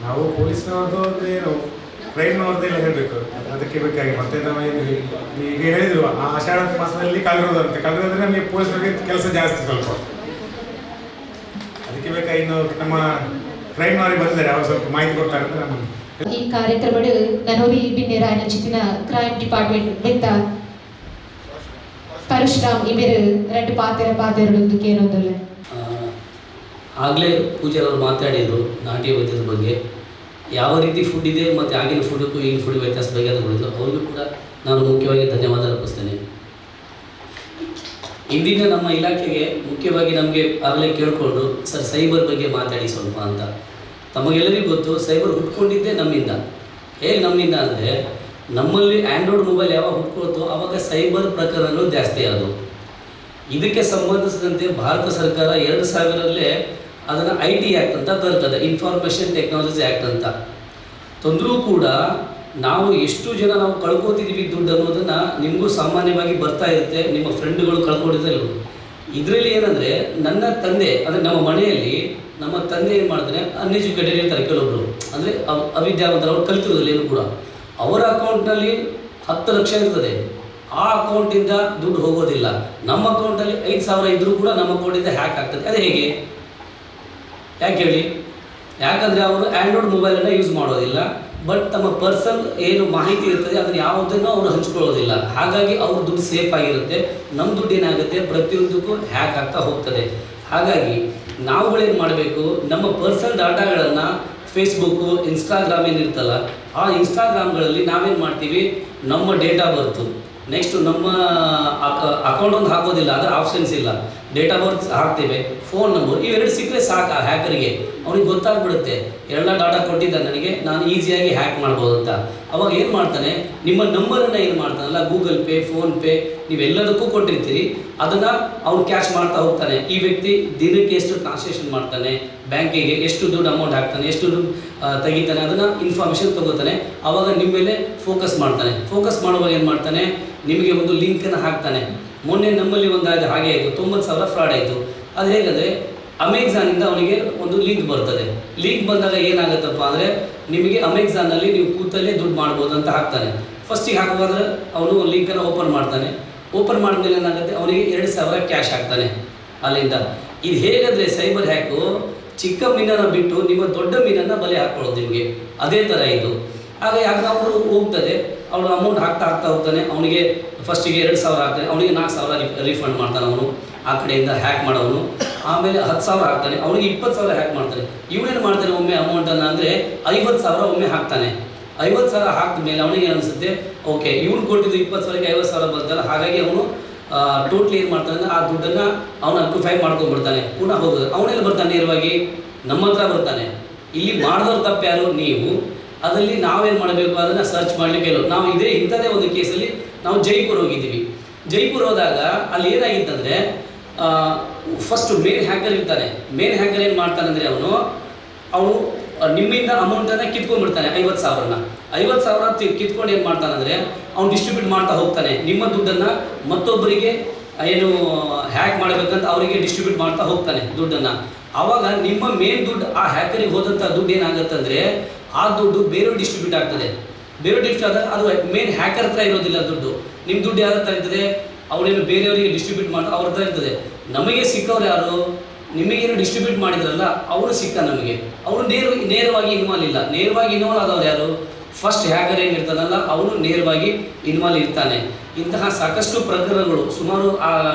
ನಾವು ಪೊಲೀಸ್ನವ್ರದ್ದು ಒಂದು ಏನು ಕ್ರೈಮ್ನವ್ರದ್ದೆಲ್ಲ ಹೇಳಬೇಕು, ಅದಕ್ಕೆ ಬೇಕಾಗಿ. ಮತ್ತೆ ನಾವು ಏನು ಈಗ ಹೇಳಿದ್ರು ಆ ಆಷಾಢ ಮಾಸದಲ್ಲಿ ಕಳ್ಳರದಂತೆ, ಕಳ್ಳರಂದ್ರೆ ನಮಗೆ ಪೊಲೀಸ್ನವ್ರಿಗೆ ಕೆಲಸ ಜಾಸ್ತಿ ಸ್ವಲ್ಪ. ಅದಕ್ಕೆ ಬೇಕಾಗಿ ಇನ್ನು ನಮ್ಮ ಕ್ರೈಮ್ನವರಿಗೆ ಬಂದಿದ್ದಾರೆ, ಅವರು ಸ್ವಲ್ಪ ಮಾಹಿತಿ ಕೊಡ್ತಾರೆ ಅಂತ ನಮ್ಮ ಈ ಕಾರ್ಯಕ್ರಮಡು ನನೋರಿ ಬಿನ್ನೆರಾಯನಂಚಿತಿನ ಕ್ರೈಮ್ ಡಿಪಾರ್ಟ್ಮೆಂಟ್ ಬೆತ್ತ ಪರಶುರಾಮ್ ಇಬೇರು ಎರಡು ಪಾತೆರ ಪಾತೆರಡೊಂದು ಕೇನೊಂದುಲ್ಲ. ಆಗಲೇ ಪೂಜಾರವರು ಮಾತಾಡಿದರು ನಾಟಿ ವೈದ್ಯದ ಬಗ್ಗೆ, ಯಾವ ರೀತಿ ಫುಡ್ ಇದೆ ಮತ್ತು ಆಗಿನ ಫುಡ್ಗೂ ಈಗಿನ ಫುಡ್ ವ್ಯತ್ಯಾಸ ಬಗ್ಗೆ ಅದು ಹೇಳಿದರು. ಅವರಿಗೂ ಕೂಡ ನಾನು ಮುಖ್ಯವಾಗಿ ಧನ್ಯವಾದ ಅರ್ಪಿಸ್ತೇನೆ. ಇಂದಿನ ನಮ್ಮ ಇಲಾಖೆಗೆ ಮುಖ್ಯವಾಗಿ ನಮಗೆ ಆಗಲೇ ಕೇಳಿಕೊಂಡು ಸರ್ ಸೈಬರ್ ಬಗ್ಗೆ ಮಾತಾಡಿ ಸ್ವಲ್ಪ ಅಂತ. ತಮಗೆಲ್ಲರಿಗೂ ಗೊತ್ತು ಸೈಬರ್ ಹುಟ್ಕೊಂಡಿದ್ದೇ ನಮ್ಮಿಂದ. ಹೇಗೆ ನಮ್ಮಿಂದ ಅಂದರೆ, ನಮ್ಮಲ್ಲಿ ಆ್ಯಂಡ್ರಾಯ್ಡ್ ಮೊಬೈಲ್ ಯಾವಾಗ ಹುಟ್ಕೊಳ್ತೋ ಆವಾಗ ಸೈಬರ್ ಪ್ರಕರಣಗಳು ಜಾಸ್ತಿ ಆದವು. ಇದಕ್ಕೆ ಸಂಬಂಧಿಸಿದಂತೆ ಭಾರತ ಸರ್ಕಾರ 2000ರಲ್ಲೇ ಅದನ್ನು IT act ಅಂತ ತರ್ತದೆ, ಇನ್ಫಾರ್ಮೇಷನ್ ಟೆಕ್ನಾಲಜಿ ಆ್ಯಕ್ಟ್ ಅಂತ ತಂದರೂ ಕೂಡ ನಾವು ಎಷ್ಟು ಜನ ನಾವು ಕಳ್ಕೊತಿದ್ದೀವಿ ದುಡ್ಡು ಅನ್ನೋದನ್ನು ನಿಮಗೂ ಸಾಮಾನ್ಯವಾಗಿ ಬರ್ತಾ ಇರುತ್ತೆ, ನಿಮ್ಮ ಫ್ರೆಂಡ್ಗಳು ಕಳ್ಕೊಂಡಿದ್ದಾರೆ. ಇದರಲ್ಲಿ ಏನಂದರೆ, ನನ್ನ ತಂದೆ ಅಂದರೆ ನಮ್ಮ ಮನೆಯಲ್ಲಿ ನಮ್ಮ ತಂದೆ ಏನು ಮಾಡ್ತಾನೆ, ಅನ್ಎಜುಕೇಟೆಡ್ ಇರ್ತಾರೆ ಕೆಲವೊಬ್ಬರು, ಅಂದರೆ ಅವಿದ್ಯಾವಂತರು, ಅವ್ರು ಕಲ್ತಿರೋದಿಲ್ಲ ಏನು ಕೂಡ. ಅವರ ಅಕೌಂಟ್ನಲ್ಲಿ 10 ಲಕ್ಷ ಇರ್ತದೆ, ಆ ಅಕೌಂಟಿಂದ ದುಡ್ಡು ಹೋಗೋದಿಲ್ಲ. ನಮ್ಮ ಅಕೌಂಟಲ್ಲಿ 5,000 ಇದ್ದರೂ ಕೂಡ ನಮ್ಮ ಅಕೌಂಟಿಂದ ಹ್ಯಾಕ್ ಆಗ್ತದೆ. ಅದು ಹೇಗೆ ಯಾಕೆ ಹೇಳಿ? ಯಾಕಂದರೆ ಅವರು ಆ್ಯಂಡ್ರಾಯ್ಡ್ ಮೊಬೈಲನ್ನು ಯೂಸ್ ಮಾಡೋದಿಲ್ಲ, ಬಟ್ ತಮ್ಮ ಪರ್ಸನ್ ಏನು ಮಾಹಿತಿ ಇರ್ತದೆ ಅದನ್ನು ಯಾವುದನ್ನು ಅವರು ಹಂಚ್ಕೊಳ್ಳೋದಿಲ್ಲ. ಹಾಗಾಗಿ ಅವ್ರ ದುಡ್ಡು ಸೇಫ್ ಆಗಿರುತ್ತೆ, ನಮ್ಮ ದುಡ್ಡು ಏನಾಗುತ್ತೆ ಪ್ರತಿಯೊಂದಕ್ಕೂ ಹ್ಯಾಕ್ ಆಗ್ತಾ ಹೋಗ್ತದೆ. ಹಾಗಾಗಿ ನಾವುಗಳೇನು ಮಾಡಬೇಕು, ನಮ್ಮ ಪರ್ಸನಲ್ ಡಾಟಾಗಳನ್ನು ಫೇಸ್ಬುಕ್ಕು, ಇನ್ಸ್ಟಾಗ್ರಾಮ್ ಏನಿರ್ತಲ್ಲ ಆ ಇನ್ಸ್ಟಾಗ್ರಾಮ್ಗಳಲ್ಲಿ ನಾವೇನು ಮಾಡ್ತೀವಿ, ನಮ್ಮ ಡೇಟ್ ಆಫ್ ಬರ್ತು, ನೆಕ್ಸ್ಟು ನಮ್ಮ ಅಕೌಂಟ್ ಒಂದು ಹಾಕೋದಿಲ್ಲ, ಅದರ ಆಪ್ಷನ್ಸ್ ಇಲ್ಲ, ಡೇಟ್ ಆಫ್ ಬರ್ತ್ ಹಾಕ್ತೇವೆ, ಫೋನ್ ನಂಬರ್, ಇವೆರಡು ಸಿಕ್ಕರೆ ಸಾಕು ಆ ಹ್ಯಾಕರಿಗೆ, ಅವ್ನಿಗೆ ಗೊತ್ತಾಗ್ಬಿಡುತ್ತೆ ಎಲ್ಲ ಡಾಟಾ ಕೊಟ್ಟಿದ್ದಾನೆ ನನಗೆ, ನಾನು ಈಸಿಯಾಗಿ ಹ್ಯಾಕ್ ಮಾಡ್ಬೋದು ಅಂತ. ಅವಾಗ ಏನು ಮಾಡ್ತಾನೆ, ನಿಮ್ಮ ನಂಬರನ್ನು ಏನು ಮಾಡ್ತಾನಲ್ಲ, ಗೂಗಲ್ ಪೇ, ಫೋನ್ಪೇ ನೀವೆಲ್ಲದಕ್ಕೂ ಕೊಟ್ಟಿರ್ತೀರಿ, ಅದನ್ನು ಅವ್ನು ಕ್ಯಾಶ್ ಮಾಡ್ತಾ ಹೋಗ್ತಾನೆ. ಈ ವ್ಯಕ್ತಿ ದಿನಕ್ಕೆ ಎಷ್ಟು ಟ್ರಾನ್ಸಾಕ್ಷನ್ ಮಾಡ್ತಾನೆ, ಬ್ಯಾಂಕಿಗೆ ಎಷ್ಟು ದುಡ್ಡು ಅಮೌಂಟ್ ಹಾಕ್ತಾನೆ, ಎಷ್ಟು ದುಡ್ಡು ತೆಗಿತಾನೆ, ಅದನ್ನು ಇನ್ಫಾರ್ಮೇಷನ್ ತೊಗೋತಾನೆ. ಆವಾಗ ನಿಮ್ಮ ಮೇಲೆ ಫೋಕಸ್ ಮಾಡ್ತಾನೆ. ಫೋಕಸ್ ಮಾಡುವಾಗ ಏನು ಮಾಡ್ತಾನೆ, ನಿಮಗೆ ಒಂದು ಲಿಂಕನ್ನು ಹಾಕ್ತಾನೆ. ಮೊನ್ನೆ ನಮ್ಮಲ್ಲಿ ಒಂದಾದ ಹಾಗೆ ಆಯಿತು, 90,000 ಫ್ರಾಡ್ ಆಯಿತು. ಅದು ಹೇಗೆಂದರೆ, ಅಮೆಝಾನಿಂದ ಅವನಿಗೆ ಒಂದು ಲಿಂಕ್ ಬರ್ತದೆ. ಲಿಂಕ್ ಬಂದಾಗ ಏನಾಗುತ್ತಪ್ಪ ಅಂದರೆ, ನಿಮಗೆ ಅಮೆಝಾನಲ್ಲಿ ನೀವು ಕೂತಲ್ಲೇ ದುಡ್ಡು ಮಾಡ್ಬೋದು ಅಂತ ಹಾಕ್ತಾನೆ. ಫಸ್ಟಿಗೆ ಹಾಕುವಾದ್ರೆ ಅವನು ಲಿಂಕನ್ನು ಓಪನ್ ಮಾಡ್ತಾನೆ. ಓಪನ್ ಮಾಡಿದ್ಮೇಲೆ ಏನಾಗುತ್ತೆ, ಅವನಿಗೆ 2,000 ಕ್ಯಾಶ್ ಹಾಕ್ತಾನೆ ಅಲ್ಲಿಂದ. ಇದು ಹೇಗಂದರೆ ಸೈಬರ್ ಹ್ಯಾಕು ಚಿಕ್ಕ ಮೀನನ್ನು ಬಿಟ್ಟು ನಿಮ್ಮ ದೊಡ್ಡ ಮೀನನ್ನು ಬಲೆ ಹಾಕ್ಕೊಳ್ಳೋದು ನಿಮಗೆ, ಅದೇ ಥರ ಇದು. ಆಗ ಯಾಕೆ ಅವರು ಹೋಗ್ತದೆ, ಅವನು ಅಮೌಂಟ್ ಹಾಕ್ತಾ ಹಾಕ್ತಾ ಹೋಗ್ತಾನೆ. ಅವನಿಗೆ ಫಸ್ಟಿಗೆ 2,000 ಹಾಕ್ತಾನೆ, ಅವನಿಗೆ 4,000 ರೀಫಂಡ್ ಮಾಡ್ತಾನೆ ಅವನು, ಆ ಕಡೆಯಿಂದ ಹ್ಯಾಕ್ ಮಾಡೋವನು. ಆಮೇಲೆ 10,000 ಹಾಕ್ತಾನೆ, ಅವನಿಗೆ 20,000 ಹ್ಯಾಕ್ ಮಾಡ್ತಾನೆ. ಇವನೇನು ಮಾಡ್ತಾನೆ, ಒಮ್ಮೆ ಅಮೌಂಟನ್ನು ಅಂದರೆ 50,000 ಒಮ್ಮೆ ಹಾಕ್ತಾನೆ. 50,000 ಹಾಕಿದ ಮೇಲೆ ಅವನಿಗೆ ಅನಿಸುತ್ತೆ, ಓಕೆ ಇವನು ಕೊಟ್ಟಿದ್ದು 20,000ಕ್ಕೆ 50,000 ಬಂತಲ್ಲ, ಹಾಗಾಗಿ ಅವನು ಟೋಟ್ಲಿ ಏನು ಮಾಡ್ತಾನೆ ಅಂದರೆ ಆ ದುಡ್ಡನ್ನು ಅವನು ಅಕ್ಯುಫೈ ಮಾಡ್ಕೊಂಡ್ಬಿಡ್ತಾನೆ. ಪುನಃ ಹೋಗೋದು ಅವನೆಲ್ಲಿ ಬರ್ತಾನೆ, ನೇರವಾಗಿ ನಮ್ಮ ಹತ್ರ ಬರ್ತಾನೆ. ಇಲ್ಲಿ ಮಾಡಿದವ್ರು ತಪ್ಪು ಯಾರು, ನೀವು. ಅದರಲ್ಲಿ ನಾವೇನು ಮಾಡಬೇಕು, ಅದನ್ನು ಸರ್ಚ್ ಮಾಡಲಿಕ್ಕೆ ಇಲ್ಲ. ನಾವು ಇದೇ ಇಂಥದ್ದೇ ಒಂದು ಕೇಸಲ್ಲಿ ನಾವು ಜೈಪುರ್ ಹೋಗಿದ್ದೀವಿ. ಜೈಪುರ್ ಹೋದಾಗ ಅಲ್ಲಿ ಏನಾಗಿತ್ತಂದರೆ, ಫಸ್ಟು ಮೇನ್ ಹ್ಯಾಕರ್ ಇರ್ತಾನೆ. ಮೇನ್ ಹ್ಯಾಕರ್ ಏನು ಮಾಡ್ತಾನೆ ಅಂದರೆ, ಅವನು ನಿಮ್ಮಿಂದ ಅಮೌಂಟನ್ನು ಕಿತ್ಕೊಂಡ್ಬಿಡ್ತಾನೆ. 50,000ನ 50,000 ಕಿತ್ಕೊಂಡು ಏನು ಮಾಡ್ತಾನಂದರೆ, ಅವ್ನು ಡಿಸ್ಟ್ರಿಬ್ಯೂಟ್ ಮಾಡ್ತಾ ಹೋಗ್ತಾನೆ. ನಿಮ್ಮ ದುಡ್ಡನ್ನು ಮತ್ತೊಬ್ಬರಿಗೆ ಏನು ಹ್ಯಾಕ್ ಮಾಡಬೇಕಂತ ಅವರಿಗೆ ಡಿಸ್ಟ್ರಿಬ್ಯೂಟ್ ಮಾಡ್ತಾ ಹೋಗ್ತಾನೆ ದುಡ್ಡನ್ನು. ಆವಾಗ ನಿಮ್ಮ ಮೇನ್ ದುಡ್ಡು ಆ ಹ್ಯಾಕರಿಗೆ ಹೋದಂಥ ದುಡ್ಡು ಏನಾಗುತ್ತಂದರೆ, ಆ ದುಡ್ಡು ಬೇರೆ ಡಿಸ್ಟ್ರಿಬ್ಯೂಟ್ ಆಗ್ತದೆ. ಬೇರೆ ಡಿಸ್ಟ್ರಿಬ್ಯೂಟ್ ಆದಾಗ ಅದು ಮೇನ್ ಹ್ಯಾಕರ್ ಹತ್ರ ಇರೋದಿಲ್ಲ ದುಡ್ಡು. ನಿಮ್ಮ ದುಡ್ಡು ಯಾರ ಹತ್ರ ಇರ್ತದೆ? ಅವರೇನು ಬೇರೆಯವರಿಗೆ ಡಿಸ್ಟ್ರಿಬ್ಯೂಟ್ ಮಾಡ್ತಾ ಅವ್ರ ಹತ್ರ ಇರ್ತದೆ. ನಮಗೆ ಸಿಕ್ಕವ್ರು ಯಾರು? ನಿಮಗೇನು ಡಿಸ್ಟ್ರಿಬ್ಯೂಟ್ ಮಾಡಿದ್ರಲ್ಲ ಅವರು ಸಿಕ್ಕ ನಮಗೆ. ಅವರು ನೇರವಾಗಿ ಇನ್ವಾಲ್ವ್ ಇಲ್ಲ. ನೇರವಾಗಿ ಇನ್ವಾಲ್ವ್ ಆದವ್ರು ಯಾರು? ಫಸ್ಟ್ ಹ್ಯಾಕರ್ ಏನಿರ್ತಾನಲ್ಲ ಅವನು ನೇರವಾಗಿ ಇನ್ವಾಲ್ವ್ ಇರ್ತಾನೆ. ಇಂತಹ ಸಾಕಷ್ಟು ಪ್ರಕರಣಗಳು ಸುಮಾರು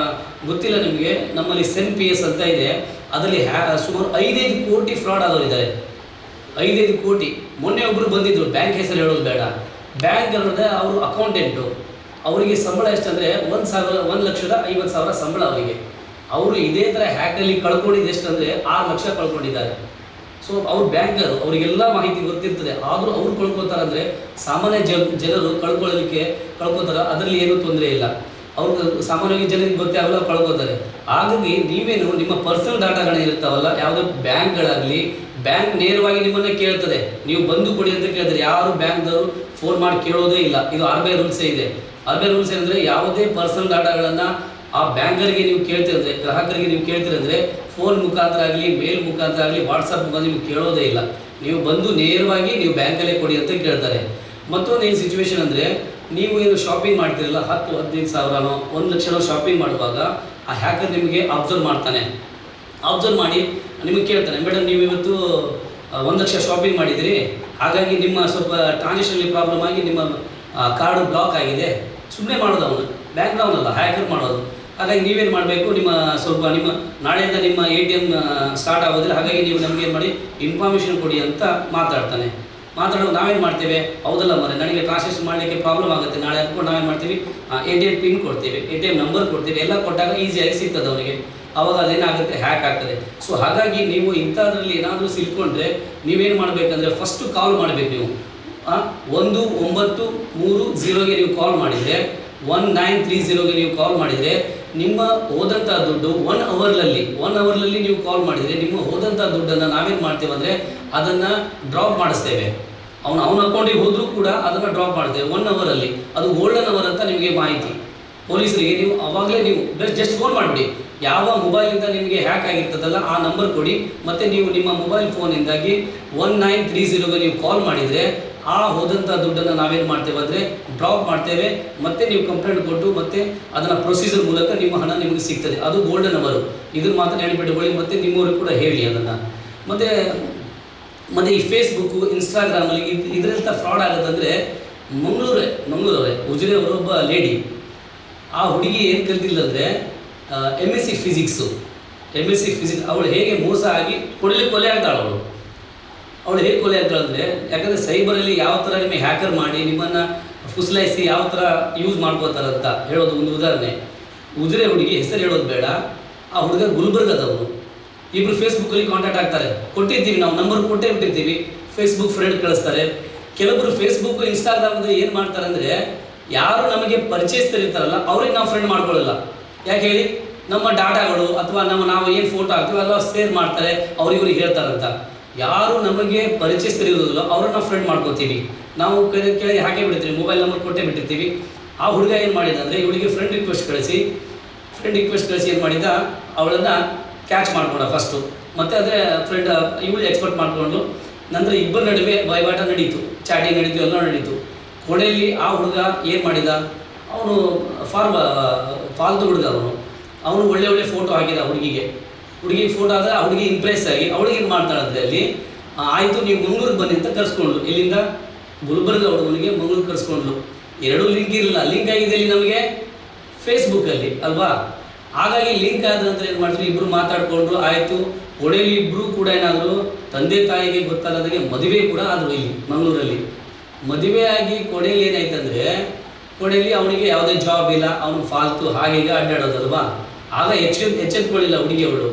ಗೊತ್ತಿಲ್ಲ ನಿಮಗೆ, ನಮ್ಮಲ್ಲಿ ಸೆನ್ ಪಿ ಎಸ್ ಅಂತ ಇದೆ, ಅದರಲ್ಲಿ ಸುಮಾರು 5-5 ಕೋಟಿ ಫ್ರಾಡ್ ಆದವರು ಇದ್ದಾರೆ. 5-5 ಕೋಟಿ. ಮೊನ್ನೆ ಒಬ್ಬರು ಬಂದಿದ್ದರು, ಬ್ಯಾಂಕ್ ಹೆಸರು ಹೇಳೋದು ಬೇಡ, ಬ್ಯಾಂಕ್ ಅನ್ನೋದೇ ಅವರು ಅಕೌಂಟೆಂಟು. ಅವರಿಗೆ ಸಂಬಳ ಎಷ್ಟಂದರೆ 1,50,000 ಸಂಬಳ ಅವರಿಗೆ. ಅವರು ಇದೇ ಥರ ಹ್ಯಾಕಲ್ಲಿ ಕಳ್ಕೊಂಡಿದ್ದು ಎಷ್ಟಂದರೆ 6 ಲಕ್ಷ ಕಳ್ಕೊಂಡಿದ್ದಾರೆ. ಸೊ ಅವ್ರು ಬ್ಯಾಂಕರು, ಅವರಿಗೆಲ್ಲ ಮಾಹಿತಿ ಗೊತ್ತಿರ್ತದೆ. ಆದರೂ ಅವ್ರು ಕಳ್ಕೊತಾರಂದರೆ ಸಾಮಾನ್ಯ ಜನರು ಕಳ್ಕೊತಾರೆ, ಅದರಲ್ಲಿ ಏನೂ ತೊಂದರೆ ಇಲ್ಲ. ಅವ್ರಿಗೆ ಸಾಮಾನ್ಯವಾಗಿ ಜನರಿಗೆ ಗೊತ್ತೇ ಆಗಲ್ಲ, ಅವ್ರು ಕಳ್ಕೊತಾರೆ. ಹಾಗಾಗಿ ನೀವೇನು ನಿಮ್ಮ ಪರ್ಸನಲ್ ಡಾಟಾಗಳೇನಿರ್ತಾವಲ್ಲ, ಯಾವುದೋ ಬ್ಯಾಂಕ್ಗಳಾಗಲಿ, ಬ್ಯಾಂಕ್ ನೇರವಾಗಿ ನಿಮ್ಮನ್ನು ಕೇಳ್ತದೆ, ನೀವು ಬಂದು ಕೊಡಿ ಅಂತ ಕೇಳ್ತಾರೆ. ಯಾರು ಬ್ಯಾಂಕ್ದವರು ಫೋನ್ ಮಾಡಿ ಕೇಳೋದೇ ಇಲ್ಲ. ಇದು ಆರ್ ಬಿ I ರೂಲ್ಸೇ ಇದೆ. ಆರ್ ಬಿ I rules ಏನಂದರೆ, ಯಾವುದೇ ಪರ್ಸನಲ್ ಡಾಟಾಗಳನ್ನು ಆ ಬ್ಯಾಂಕರಿಗೆ ನೀವು ಕೇಳ್ತಿರಂದರೆ, ಗ್ರಾಹಕರಿಗೆ ನೀವು ಕೇಳ್ತಿರಂದರೆ, ಫೋನ್ ಮುಖಾಂತರ ಆಗಲಿ, ಮೇಲ್ ಮುಖಾಂತರ ಆಗಲಿ, ವಾಟ್ಸಪ್ ಮುಖಾಂತರ ನೀವು ಕೇಳೋದೇ ಇಲ್ಲ. ನೀವು ಬಂದು ನೇರವಾಗಿ ನೀವು ಬ್ಯಾಂಕಲ್ಲೇ ಕೊಡಿ ಅಂತ ಕೇಳ್ತಾರೆ. ಮತ್ತೊಂದು ಏನು ಸಿಚುವೇಶನ್ ಅಂದರೆ, ನೀವು ಏನು ಶಾಪಿಂಗ್ ಮಾಡ್ತಿರಲ್ಲ, 10-15 ಸಾವಿರನೋ 1 ಲಕ್ಷನೋ ಶಾಪಿಂಗ್ ಮಾಡುವಾಗ ಆ ಹ್ಯಾಕರ್ ನಿಮಗೆ ಅಬ್ಸರ್ವ್ ಮಾಡ್ತಾನೆ. ಅಬ್ಸರ್ವ್ ಮಾಡಿ ನಿಮಗೆ ಕೇಳ್ತಾನೆ, ಮೇಡಮ್ ನೀವು ಇವತ್ತು 1 ಲಕ್ಷ ಶಾಪಿಂಗ್ ಮಾಡಿದಿರಿ, ಹಾಗಾಗಿ ನಿಮ್ಮ ಸ್ವಲ್ಪ ಟ್ರಾನ್ಸಾಕ್ಷನಲ್ಲಿ ಪ್ರಾಬ್ಲಮ್ ಆಗಿ ನಿಮ್ಮ ಕಾರ್ಡು ಬ್ಲಾಕ್ ಆಗಿದೆ. ಸುಮ್ಮನೆ ಮಾಡೋದು ಅವನು, ಬ್ಯಾಂಕ್ನವನಲ್ಲ, ಹ್ಯಾಕರ್ ಮಾಡೋದು. ಹಾಗಾಗಿ ನೀವೇನು ಮಾಡಬೇಕು, ನಿಮ್ಮ ಸ್ವಲ್ಪ ನಿಮ್ಮ ನಾಳೆಯಿಂದ ನಿಮ್ಮ ATM start ಆಗೋದಿಲ್ಲ, ಹಾಗಾಗಿ ನೀವು ನಮಗೆ ಏನು ಮಾಡಿ ಇನ್ಫಾರ್ಮೇಷನ್ ಕೊಡಿ ಅಂತ ಮಾತಾಡ್ತಾನೆ. ಮಾತಾಡೋದು ನಾವೇನು ಮಾಡ್ತೇವೆ, ಹೌದಲ್ಲ ಮರೆ ನನಗೆ ಟ್ರಾನ್ಸಾಕ್ಷನ್ ಮಾಡಲಿಕ್ಕೆ ಪ್ರಾಬ್ಲಮ್ ಆಗುತ್ತೆ ನಾಳೆ ಅಂದ್ಕೊಂಡು ನಾವೇನು ಮಾಡ್ತೀವಿ, ATM pin ಕೊಡ್ತೀವಿ, ATM number ಕೊಡ್ತೀವಿ. ಎಲ್ಲ ಕೊಟ್ಟಾಗ ಈಸಿಯಾಗಿ ಸಿಗ್ತದೆ ಅವನಿಗೆ. ಆವಾಗ ಅದೇನಾಗುತ್ತೆ, ಹ್ಯಾಕ್ ಆಗ್ತದೆ. ಸೊ ಹಾಗಾಗಿ ನೀವು ಇಂಥದ್ರಲ್ಲಿ ಏನಾದರೂ ಸಿಲ್ಕೊಂಡ್ರೆ ನೀವೇನು ಮಾಡಬೇಕಂದ್ರೆ, ಫಸ್ಟು ಕಾಲ್ ಮಾಡಬೇಕು. ನೀವು 1930ಗೆ ನೀವು ಕಾಲ್ ಮಾಡಿದರೆ, 1930ಗೆ ನೀವು ಕಾಲ್ ಮಾಡಿದರೆ, ನಿಮ್ಮ ಹೋದಂಥ ದುಡ್ಡು 1 ಅವರ್ಲಲ್ಲಿ ನೀವು ಕಾಲ್ ಮಾಡಿದರೆ ನಿಮ್ಮ ಹೋದಂಥ ದುಡ್ಡನ್ನು ನಾವೇನು ಮಾಡ್ತೇವೆ ಅಂದರೆ ಅದನ್ನು ಡ್ರಾಪ್ ಮಾಡಿಸ್ತೇವೆ. ಅವನ ಅಕೌಂಟಿಗೆ ಹೋದರೂ ಕೂಡ ಅದನ್ನು ಡ್ರಾಪ್ ಮಾಡ್ತೇವೆ 1 ಅವರಲ್ಲಿ. ಅದು ಗೋಲ್ಡನ್ ಅವರ್ ಅಂತ ನಿಮಗೆ ಮಾಹಿತಿ ಪೊಲೀಸರಿಗೆ. ನೀವು ಆವಾಗಲೇ ನೀವು ಜಸ್ಟ್ ಫೋನ್ ಮಾಡಿಬಿಡಿ. ಯಾವ ಮೊಬೈಲಿಂದ ನಿಮಗೆ ಹ್ಯಾಕ್ ಆಗಿರ್ತದಲ್ಲ ಆ ನಂಬರ್ ಕೊಡಿ, ಮತ್ತು ನೀವು ನಿಮ್ಮ ಮೊಬೈಲ್ ಫೋನಿಂದಾಗಿ 1930ಗೆ ನೀವು ಕಾಲ್ ಮಾಡಿದರೆ ಆ ಹೋದಂಥ ದುಡ್ಡನ್ನು ನಾವೇನು ಮಾಡ್ತೇವೆ ಅಂದರೆ ಡ್ರಾಪ್ ಮಾಡ್ತೇವೆ. ಮತ್ತು ನೀವು ಕಂಪ್ಲೇಂಟ್ ಕೊಟ್ಟು ಮತ್ತು ಅದನ್ನು ಪ್ರೊಸೀಜರ್ ಮೂಲಕ ನಿಮ್ಮ ಹಣ ನಿಮಗೆ ಸಿಗ್ತದೆ. ಅದು ಗೋಲ್ಡನ್ ಅವರು. ಇದನ್ನು ಮಾತ್ರ ನೆನಪಿಟ್ಟುಕೊಳ್ಳಿ, ಮತ್ತು ನಿಮ್ಮವರು ಕೂಡ ಹೇಳಿ ಅದನ್ನು. ಮತ್ತು ಮತ್ತು ಈ ಫೇಸ್ಬುಕ್ಕು, ಇನ್ಸ್ಟಾಗ್ರಾಮಲ್ಲಿ ಇದರೆಂಥ ಫ್ರಾಡ್ ಆಗುತ್ತಂದರೆ, ಮಂಗಳೂರವರೇ ಉಜಿರೆ ಅವರು ಒಬ್ಬ ಲೇಡಿ, ಆ ಹುಡುಗಿ ಏನು ಕಲ್ತಿಲ್ಲ ಅಂದರೆ MSc physics ಅವಳು ಹೇಗೆ ಮೋಸ ಆಗಿ ಕೊಡಲಿ ಕೊಲೆ ಆಗ್ತಾಳೆ ಅವಳು. ಅವಳು ಹೇಗೆ ಕೊಲೆ ಆಗ್ತಾಳೆ ಅಂದರೆ, ಯಾಕಂದರೆ ಸೈಬರಲ್ಲಿ ಯಾವ ಥರ ನಿಮಗೆ ಹ್ಯಾಕರ್ ಮಾಡಿ ನಿಮ್ಮನ್ನು ಫುಸ್ಲಾಯಿಸಿ ಯಾವ ಥರ ಯೂಸ್ ಮಾಡ್ಕೋತಾರಂತ ಹೇಳೋದು ಒಂದು ಉದಾಹರಣೆ. ಉಜಿರೆ ಹುಡುಗಿ, ಹೆಸರು ಹೇಳೋದು ಬೇಡ, ಆ ಹುಡುಗ ಗುಲ್ಬರ್ಗದವನು. ಇಬ್ಬರು ಫೇಸ್ಬುಕ್ಕಲ್ಲಿ ಕಾಂಟ್ಯಾಕ್ಟ್ ಆಗ್ತಾರೆ. ಕೊಟ್ಟಿರ್ತೀವಿ ನಾವು ನಂಬರ್ ಕೊಟ್ಟೇ ಬಿಟ್ಟಿರ್ತೀವಿ, ಫೇಸ್ಬುಕ್ ಫ್ರೆಂಡ್ ಕಳಿಸ್ತಾರೆ. ಕೆಲವೊಬ್ಬರು ಫೇಸ್ಬುಕ್ಕು ಇನ್ಸ್ಟಾಗ್ರಾಮಲ್ಲಿ ಏನು ಮಾಡ್ತಾರೆ ಅಂದರೆ, ಯಾರು ನಮಗೆ ಪರಿಚಯಿಸ್ತಿರ್ತಾರಲ್ಲ ಅವ್ರಿಗೆ ನಾವು ಫ್ರೆಂಡ್ ಮಾಡ್ಕೊಳ್ಳಲ್ಲ. ಯಾಕೆ ಹೇಳಿ? ನಮ್ಮ ಡಾಟಾಗಳು ಅಥವಾ ನಾವು ಏನು ಫೋಟೋ ಹಾಕ್ತೀವಿ ಎಲ್ಲ ಶೇರ್ ಮಾಡ್ತಾರೆ, ಅವ್ರಿವ್ರಿಗೆ ಹೇಳ್ತಾರಂತ. ಯಾರು ನಮಗೆ ಪರಿಚಯಿಸ್ತಿರೋದಿಲ್ಲ ಅವ್ರನ್ನ ನಾವು ಫ್ರೆಂಡ್ ಮಾಡ್ಕೋತೀವಿ. ನಾವು ಕೆಳಗೆ ಹಾಕೇ ಬಿಡ್ತೀವಿ, ಮೊಬೈಲ್ ನಂಬರ್ ಕೊಟ್ಟೇ ಬಿಟ್ಟಿರ್ತೀವಿ. ಆ ಹುಡುಗ ಏನು ಮಾಡಿದ ಅಂದರೆ, ಇವಳಿಗೆ ಫ್ರೆಂಡ್ ರಿಕ್ವೆಸ್ಟ್ ಕಳಿಸಿ ಏನು ಮಾಡಿದ, ಅವಳನ್ನು ಕ್ಯಾಚ್ ಮಾಡ್ಕೊಂಡ ಫಸ್ಟು. ಮತ್ತು ಅದೇ ಫ್ರೆಂಡ್ ಇವಳು ಎಕ್ಸ್ಪೆಕ್ಟ್ ಮಾಡಿಕೊಂಡು ನಂತರ ಇಬ್ಬರ ನಡುವೆ ವಹಿವಾಟ ನಡೀತು, ಚಾಟಿಂಗ್ ನಡೀತು, ಎಲ್ಲ ನಡೀತು. ಕೊನೆಯಲ್ಲಿ ಆ ಹುಡುಗ ಏನು ಮಾಡಿದ, ಅವನು ಫಾಲ್ತು ಹುಡುಗ ಅವನು ಒಳ್ಳೆ ಒಳ್ಳೆ ಫೋಟೋ ಹಾಕಿದ ಹುಡುಗಿಗೆ. ಹುಡುಗಿಗೆ ಫೋಟೋ ಆದರೆ ಆ ಹುಡುಗಿ ಇಂಪ್ರೆಸ್ ಆಗಿ ಅವಳಿಗೆ ಏನು ಮಾಡ್ತಾಳಂದರೆ ಅಲ್ಲಿ ಆಯಿತು ನೀವು ಮಂಗ್ಳೂರಿಗೆ ಬನ್ನಿ ಅಂತ ಕರೆಸ್ಕೊಂಡ್ಲು. ಇಲ್ಲಿಂದ ಗುಲ್ಬರ್ಗ ಹುಡುಗನಿಗೆ ಮಂಗ್ಳೂರಿಗೆ ಕರೆಸ್ಕೊಂಡ್ಲು. ಎರಡೂ ಲಿಂಕ್ ಇರಲಿಲ್ಲ. ಲಿಂಕ್ ಆಗಿದೆ ಇಲ್ಲಿ ನಮಗೆ ಫೇಸ್ಬುಕ್ಕಲ್ಲಿ ಅಲ್ವಾ. ಹಾಗಾಗಿ ಲಿಂಕ್ ಆದ ನಂತರ ಏನು ಮಾಡ್ತೀವಿ, ಇಬ್ಬರು ಮಾತಾಡಿಕೊಂಡ್ರು, ಆಯಿತು. ಒಡೆಯಲ್ಲಿ ಇಬ್ಬರು ಕೂಡ ಏನಾದರು ತಂದೆ ತಾಯಿಗೆ ಗೊತ್ತಾಗದಾಗೆ ಮದುವೆ ಕೂಡ ಆದರು ಇಲ್ಲಿ ಮಂಗಳೂರಲ್ಲಿ. ಮದುವೆಯಾಗಿ ಕೊನೆಯಲ್ಲಿ ಏನಾಯ್ತಂದರೆ, ಕೊನೆಯಲ್ಲಿ ಅವನಿಗೆ ಯಾವುದೇ ಜಾಬ್ ಇಲ್ಲ, ಅವನು ಫಾಲ್ತು ಹಾಗೆ ಅಡ್ಡಾಡೋದಲ್ವಾ. ಆಗ ಎಚ್ಚೆತ್ಕೊಳ್ಳಿಲ್ಲ ಹುಡುಗಿ ಅವಳು.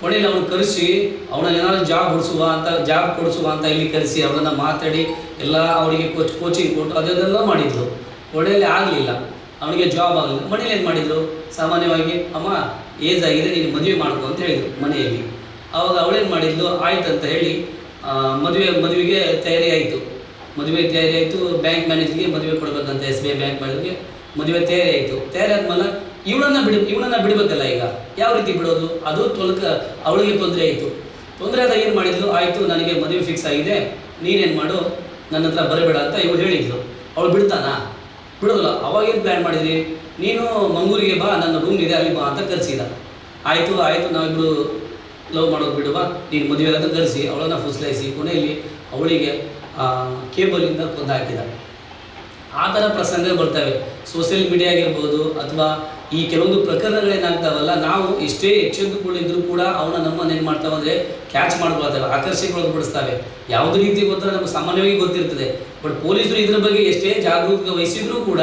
ಕೊನೆಯಲ್ಲಿ ಅವನು ಕರೆಸಿ ಅವನ ಏನಾದರೂ ಜಾಬ್ ಹೊಡಿಸುವ ಅಂತ, ಜಾಬ್ ಕೊಡಿಸುವ ಅಂತ ಇಲ್ಲಿ ಕರೆಸಿ ಅವನನ್ನು ಮಾತಾಡಿ ಎಲ್ಲ ಅವನಿಗೆ ಕೋಚಿಂಗ್ ಕೊಟ್ಟು ಅದನ್ನೆಲ್ಲ ಮಾಡಿದ್ರು. ಕೊನೆಯಲ್ಲಿ ಆಗಲಿಲ್ಲ, ಅವನಿಗೆ ಜಾಬ್ ಆಗಲಿಲ್ಲ. ಮನೇಲಿ ಏನು ಮಾಡಿದರು, ಸಾಮಾನ್ಯವಾಗಿ ಅಮ್ಮ ಏಜ್ ಆಗಿದೆ ನೀನು ಮದುವೆ ಮಾಡ್ಕೊ ಅಂತ ಹೇಳಿದರು ಮನೆಯಲ್ಲಿ. ಆವಾಗ ಅವಳೇನು ಮಾಡಿದ್ಲು, ಆಯ್ತು ಅಂತ ಹೇಳಿ ಮದುವೆಗೆ ತಯಾರಿ ಆಯಿತು. ಮದುವೆ ತಯಾರಿ ಆಯಿತು, ಬ್ಯಾಂಕ್ ಮ್ಯಾನೇಜರ್ಗೆ ಮದುವೆ ಕೊಡಬೇಕಂತ SBI bank ಮ್ಯಾನೇಜರ್ಗೆ ಮದುವೆ ತಯಾರಿ ಆಯಿತು. ತಯಾರಿ ಆದಮೇಲೆ ಇವಳನ್ನು ಬಿಡಬೇಕಲ್ಲ, ಈಗ ಯಾವ ರೀತಿ ಬಿಡೋದು, ಅದು ತೊಲಕ ಅವಳಿಗೆ ತೊಂದರೆ ಆಯಿತು. ತೊಂದರೆ ಆದಾಗ ಏನು ಮಾಡಿದ್ಲು, ಆಯಿತು ನನಗೆ ಮದುವೆ ಫಿಕ್ಸ್ ಆಗಿದೆ, ನೀನೇನು ಮಾಡು ನನ್ನ ಹತ್ರ ಬರಬೇಡ ಅಂತ ಇವಳು ಹೇಳಿದ್ಲು. ಅವಳು ಬಿಡ್ತಾನಾ? ಬಿಡೋದಿಲ್ಲ. ಅವಾಗೇನು ಪ್ಲ್ಯಾನ್ ಮಾಡಿದ್ರಿ, ನೀನು ಮಂಗಳೂರಿಗೆ ಬಾ, ನನ್ನ ರೂಮ್ ಇದೆ ಅಲ್ಲಿ ಬಾ ಅಂತ ಕರೆಸಿದ. ಆಯಿತು ಆಯಿತು ನಾವಿಬ್ಬರು ಲವ್ ಮಾಡೋದು ಬಿಡುವ, ನೀನು ಮದುವೆ ಅಂತ ಕರೆಸಿ ಅವಳನ್ನು ಫುಸ್ಲಾಯಿಸಿ ಕೊನೆಯಲ್ಲಿ ಅವಳಿಗೆ ಕೇಬಲಿಂದ ಕೊಂದು ಹಾಕಿದ. ಆ ಥರ ಪ್ರಸಂಗ ಬರ್ತವೆ. ಸೋಷಿಯಲ್ ಮೀಡಿಯಾ ಆಗಿರ್ಬೋದು ಅಥವಾ ಈ ಕೆಲವೊಂದು ಪ್ರಕರಣಗಳೇನಾಗ್ತಾವಲ್ಲ, ನಾವು ಎಷ್ಟೇ ಎಚ್ಚೆತ್ತುಕೊಂಡಿದ್ರೂ ಕೂಡ ಅವನ ನಮ್ಮನ್ನು ಏನು ಮಾಡ್ತಾವೆ ಅಂದರೆ ಕ್ಯಾಚ್ ಮಾಡ್ಕೊಳ್ತವೆ, ಆಕರ್ಷಣೆಗೊಳಪಡಿಸ್ತವೆ. ಯಾವುದೇ ರೀತಿ ಗೊತ್ತಲ್ಲ, ನಮಗೆ ಸಾಮಾನ್ಯವಾಗಿ ಗೊತ್ತಿರ್ತದೆ. ಬಟ್ ಪೊಲೀಸರು ಇದ್ರ ಬಗ್ಗೆ ಎಷ್ಟೇ ಜಾಗರೂಕ ವಹಿಸಿದ್ರೂ ಕೂಡ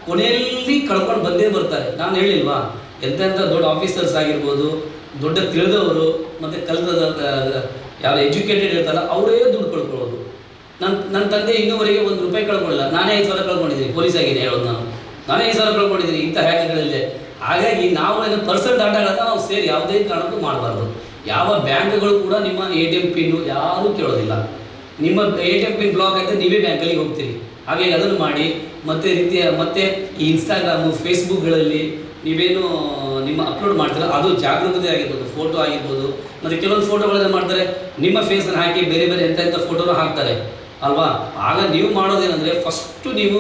ಕೊನೆಯಲ್ಲಿ ಕಳ್ಕೊಂಡು ಬಂದೇ ಬರ್ತಾರೆ. ನಾನು ಹೇಳಿಲ್ವಾ, ಎಂತೆಂಥ ದೊಡ್ಡ ಆಫೀಸರ್ಸ್ ಆಗಿರ್ಬೋದು, ದೊಡ್ಡ ತಿಳಿದವರು ಮತ್ತು ಕಲಿತದ ಯಾರು ಎಜುಕೇಟೆಡ್ ಇರ್ತಾರಲ್ಲ ಅವರೇ ದುಡ್ಡು ಕಳ್ಕೊಳ್ಳೋದು. ನನ್ನ ತಂದೆ ಇನ್ನೂವರೆಗೆ 1 ರೂಪಾಯಿ ಕಳ್ಕೊಳ್ಳಿಲ್ಲ. ನಾನೇ 5,000 ಕಳ್ಕೊಂಡಿದ್ದೀನಿ, ಪೊಲೀಸ್ ಆಗಿದ್ದೀನಿ ಹೇಳೋದು ನಾನು. ನಾನೇ 5,000 ಕಳ್ಕೊಂಡಿದ್ದೀನಿ ಇಂಥ ಹ್ಯಾಕ್ಗಳಲ್ಲಿ. ಹಾಗಾಗಿ ನಾವು ಏನು ಪರ್ಸನಲ್ ಡಾಟಾಗಳನ್ನು ನಾವು ಸೇರಿ ಯಾವುದೇ ಕಾರಣಕ್ಕೂ ಮಾಡಬಾರ್ದು. ಯಾವ ಬ್ಯಾಂಕ್ಗಳು ಕೂಡ ನಿಮ್ಮ ATM pin ಯಾರೂ ಕೇಳೋದಿಲ್ಲ. ನಿಮ್ಮ ATM pin block ಆದರೆ ನೀವೇ ಬ್ಯಾಂಕಲ್ಲಿ ಹೋಗ್ತೀರಿ. ಹಾಗಾಗಿ ಅದನ್ನು ಮಾಡಿ. ಮತ್ತು ರೀತಿಯ ಮತ್ತು ಈ ಇನ್ಸ್ಟಾಗ್ರಾಮು ಫೇಸ್ಬುಕ್ಗಳಲ್ಲಿ ನೀವೇನು ನಿಮ್ಮ ಅಪ್ಲೋಡ್ ಮಾಡ್ತೀರ ಅದು ಜಾಗರೂಕತೆ ಆಗಿರ್ಬೋದು, ಫೋಟೋ ಆಗಿರ್ಬೋದು. ಮತ್ತು ಕೆಲವೊಂದು ಫೋಟೋಗಳನ್ನು ಮಾಡ್ತಾರೆ, ನಿಮ್ಮ ಫೇಸನ್ನು ಹಾಕಿ ಬೇರೆ ಬೇರೆ ಎಂಥ ಎಂಥ ಫೋಟೋನ ಹಾಕ್ತಾರೆ ಅಲ್ವಾ. ಆಗ ನೀವು ಮಾಡೋದೇನೆಂದರೆ ಫಸ್ಟು ನೀವು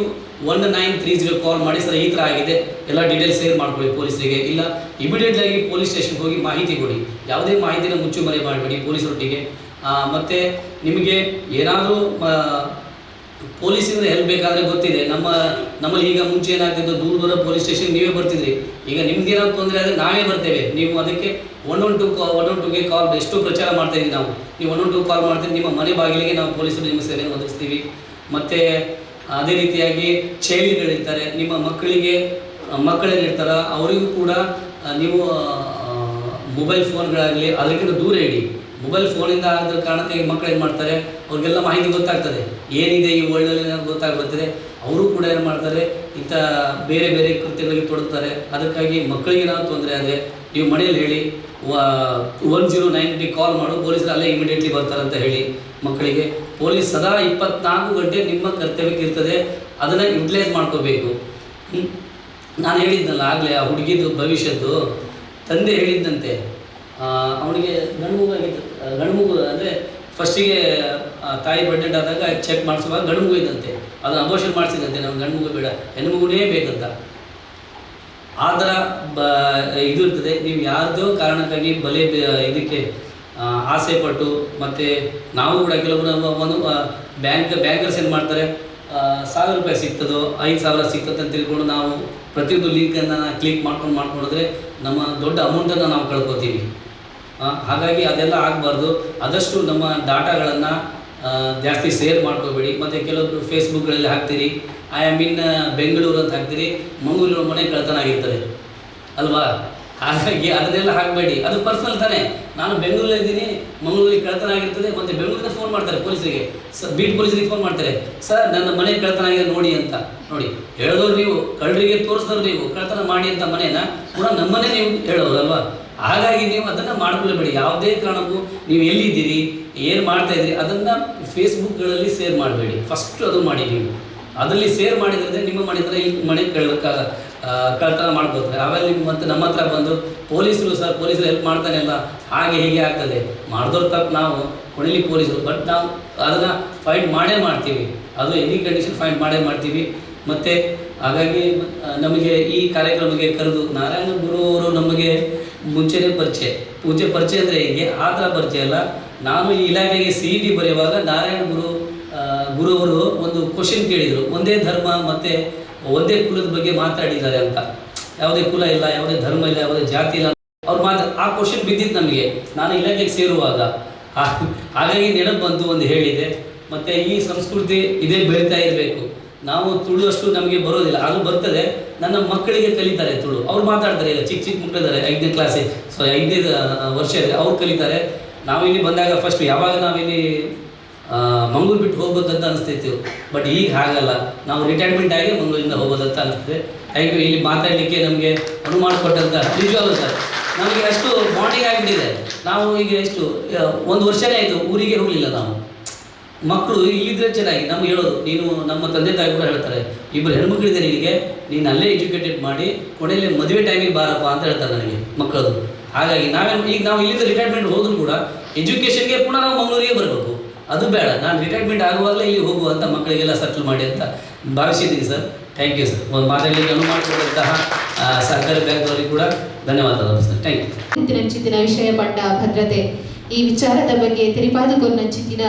1930 ಕಾಲ್ ಮಾಡಿ, ಸರ್ ಈ ಥರ ಆಗಿದೆ ಎಲ್ಲ ಡೀಟೇಲ್ಸ್ ಶೇರ್ ಮಾಡ್ಕೊಳ್ಳಿ ಪೊಲೀಸರಿಗೆ. ಇಲ್ಲ ಇಮಿಡಿಯೇಟ್ಲಾಗಿ ಪೊಲೀಸ್ ಸ್ಟೇಷನ್ಗೆ ಹೋಗಿ ಮಾಹಿತಿ ಕೊಡಿ. ಯಾವುದೇ ಮಾಹಿತಿನ ಮುಚ್ಚುಮರೆ ಮಾಡಬೇಡಿ ಪೊಲೀಸರೊಟ್ಟಿಗೆ. ಮತ್ತು ನಿಮಗೆ ಏನಾದರೂ ಪೊಲೀಸಿಂದ ಹೆಲ್ಪ್ ಬೇಕಾದರೆ ಗೊತ್ತಿದೆ ನಮ್ಮಲ್ಲಿ ಈಗ ಮುಂಚೆ ಏನಾಗ್ತಿತ್ತು, ದೂರ ದೂರ ಪೊಲೀಸ್ ಸ್ಟೇಷನ್ ನೀವೇ ಬರ್ತಿದ್ರಿ. ಈಗ ನಿಮ್ಗೆ ಏನಾದ್ರು ತೊಂದರೆ ಆದರೆ ನಾವೇ ಬರ್ತೇವೆ. ನೀವು ಅದಕ್ಕೆ 112ಗೆ ಕಾಲ್ ಎಷ್ಟು ಪ್ರಚಾರ ಮಾಡ್ತಾಯಿದ್ದೀವಿ ನಾವು. ನೀವು 112 ಕಾಲ್ ಮಾಡ್ತೀವಿ, ನಿಮ್ಮ ಮನೆ ಬಾಗಿಲಿಗೆ ನಾವು ಪೊಲೀಸರು ನಿಮ್ಮ ಸೇವೆಯನ್ನು ಒದಗಿಸ್ತೀವಿ. ಮತ್ತು ಅದೇ ರೀತಿಯಾಗಿ ಚೈಲ್ಡ್ಗಳಿರ್ತಾರೆ, ನಿಮ್ಮ ಮಕ್ಕಳಿಗೆ ಮಕ್ಕಳೇನಿರ್ತಾರ ಅವರಿಗೂ ಕೂಡ ನೀವು ಮೊಬೈಲ್ ಫೋನ್ಗಳಾಗಲಿ ಅದಕ್ಕಿಂತ ದೂರ ಇಡಿ. ಮೊಬೈಲ್ ಫೋನಿಂದ ಆದ ಕಾರಣಕ್ಕಾಗಿ ಮಕ್ಕಳು ಏನು ಮಾಡ್ತಾರೆ, ಅವ್ರಿಗೆಲ್ಲ ಮಾಹಿತಿ ಗೊತ್ತಾಗ್ತದೆ, ಏನಿದೆ ಈ ವರ್ಲ್ಡಲ್ಲಿ ಗೊತ್ತಾಗ್ಬರ್ತದೆ. ಅವರು ಕೂಡ ಏನು ಮಾಡ್ತಾರೆ, ಇಂಥ ಬೇರೆ ಬೇರೆ ಕೃತ್ಯಗಳಿಗೆ ತೊಡಗ್ತಾರೆ. ಅದಕ್ಕಾಗಿ ಮಕ್ಕಳಿಗೆ ಏನಾದ್ರು ತೊಂದರೆ ಆದರೆ ನೀವು ಮನೆಯಲ್ಲಿ ಹೇಳಿ 1098 ಕಾಲ್ ಮಾಡು, ಪೊಲೀಸರು ಅಲ್ಲೇ ಇಮಿಡಿಯೇಟ್ಲಿ ಬರ್ತಾರಂತ ಹೇಳಿ ಮಕ್ಕಳಿಗೆ. ಪೊಲೀಸ್ ಸದಾ 24 ಗಂಟೆ ನಿಮ್ಮ ಕರ್ತವ್ಯಕ್ಕೆ ಇರ್ತದೆ, ಅದನ್ನು ಯುಟಿಲೈಸ್ ಮಾಡ್ಕೋಬೇಕು. ನಾನು ಹೇಳಿದ್ನಲ್ಲ ಆಗಲೇ, ಆ ಹುಡುಗಿದು ಭವಿಷ್ಯದ್ದು ತಂದೆ ಹೇಳಿದ್ದಂತೆ. ಅವನಿಗೆ ಗಂಡು ಮಗು ಆಗಿತ್ತು. ಗಂಡು ಮಗು ಅಂದರೆ ಫಸ್ಟಿಗೆ ತಾಯಿ ಪ್ರೆಗ್ನೆಂಟ್ ಆದಾಗ ಚೆಕ್ ಮಾಡಿಸುವಾಗ ಗಂಡು ಮಗು ಇದ್ದಂತೆ, ಅದನ್ನು ಅಬೋಷನ್ ಮಾಡಿಸಿದಂತೆ. ನಮ್ಗೆ ಗಂಡು ಮಗು ಬೇಡ, ಹೆಣ್ಣು ಮಗುನೇ ಬೇಕಂತ. ಆ ಥರ ಇದು ಇರ್ತದೆ. ನೀವು ಯಾವುದೋ ಕಾರಣಕ್ಕಾಗಿ ಬಲೆ ಇದಕ್ಕೆ ಆಸೆ ಪಟ್ಟು, ಮತ್ತು ನಾವು ಕೂಡ ಕೆಲವರು ಒಂದು ಬ್ಯಾಂಕರ್ಸ್ ಏನು ಮಾಡ್ತಾರೆ, 1,000 ರೂಪಾಯಿ ಸಿಗ್ತದೋ 5,000 ಸಿಗ್ತದೆ ಅಂತ ತಿಳ್ಕೊಂಡು ನಾವು ಪ್ರತಿಯೊಂದು ಲಿಂಕನ್ನು ಕ್ಲಿಕ್ ಮಾಡ್ಕೊಂಡ್ರೆ ನಮ್ಮ ದೊಡ್ಡ ಅಮೌಂಟನ್ನು ನಾವು ಕಳ್ಕೊತೀವಿ. ಹಾಗಾಗಿ ಅದೆಲ್ಲ ಆಗಬಾರ್ದು. ಆದಷ್ಟು ನಮ್ಮ ಡಾಟಾಗಳನ್ನು ಜಾಸ್ತಿ ಶೇರ್ ಮಾಡ್ಕೋಬೇಡಿ. ಮತ್ತು ಕೆಲವೊಬ್ರು ಫೇಸ್ಬುಕ್ಗಳಲ್ಲಿ ಹಾಕ್ತೀರಿ, I am in Bengaluru ಅಂತ ಹಾಕ್ತೀರಿ, ಮಂಗಳೂರು ಮನೆ ಕಳ್ತನ ಆಗಿರ್ತದೆ ಅಲ್ವಾ. ಹಾಗಾಗಿ ಅದನ್ನೆಲ್ಲ ಹಾಕಬೇಡಿ, ಅದು ಪರ್ಸನಲ್ ತಾನೇ. ನಾನು ಬೆಂಗಳೂರಲ್ಲಿ ಇದ್ದೀನಿ, ಮಂಗಳೂರಿಗೆ ಕಳ್ತನ ಆಗಿರ್ತದೆ, ಮತ್ತು ಬೆಂಗಳೂರಿಂದ ಫೋನ್ ಮಾಡ್ತಾರೆ ಪೊಲೀಸರಿಗೆ, ಬೀಟ್ ಪೊಲೀಸರಿಗೆ ಫೋನ್ ಮಾಡ್ತಾರೆ, ಸರ್ ನನ್ನ ಮನೆ ಕಳ್ತನ ಆಗಿದೆ ನೋಡಿ ಅಂತ. ನೋಡಿ ಹೇಳೋರು ನೀವು, ಕಳ್ಳರಿಗೆ ತೋರಿಸಿದವ್ರು ನೀವು, ಕಳ್ತನ ಮಾಡಿ ಅಂತ ಮನೇನ ಪುನಃ ನಮ್ಮನ್ನೇ ನೀವು ಹೇಳೋರು ಅಲ್ವಾ. ಹಾಗಾಗಿ ನೀವು ಅದನ್ನು ಮಾಡ್ಕೊಳ್ಳಬೇಡಿ. ಯಾವುದೇ ಕಾರಣಕ್ಕೂ ನೀವು ಎಲ್ಲಿದ್ದೀರಿ, ಏನು ಮಾಡ್ತಾಯಿದ್ದೀರಿ ಅದನ್ನು ಫೇಸ್ಬುಕ್ಗಳಲ್ಲಿ ಶೇರ್ ಮಾಡಬೇಡಿ. ಫಸ್ಟು ಅದು ಮಾಡಿ ನೀವು. ಅದರಲ್ಲಿ ಶೇರ್ ಮಾಡಿದರೆ ನಿಮ್ಮ ಮನೆ ಹತ್ರ ಇಲ್ಲಿ ಮನೆ ಕಳ್ತನ ಮಾಡ್ಕೋತಾರೆ. ಆಮೇಲೆ ನಿಮ್ಮ ಮತ್ತೆ ನಮ್ಮ ಹತ್ರ ಬಂದು ಪೊಲೀಸರು ಸರ್ ಪೊಲೀಸರು ಹೆಲ್ಪ್ ಮಾಡ್ತಾನೆ ಅಲ್ಲ, ಹಾಗೆ ಹೀಗೆ ಆಗ್ತದೆ. ಮಾಡಿದವ್ರು ತಪ್ಪು, ನಾವು ಕೊನೆಯಲ್ಲಿ ಪೊಲೀಸರು, ಬಟ್ ನಾವು ಅದನ್ನು ಫೈಟ್ ಮಾಡೇ ಮಾಡ್ತೀವಿ, ಅದು ಎನಿ ಕಂಡೀಷನ್ ಫೈಟ್ ಮಾಡೇ ಮಾಡ್ತೀವಿ. ಮತ್ತು ಹಾಗಾಗಿ ನಮಗೆ ಈ ಕಾರ್ಯಕ್ರಮಕ್ಕೆ ಕರೆದು ನಾರಾಯಣ ಗುರು ಅವರು ನಮಗೆ ಮುಂಚೆನೇ ಪರಿಚಯ. ಮುಂಚೆ ಪರಿಚಯ ಅಂದರೆ ಹೇಗೆ, ಆ ಥರ ಪರಿಚಯ ಅಲ್ಲ. ನಾನು ಈ ಇಲಾಖೆಗೆ CET ಬರೆಯುವಾಗ ನಾರಾಯಣ ಗುರುವರು ಒಂದು ಕ್ವಶನ್ ಕೇಳಿದರು, ಒಂದೇ ಧರ್ಮ ಮತ್ತು ಒಂದೇ ಕುಲದ ಬಗ್ಗೆ ಮಾತಾಡಿದ್ದಾರೆ ಅಂತ. ಯಾವುದೇ ಕುಲ ಇಲ್ಲ, ಯಾವುದೇ ಧರ್ಮ ಇಲ್ಲ, ಯಾವುದೇ ಜಾತಿ ಇಲ್ಲ ಅವ್ರು ಮಾತ್ರ. ಆ ಕ್ವಶನ್ ಬಿದ್ದಿತ್ತು ನಮಗೆ ನಾನು ಇಲಾಖೆಗೆ ಸೇರುವಾಗ. ಹಾಗಾಗಿ ನೆನಪು ಬಂತು ಒಂದು ಹೇಳಿದೆ. ಮತ್ತು ಈ ಸಂಸ್ಕೃತಿ ಇದೇ ಬೆಳೀತಾ ಇರಬೇಕು. ನಾವು ತುಳು ಅಷ್ಟು ನಮಗೆ ಬರೋದಿಲ್ಲ, ಅದು ಬರ್ತದೆ. ನನ್ನ ಮಕ್ಕಳಿಗೆ ಕಲಿತಾರೆ ತುಳು, ಅವ್ರು ಮಾತಾಡ್ತಾರೆ. ಈಗ ಚಿಕ್ಕ ಚಿಕ್ಕ ಮಕ್ಕಳಿದ್ದಾರೆ, 5ನೇ ಕ್ಲಾಸೇ, ಸೊ 5ನೇ ವರ್ಷ ಇದೆ, ಅವ್ರು ಕಲಿತಾರೆ. ನಾವಿಲ್ಲಿ ಬಂದಾಗ ಫಸ್ಟ್ ಯಾವಾಗ ನಾವಿಲ್ಲಿ ಮಂಗಳೂರು ಬಿಟ್ಟು ಹೋಗ್ಬೇಕಂತ ಅನಿಸ್ತಿತ್ತು, ಬಟ್ ಈಗ ಹಾಗಲ್ಲ, ನಾವು ರಿಟೈರ್ಮೆಂಟ್ ಆಗಿ ಮಂಗಳೂರಿಂದ ಹೋಗೋದಂತ ಅನಿಸ್ತದೆ. Thank you. ಇಲ್ಲಿ ಮಾತಾಡಲಿಕ್ಕೆ ನಮಗೆ ಅನುವು ಮಾಡಿಕೊಟ್ಟಂಥ ನಿಜವಾಗ್ಲೂ ಸರ್, ನಮಗೆ ಅಷ್ಟು ಬಾಂಡಿಂಗ್ ಆಗಿಬಿಟ್ಟಿದೆ. ನಾವು ಈಗ ಎಷ್ಟು ಒಂದು ವರ್ಷನೇ ಆಯಿತು ಊರಿಗೆ ಹೋಗಲಿಲ್ಲ ನಾವು. ಮಕ್ಕಳು ಇಲ್ಲಿದ್ದರೆ ಚೆನ್ನಾಗಿ ನಮ್ಗೆ ಹೇಳೋದು, ನೀನು ನಮ್ಮ ತಂದೆ ತಾಯಿ ಕೂಡ ಹೇಳ್ತಾರೆ, 2 ಹೆಣ್ಮಕ್ಳಿದೆ ನಿನಗೆ, ನೀನು ಅಲ್ಲೇ ಎಜುಕೇಟೆಡ್ ಮಾಡಿ ಕೊನೆಯಲ್ಲಿ ಮದುವೆ ಟೈಮಿಗೆ ಬಾರಪ್ಪ ಅಂತ ಹೇಳ್ತಾರೆ ನನಗೆ ಮಕ್ಕಳದು. ಹಾಗಾಗಿ ನಾವೇನು ಈಗ ನಾವು ಇಲ್ಲಿಂದ ರಿಟೈರ್ಮೆಂಟ್ ಹೋದರೂ ಕೂಡ ಎಜುಕೇಷನ್ಗೆ ಪುನಃ ನಾವು ಮಂಗಳೂರಿಗೆ ಬರಬೇಕು, ಅದು ಬೇಡ. ನಾನು ರಿಟೈರ್ಮೆಂಟ್ ಆಗುವಾಗಲೇ ಇಲ್ಲಿ ಹೋಗುವ ಅಂತ ಮಕ್ಕಳಿಗೆಲ್ಲ ಸೆಟ್ಲ್ ಮಾಡಿ ಅಂತ ಭಾವಿಸಿದ್ದೀನಿ ಸರ್. Thank you sir. ಒಂದು ಮಾತಾಡಲಿಕ್ಕೆ ಅನುವು ಮಾಡಿಕೊಟ್ಟಂತಹ ಸಹಕಾರಿ ಬ್ಯಾಂಕ್ನವರಿಗೆ ಕೂಡ ಧನ್ಯವಾದಗಳು ಸರ್. Thank you. ನಂಚಿತಿನ ವಿಷಯ ಪಂಡ ಭದ್ರತೆ ಈ ವಿಚಾರದ ಬಗ್ಗೆ ತೆರಿಪಾದುಕೊನ್ನಂಚಿತಿನ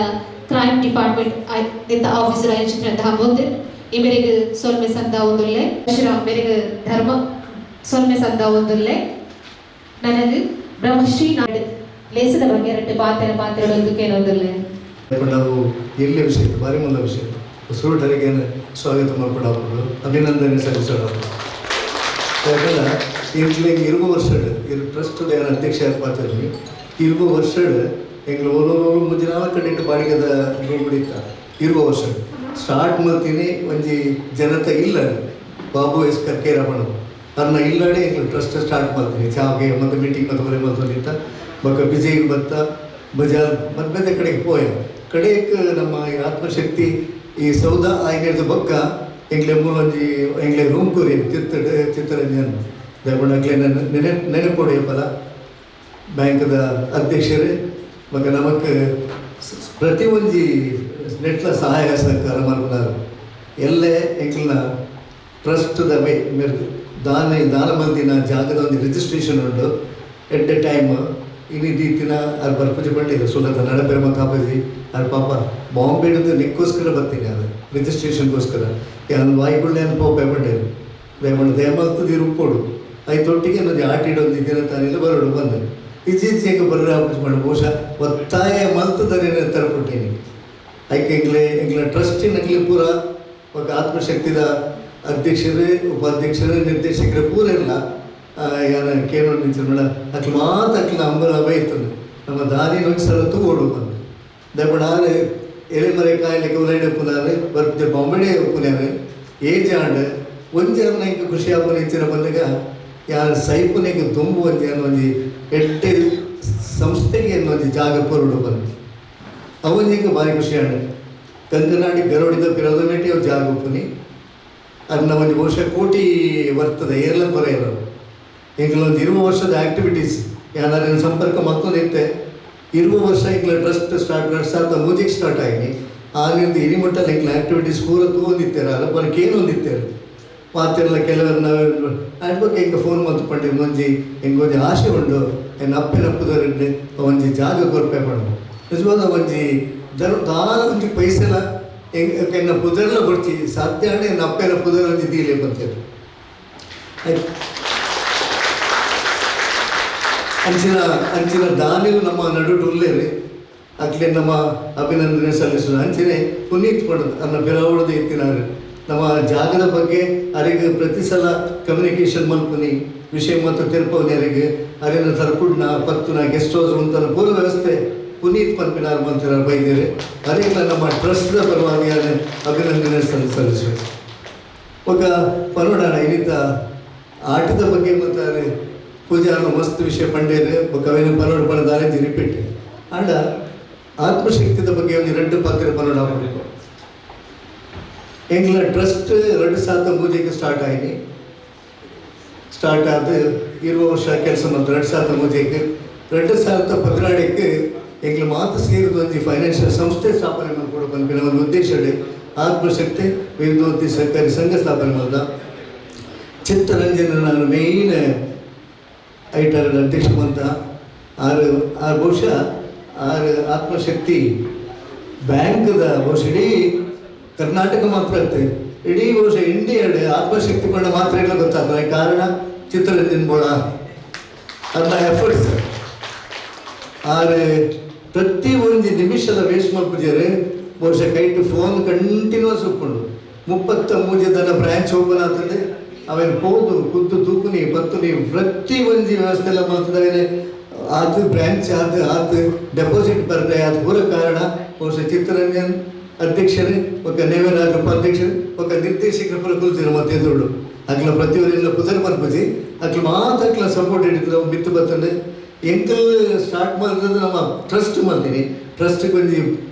ಕ್ರೈಮ್ ಡಿಪಾರ್ಟ್ಮೆಂಟ್ ಆಫೀಸರ್ ಆಯಿಚಿನಂತಹ ಮುಂದೆ ಈ ಮೇರೆಗೆ ಸೊಲ್ಮೆ ಸಂದ ಒಂದುಲ್ಲೆ ಶ್ರೀರಾಮ್ ಮೇರೆಗೆ ಧರ್ಮ ಸೊಲ್ಮೆ ಸಂದ ಒಂದುಲ್ಲೆ ನನಗೆ ಬ್ರಹ್ಮಶ್ರೀ ನಾಡು ಲೇಸದ ಬಗ್ಗೆ ಎರಡು ಪಾತ್ರ ಪಾತ್ರಗಳೊಂದಕ್ಕೇನೊಂದುಲ್ಲೆ. ನಾವು ಎಲ್ಲಿ ವಿಷಯ ಭಾರಿ ಮೂಲ ವಿಷಯ ಸುರುಟರಿಗೆ ಸ್ವಾಗತ ಮಾಡ್ಕೊಡೋದು, ಅಭಿನಂದನೆ ಸಲ್ಲಿಸೋಣ. ಯಾಕಂದ್ರೆ ಎಂಗ್ಲಿಗೆ ಇರುವ ವರ್ಷ ಇರು ಟ್ರಸ್ಟ್ ಏನು ಅಧ್ಯಕ್ಷ ಪಾತ್ರಲಿ ಇರುವ ವರ್ಷ ಎಂಗ್ಲು ಓಲೋಲು ಮುಂಚೆ ನಾಲ್ಕು ಕಡೆ ಬಾಡಿಗೆದ ರೂಮ್ ಹಿಡಿತ ಇರುವ ವರ್ಷ ಸ್ಟಾರ್ಟ್ ಮಾಡ್ತೀನಿ. ಒಂಜಿ ಜನತೆ ಇಲ್ಲ ಬಾಬು ಎಸ್ ಕರ್ಕೇರ ಮಾಡೋದು ಅದನ್ನ ಇಲ್ಲಾಡಿ ಎಂಗ್ಲು ಟ್ರಸ್ಟ್ ಸ್ಟಾರ್ಟ್ ಮಾಡ್ತೀನಿ. ಚಾಗೆ ಮತ್ತು ಮೀಟಿಂಗ್ ಮತ್ತು ಬರೀ ಮಾಡ್ಕೊಂಡಿತ್ತ ಬೊಕ್ಕ ಬಿಜೆಗೆ ಬತ್ತ ಬಜಾರ್ ಮತ್ತೆ ಬೇರೆ ಕಡೆಗೆ ಪೋಯ ಕಡೆಗೆ ನಮ್ಮ ಈ ಆತ್ಮಶಕ್ತಿ ಈ ಸೌಧ ಆಯ್ನೆಡ್ದು ಬೊಕ್ಕ ಎಂಗ್ಲೆ ಮೂಲೊಂಜಿ ಎಂಗ್ಲೆ ರೂಮ್ ಕೂರಿ ಚಿತ್ತ ಚಿತ್ತರಂಜನ್ ದಯಮಾಡಿ ನೆನೆ ನೆನಪೊಡೆಯ ಫಲ ಬ್ಯಾಂಕ್ದ ಅಧ್ಯಕ್ಷರೇ ಮತ್ತು ನಮಕ್ ಪ್ರತಿ ಒಂಜಿ ನೆಟ್ಲ ಸಹಾಯ ಸಹಕಾರ ಮಲ್ಪುನಾರು ಎಲ್ಲೇ ಎಂಕ್ಲನ ಟ್ರಸ್ಟ್ದ ವೇ ಮೆರ್ದು ದಾನ ದಾನ ಮಲ್ದಿನ ಜಾಗದ ಒಂದು ರಿಜಿಸ್ಟ್ರೇಷನ್ ಉಂಟು ಎಟ್ ಎ ಟೈಮ್ ಇನಿ ದೀತಿನ ಅದು ಬರ್ಪುಜಿ ಬಂಡಿದೆ ಸುಲಭ ನಡಪೆರ ಮತ್ತು ಆಪಜಿ ಅದು ಪಾಪ ಬಾಂಬೆ ಹಿಡಿದು ನಿಕ್ಕೋಸ್ಕರ ಬರ್ತೀನಿ ಅದು ರಿಜಿಸ್ಟ್ರೇಷನ್ಗೋಸ್ಕರ ಯಾರು ವಾಯಿಗುಳ್ಳೆ ಪೋಪೆ ಬಂಡೇರು ದಯಮಾಡಿ ದಯಮಲ್ತದ ಇರುಪೋಡು I ತೊಟ್ಟಿಗೆ ಒಂಜಿ ಆಟಿಡೊಂದು ದಿನ ತಾನಿಲ್ಲ ಬರೋಡು ಬಂದೆ ಇತ್ತೀಚೆಗೆ ಬರ್ರೆ ಆಪುಜಿ ಮಾಡಿ ಬಹುಶಃ ಒತ್ತಾಯ ಮಲ್ತದನೆ ತರಪುಟ್ಟೀನಿ. ಐಕೆ ಎಂಗ್ಲೆ ಎಂಗ್ಲ ಟ್ರಸ್ಟಿನಗ್ಲಿ ಪೂರ ఒక ಆತ್ಮಶಕ್ತಿದ ಅಧ್ಯಕ್ಷರೇ ಉಪಾಧ್ಯಕ್ಷರೇ ನಿರ್ದೇಶಕರೇ ಪೂರ ಇಲ್ಲ ಯಾರ ಕೇಳೋ ನಿಂಚಿನ ಅಕ್ಲು ಮಾತು ಅಕ್ಲ ಅಂಬಲ ಬೈತದೆ ನಮ್ಮ ದಾರಿ ಒಂದ್ಸಲ ಸಲ ತಗೋಡು ಬಂದು ದಯಮಾಡಿ ಎಲೆಮರೆ ಕಾಯಿಲೆಗೆ ಉಲೈಡೆ ಪುನಾರೆ ಬರ್ಪುಜೆ ಬಾಂಬೆಡೆ ಪುನಾರೆ ಏಜ್ ಆಂಡ್ ಒಂಜಿ ಇಂಕ ಖುಷಿ ಆಪುನ ಇಂಚಿನ ಬಂದಾಗ ಯಾರು ಸೈಪುನಿಗೆ ದುಂಬು ಒಂಜಿ ಒಂಜಿ ಎಡ್ಡೆ ಸಂಸ್ಥೆಗೆ ಒಂಜಿ ಜಾಗ ಕೊರಡು ಬಂದು ಅವನಿಗೆ ಭಾರಿ ಖುಷಿ ಆಂಡ್ ಕಂಕನಾಡಿ ಗರೋಡಿದ ಪಿರೋದಮೇಟಿ ಅವು ಜಾಗ ಉಪ್ಪುನಿ ಅದನ್ನ ಒಂದು ಬಹುಶಃ ಕೋಟಿ ಬರ್ತದೆ ಏರ್ಲ ಕೊರೆ ಇರೋದು ಎಂಗ್ಲೊಂದು 20 ವರ್ಷದ ಆ್ಯಕ್ಟಿವಿಟೀಸ್ ಯಾರು ಸಂಪರ್ಕ ಮತ್ತೊಂದು ಇತ್ತೆ 20 ವರ್ಷ ಎಂಗ್ಲ ಟ್ರಸ್ಟ್ ಸ್ಟಾರ್ಟ್ 2003 ಸ್ಟಾರ್ಟ್ ಆಗಿ ಆ ನಿರ್ದು ಇನಿ ಮಟ್ಟಲ್ಲಿ ಎಂಗ್ಲ ಆ್ಯಕ್ಟಿವಿಟೀಸ್ ಪೂರ ತೂಂದಿತ್ತೇರ ಅಲ್ಲ ಬರಕ್ಕೆ ಏನು ಒಂದಿತ್ತೇರು ಮಾತೆಲ್ಲ ಕೆಲವರು ಅಡ್ಬೇಕು ಎಂಗೆ ಫೋನ್ ಮತ್ತು ಪಂಡಿ ಒಂಜಿ ಎಂಗೊಂಜಿ ಆಸೆ ಉಂಡು ಎನ್ನ ಅಪ್ಪನಪ್ಪದವರಿಂದ ಒಂಜಿ ಜಾಗ ಕೊರ್ಪೆ ಪಂಡು ನಿಜವಾದ ಒಂಜಿ ಜನ ದಾನ ಒಂಜಿ ಪೈಸೆಲ ಎಂಗ್ ಎನ್ನ ಪುದರ್ಲ ಕೊಡ್ಚಿ ಸಾಧ್ಯ ಎನ್ನ ಅಪ್ಪನ ಪುದರ್ ಒಂಜಿ ದೀಲೆ ಬಂತೇರು ಅಂಚಿನ ಅಂಚಿನ ದಾನಿಲು ನಮ್ಮ ನಡುಟು ಉಲ್ಲೇರಿ ಅಕ್ಲೆ ನಮ್ಮ ಅಭಿನಂದನೆ ಸಲ್ಲಿಸೋಣ. ಅಂಚಿನೆ ಪುನೀತ್ ಪಡೋದು ಅನ್ನ ಬಿರಾವಳದ ಎತ್ತಿನಾರು ನಮ್ಮ ಜಾಗದ ಬಗ್ಗೆ ಅರಿಗೆ ಪ್ರತಿ ಸಲ ಕಮ್ಯುನಿಕೇಷನ್ ಮಲ್ಪುನಿ ವಿಷಯ ಮತ್ತು ತಿರುಪವನಿ ಅರಿಗೆ ಅರಿನ ತರ್ಪುಡ್ನ ಪತ್ತುನ ಗೆಸ್ಟ್ ಹೌಸ್ ಉಂಟನ ಪೂರ್ವ ವ್ಯವಸ್ಥೆ ಪುನೀತ್ ಪನ್ಪಿನಾರ್ ಮಂತ್ರಿನಾರ್ ಬೈದೇವೆ ಅರಿಗೆಲ್ಲ ನಮ್ಮ ಟ್ರಸ್ಟ್ದ ಪರವಾಗಿ ಅಭಿನಂದನೆ ಸಲ್ಲಿಸುವೆ. ఒక ಪರೋಡಾಣ ಇನ್ನಿತ ಆಟದ ಬಗ್ಗೆ ಮತ್ತು ಪೂಜಾರನ ಮಸ್ತ್ ವಿಷಯ ಪಂಡೇರು ಕವಿನ ಪರೋಡ ಪಡೆದಾರೆ ರಿಪೀಟ್ ಆಂಡ ಆತ್ಮಶಕ್ತಿದ ಬಗ್ಗೆ ಒಂದು 2 ಪಾತ್ರ ಪರೋಡ ಮಾಡಬೇಕು. ಎಂಗ್ಲ ಟ್ರಸ್ಟ್ 2003 ಸ್ಟಾರ್ಟ್ ಆಗಿ ಸ್ಟಾರ್ಟ್ ಆದ 20 ವರ್ಷ ಕೆಲಸ ಮತ್ತು 2003 2014 ಎಂಗ್ಲ ಮಾತು ಸೇರಿದ ಒಂದು ಫೈನಾನ್ಷಿಯಲ್ ಸಂಸ್ಥೆ ಸ್ಥಾಪನೆ ಮಾಡಿಕೊಡು ಬಂದ ಒಂದು ಉದ್ದೇಶ ಆತ್ಮಶಕ್ತಿ ವಿದ್ಯುತ್ ಸಹಕಾರಿ ಸಂಘ ಸ್ಥಾಪನೆ ಮಾಡಿದ ಚಿತ್ತರಂಜನ್ ನಾನು ಮೇಯ್ನ್ ಐಟರ್ ಅಧ್ಯಕ್ಷ ಬಂತ ಆರು ಆರು ಬಹುಶಃ ಆರು ಆತ್ಮಶಕ್ತಿ ಬ್ಯಾಂಕ್ದ ಬಹುಶಃ ಇಡೀ ಕರ್ನಾಟಕ ಮಾತ್ರ ಇತ್ತು ಇಡೀ ಬಹುಶಃ ಇಂಡಿಯಾ ಆತ್ಮಶಕ್ತಿ ಬಣ್ಣ ಮಾತ್ರ ಇಲ್ಲ ಗೊತ್ತಾಗ್ತದೆ. ಕಾರಣ ಚಿತ್ತರಂಜನ್ ಬೋಳ ಅದನ್ನ ಎಫರ್ಟ್ಸ್ ಆದರೆ ಪ್ರತಿ ಒಂದು ನಿಮಿಷದ ವೇಸ್ಟ್ ಮಾಡ್ಬಿಟ್ಟಿದ್ದಾರೆ. ಬಹುಶಃ ಕೈಟು ಫೋನ್ ಕಂಟಿನ್ಯೂಸ್ ಉಪ್ಕೊಂಡು 33 ದನ ಬ್ರಾಂಚ್ ಓಪನ್ ಆಗ್ತದೆ. ಅವೇನು ಪೋದು ಕುದ್ದು ತೂಕುನಿ ಪತ್ತುನಿ ಪ್ರತಿ ಒಂಜಿ ವ್ಯವಸ್ಥೆ ಎಲ್ಲ ಮಾಡ್ತದೆ. ಆತು ಬ್ರಾಂಚ್ ಆತು ಆತು ಡೆಪಾಸಿಟ್ ಬರ್ರೆ ಅದು ಪೂರ ಕಾರಣ ಬಹುಶಃ ಚಿತ್ತರಂಜನ್ ಅಧ್ಯಕ್ಷರೇ, ఒక ನೇಮರಾಜ್ ಉಪಾಧ್ಯಕ್ಷರು, ఒక ನಿರ್ದೇಶಕರ ಪೂರ ಕುಲ್ತಿರು ಮತ್ತೆ ಎದುರುಡು ಅಕ್ಲ ಪ್ರತಿಯೊಂದು ಪುದರ್ ಪನ್ಪುಜಿ ಅಕ್ಲ ಮಾತ್ರ ಅಕ್ಲ ಸಪೋರ್ಟ್ ಹಿಡಿತಾರೆ. ಬಿತ್ತು ಬರ್ತದೆ ಎಂಕಲ್ ಸ್ಟಾರ್ಟ್ ಮಾಡಿದ್ರೆ ನಮ್ಮ ಟ್ರಸ್ಟ್ ಮಾಡ್ತೀನಿ. ಟ್ರಸ್ಟ್ ಕೊಂಚ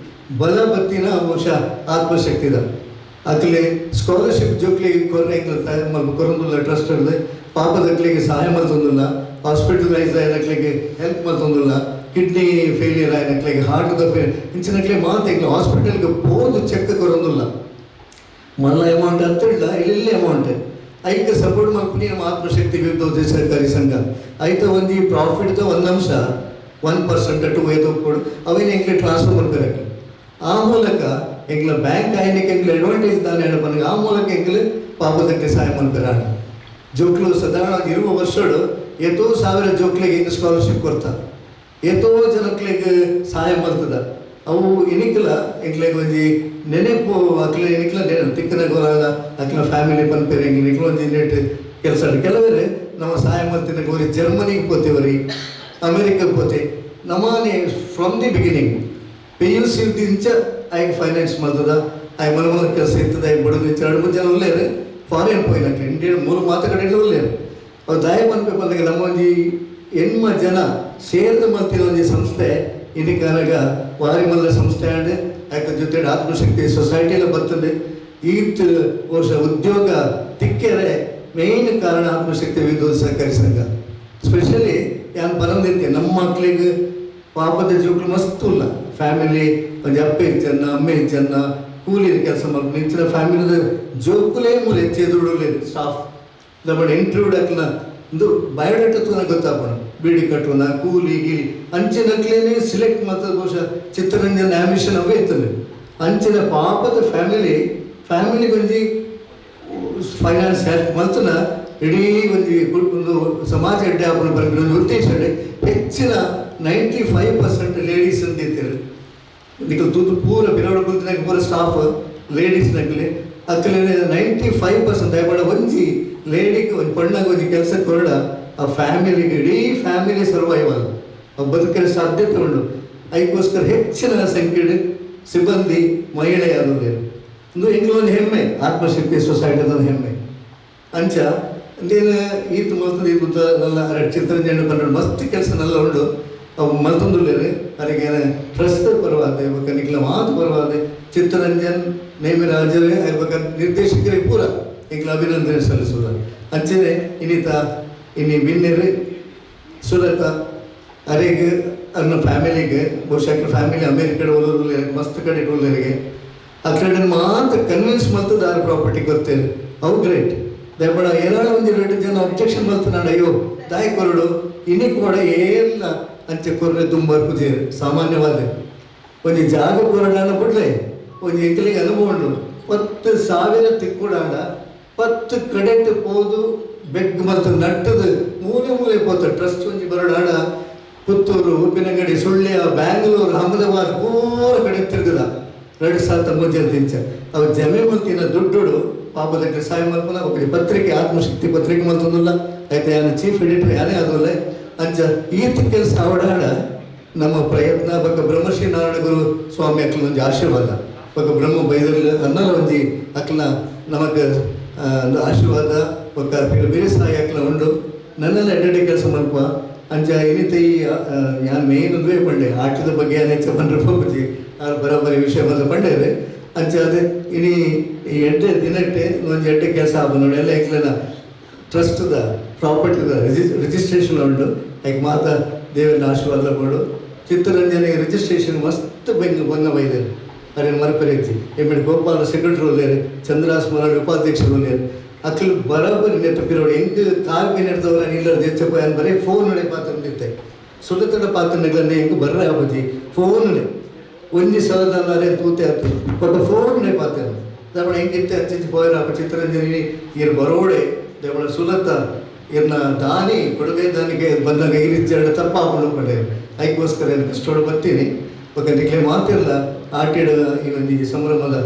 ಬಲ ಬತ್ತಿನ ಬಹುಶಃ ಆತ್ಮಶಕ್ತಿದ ಅಕ್ಲೆ ಸ್ಕಾಲರ್ಶಿಪ್ ಜೋಕ್ಲಿಗೆ ಕೊರ್ರೆ ಕೊರೊಂದುಲ್ಲ ಟ್ರಸ್ಟ್ ಹಿಡಿದು ಪಾಪದಕ್ಲಿಗೆ ಸಹಾಯ ಮಾಡ್ತೊಂದುಲ್ಲ, ಹಾಸ್ಪಿಟಲೈಸ್ ಆಯ್ನಕ್ಲಿಗೆ ಹೆಲ್ಪ್ ಮಾಡ್ತೊಂದುಲ್ಲ, ಕಿಡ್ನಿ ಫೇಲಿಯರ್ ಆಯ್ನಕ್ಲಿಗೆ ಹಾರ್ಟ್ದ ಫೇಲ್ ಇಂಚಿನಕ್ಲೆ ಮಾತು ಎಂಕ್ಲೆ ಹಾಸ್ಪಿಟಲ್ಗೆ ಪೋದು ಚೆಕ್ ಕೊರೊಂದುಲ್ಲ. ಮಲ್ಲ ಅಮೌಂಟ್ ಅಂತಿಲ್ಲ, ಇಲ್ಲಿ ಅಮೌಂಟ್ ಐಕ್ ಸಪೋರ್ಟ್ ಮಲ್ಪುನಿ ನಮ್ಮ ಆತ್ಮಶಕ್ತಿ ವಿವಿಧ ಸಹಕಾರಿ ಸಂಘ ಐತ ಒಂಜಿ ಪ್ರಾಫಿಟ್ದ ಒಂದು ಅಂಶ 1% 2 ಏತೋ ಕೊಡು ಅವೇನು ಎಂಕ್ಲೆ ಟ್ರಾನ್ಸ್ಫರ್ ಮಾಡ್ತಾರೆ. ಆ ಮೂಲಕ ಎಂಕ್ಲ ಬ್ಯಾಂಕ್ ಆಯ್ನಕ್ಕೆ ಎಂಕ್ಲೆ ಅಡ್ವಾಂಟೇಜ್ ದಾನ ಹೇಳಪನಿಗೆ ಆ ಮೂಲಕ ಎಂಕ್ಲೆ ಪಾಪದಕ್ಕೆ ಸಹಾಯ ಮಾಡ್ತಾರೆ. ಜೋಕ್ಲು ಸಾಧಾರಣ ಇರುವ ವರ್ಷಡು ಏತೋ ಸಾವಿರ ಜೋಕ್ಲಿಗೆ ಇನ್ನು ಸ್ಕಾಲರ್ಶಿಪ್ ಕೊಡ್ತಾ ಏತೋ ಜನಕ್ಲಿಗೆ ಸಹಾಯ ಮಾಡ್ತದ. ಅವು ಇನಿಕ್ಲ ಎಂಕ್ಲೆಗ್ ಒಂಜಿ ನೆನೆಪು ಅಕ್ಲೆ ಇನಿಕ್ಲ ತಿಕ್ಕನ ಗೊರಾಗ ಅಕ್ಲ ಫ್ಯಾಮಿಲಿ ಪನ್ಪೇರು ಎಂಕ್ಲೆ ಇಕ್ಲ ಒಂಜಿ ನೆಟ್ ಕೆಲಸ. ಕೆಲವರು ನಮ್ಮ ಸಹಾಯ ಮಾಡ್ತಿದ್ದ ಗೋರಿ ಜರ್ಮನಿಗೆ ಪೋತೇವರಿ, ಅಮೇರಿಕಕ್ಕೆ ಪೋತೆ. ನಮ್ಮನೆ from the beginning PUC ದಿಂಚ ಆಯ್ಕೆ ಫೈನಾನ್ಸ್ ಮಾಡ್ತದ. ಆಯ್ ಮನ ಮನ ಕೆಲಸ ಇರ್ತದೆ. ಆಯ್ ಬಡದು 2-3 ಜನ ಉಲ್ಲೇರು ಫಾರಿನ್ ಪೋಯಿನಕ್ಲೆ ಇಂಡಿಯಾ 3 ಮಾತು ಕಡೆ ಉಲ್ಲೇರು. ಅವ್ರು ದಯ ಪನ್ಪೆ ಬಂದಾಗ ನಮ್ಮ ಒಂಜಿ ಎಣ್ಮ ಜನ ಸೇರ್ದು ಮಲ್ತಿನ ಒಂಜಿ ಸಂಸ್ಥೆ ಇದಕ್ಕಾಗ ವಾರಿಮಲ್ಲ ಸಂಸ್ಥೆ ಅಂಡ್ ಆಯ್ತ ಜೊತೆ ಆತ್ಮಶಕ್ತಿ ಸೊಸೈಟಿಲ ಬರ್ತದೆ. ಈತ್ ವರ್ಷ ಉದ್ಯೋಗ ತಿಕ್ಕೆರೆ ಮೇನ್ ಕಾರಣ ಆತ್ಮಶಕ್ತಿ ವಿದ್ಯುತ್ ಸಹಕಾರಿ ಸಂಘ. ಸ್ಪೆಷಲಿ ಯಾನ್ ಬರಂದಿತ್ತೆ ನಮ್ಮ ಮಕ್ಳಿಗೆ ಪಾಪದ ಜೋಕ್ಲು ಮಸ್ತ್ ಇಲ್ಲ ಫ್ಯಾಮಿಲಿ ಒಂಜಿ ಅಪ್ಪೆ ಇಜ್ಜನ್ನ ಅಮ್ಮೆ ಇಜ್ಜನ್ನ ಕೂಲಿ ಕೆಲಸ ಮಾಡ್ಕೊಂಡು ಇಂಚಿನ ಫ್ಯಾಮಿಲಿದ ಜೋಕುಲೇ ಮೂಲೆ ಹೆಚ್ಚು ಸ್ಟಾಫ್ ನಮ್ಮ ಇಂಟರ್ವ್ಯೂ ಅಕ್ಲ ಒಂದು ಬಯೋಡಾಟಾ ತೂನ ಗೊತ್ತಾಪಣ ಬೀಡಿ ಕಟ್ಟುವನ ಕೂಲಿ ಗೀಲಿ ಅಂಚಿನಕ್ಲೇನೆ ಸಿಲೆಕ್ಟ್ ಮಾಡ್ತದೆ. ಬಹುಶಃ ಚಿತ್ತರಂಜನ್ ಆಂಬಿಷನ್ ಅವೇ ಇರ್ತದೆ. ಅಂಚಿನ ಪಾಪದ ಫ್ಯಾಮಿಲಿ ಫ್ಯಾಮಿಲಿ ಒಂಜಿ ಫೈನಾನ್ಸ್ ಹೆಲ್ಪ್ ಮಲ್ತನ ಇಡೀ ಒಂಜಿ ಒಂದು ಸಮಾಜ ಅಡ್ಡೆ ಆಪುನ ಬರ್ಪಿನ ಒಂಜಿ ಉದ್ದೇಶ ಹೆಚ್ಚಿನ 95% ಲೇಡೀಸ್ ಅಂತ ಇರ್ತಾರೆ. ನಿಕಲ್ ತೂತು ಪೂರ ಬಿರವಡ ಕುಲ್ತಿನಾಗ ಪೂರ ಸ್ಟಾಫ್ ಲೇಡೀಸ್ ನಕಲಿ ಅಕ್ಕಲೆ 95% ದಯಮಾಡ ಒಂಜಿ ಲೇಡಿಗೆ ಒಂದು ಪಣ್ಣಾಗ ಒಂಜಿ ಕೆಲಸ ಕೊರಡ ಆ ಫ್ಯಾಮಿಲಿಗೆ ಇಡೀ ಫ್ಯಾಮಿಲಿ ಸರ್ವೈವಲ್ ಬದುಕಲು ಸಾಧ್ಯತೆ ಉಂಟು. ಅದಕ್ಕೋಸ್ಕರ ಹೆಚ್ಚಿನ ಸಂಖ್ಯೆ ಸಿಬ್ಬಂದಿ ಮಹಿಳೆಯರು ಒಂದು ಎಂಗ್ಲೊಂದು ಹೆಮ್ಮೆ ಆತ್ಮಶಕ್ತಿ ಸೊಸೈಟಿದ ಒಂದು ಹೆಮ್ಮೆ. ಅಂಚ ನೀನು ಈತ ಮಲ್ತದ ಈ ಬುದ್ಧ ನನ್ನ ಚಿತ್ತರಂಜನೆ ಪನ್ನಡು ಮಸ್ತ್ ಕೆಲಸ ನಲ್ಲ ಉಂಡು ಅವು ಮಲ್ತೊಂದುಲ್ಲೇರು. ಅದಕ್ಕೆ ಟ್ರಸ್ಟ್ ಪರವಾದೆ ಬೊಕ್ಕ ನಿಕ್ಲ ಮಾತು ಪರವಾದೆ ಚಿತ್ತರಂಜನ್ ನೇಮಿರಾಜರೇ ಬೊಕ್ಕ ನಿರ್ದೇಶಕರೇ ಪೂರ ಎಂಕ್ಲ ಅಭಿನಂದನೆ ಸಲ್ಲಿಸುವ. ಅಂಚನೆ ಇನ್ನಿತ ಇನ್ನಿ ಬಿನ್ನೆರು ಸುಲತ ಅರೆಗ್ ಅನ್ನೋ ಫ್ಯಾಮಿಲಿಗೆ ಬಹುಶಃ ಫ್ಯಾಮಿಲಿ ಅಮೇರಿಕಾ ಓದೋರು ಮಸ್ತ್ ಕಡೆ ಓದೋರಿಗೆ ಆ ಕಡೆ ಮಾತ್ರ ಕನ್ವಿನ್ಸ್ ಮಲ್ತದ ಆರ್ ಪ್ರಾಪರ್ಟಿ ಗೊತ್ತೇನೆ ಅವು ಗ್ರೇಟ್. ದಯಮಾಡ ಏನಾರು ಒಂದು ಎರಡು ಜನ ಅಬ್ಜೆಕ್ಷನ್ ಮಲ್ತನಾಡ ಅಯ್ಯೋ ದಾಯಿ ಕೊರಡು ಇನ್ನಿ ಕೂಡ ಏಲ್ಲ ಅಂಚೆ ಕೊರ್ರೆ ದುಂಬರ್ ಪೂಜೆ ಸಾಮಾನ್ಯವಾದ ಒಂಜಿ ಜಾಗ ಕೊರಡಾನ ಬಿಡ್ಲೆ ಒಂಜಿ ಎಂಕಲಿಗೆ ಅನುಭವ ಉಂಟು. 10,000 ತಿಕ್ಕುಡಾಡ 10 ಕಡೆಟ್ ಪೋದು ಬೆಗ್ ಮತ್ತು ನಟ್ಟದು ಮೂಲೆ ಮೂಲೆ ಪೋತ ಟ್ರಸ್ಟ್ ಒಂಜಿ ಬರಡಾಡ ಪುತ್ತೂರು ಉಪ್ಪಿನಂಗಡಿ ಸುಳ್ಯ ಬ್ಯಾಂಗ್ಳೂರು ಅಹಮದಾಬಾದ್ ಪೂರ ಕಡೆ ತಿರುಗದ 2003 ದಿಂಚ ಅವು ಜಮೆ ಮಲ್ತಿನ ದುಡ್ಡು ಪಾಪದಕ್ಕೆ ಸಹಾಯ ಮಲ್ಪನ ఒకటి ಪತ್ರಿಕೆ ಆತ್ಮಶಕ್ತಿ ಪತ್ರಿಕೆ ಮಲ್ತೊಂದುಲ್ಲ అయితే ఆయన ಚೀಫ್ ಎಡಿಟರ್ ಯಾನೇ ಆದಲ್ಲ. ಅಂಚ ಈತ ಕೆಲಸ ಅವಡಾಡ ನಮ್ಮ ಪ್ರಯತ್ನ ಬೊಕ್ಕ ಬ್ರಹ್ಮಶ್ರೀ ನಾರಾಯಣ ಗುರು ಸ್ವಾಮಿ ಅಕ್ಲ ಒಂಜಿ ಆಶೀರ್ವಾದ ಬೊಕ್ಕ ಬ್ರಹ್ಮ ಬೈದರ್ಲ ಅನ್ನಲ ಒಂಜಿ ಅಕ್ಲ ನಮಕ್ ಆಶೀರ್ವಾದ ಬೊಕ್ಕ ಬೇರೆ ಸಹಾಯ ಅಕ್ಲ ಉಂಡು ನನ್ನೆಲ್ಲ ಎಡ್ಡೆ ಕೆಲಸ ಮಲ್ಪ. ಅಂಚ ಇನ್ನಿತ ಈ ಯಾನ್ ಮೇನ್ ಒಂದುವೇ ಪಂಡೆ ಆಟದ ಬಗ್ಗೆ ಯಾನ್ ಹೆಚ್ಚ ಪಂಡ್ರೆ ಪೋಪುಜಿ ಆರು ಬರಾಬರಿ ವಿಷಯ ಬಂದ ಪಂಡೇರೆ. ಅಂಚ ಅದೇ ಇನಿ ಈ ಎಡ್ಡೆ ದಿನಟ್ಟೆ ಒಂಜಿ ಎಡ್ಡೆ ಕೆಲಸ ಆಪ ನೋಡಿ ಎಲ್ಲ ಎಂಕ್ಲೆನ ಟ್ರಸ್ಟ್ದ ಪ್ರಾಪರ್ಟಿದ ರಿಜಿಸ್ಟ್ರೇಷನ್ ಉಂಟು. ಯಾಕೆ ಮಾತಾ ದೇವರ ಆಶೀರ್ವಾದ ಕೊಡು. ಚಿತ್ತರಂಜನೆಗೆ ರಿಜಿಸ್ಟ್ರೇಷನ್ ಮಸ್ತ್ ಬೆಂಗ್ ಬಂಗ ಬೈದರು ಅರೇನು ಮರಪೆರೆಜ್ಜಿ ಎಮ್ ಎಡ್ ಗೋಪಾಲ ಸೆಕ್ರೆಟರಿ ಉಲ್ಲೇರು, ಚಂದ್ರಾಸ್ ಮರಾಳಿ ಉಪಾಧ್ಯಕ್ಷರು ಉಲ್ಲೇರು. ಅಕ್ಲು ಬರೋಬ್ಬರಿ ನೆತ್ತ ಪಿರೋಡು ಎಂಕ್ ಕಾರ್ ಬಿನೆಡ್ದವ್ರ ಇಲ್ಲದ ಹೆಚ್ಚಪ್ಪ ಏನು ಬರೀ ಫೋನ್ ನಡೆ ಪಾತ್ರ ನಿಂತೆ ಸುಲತಡ ಪಾತ್ರ ನೆಗ್ಲನ್ನೇ ಎಂಕ್ ಬರ್ರೆ ಆಪುಜಿ ಫೋನ್ ಒಂಜಿ ಸಲದಲ್ಲಾರೆ ತೂತೆ ಆತು ಬಟ್ ಫೋನ್ ನೇ ಪಾತ್ರ ದಮಣ ಹೆಂಗಿತ್ತೆ ಅಂಚಿಂಚಿ ಪೋಯರ ಅಪ್ಪ ಚಿತ್ತರಂಜನಿ ಇರ್ ಬರೋಡೆ ದಮಣ ಸುಲತ ಇರ್ನ ದಾನಿ ಕೊಡುಗೆ ದಾನಿಗೆ ಬಂದಾಗ ಇರಿಜ್ಜಾಡ ತಪ್ಪಾಕೊಂಡು ಪಂಡೆ ಅದಕ್ಕೋಸ್ಕರ ಏನು ಕಷ್ಟೋಡು ಬರ್ತೀನಿ. ಓಕೆ ನಿಕ್ಲೆ ಮಾತಿರಲ್ಲ ಆಟಿಡ ಈ ಒಂದು ಸಂಭ್ರಮದ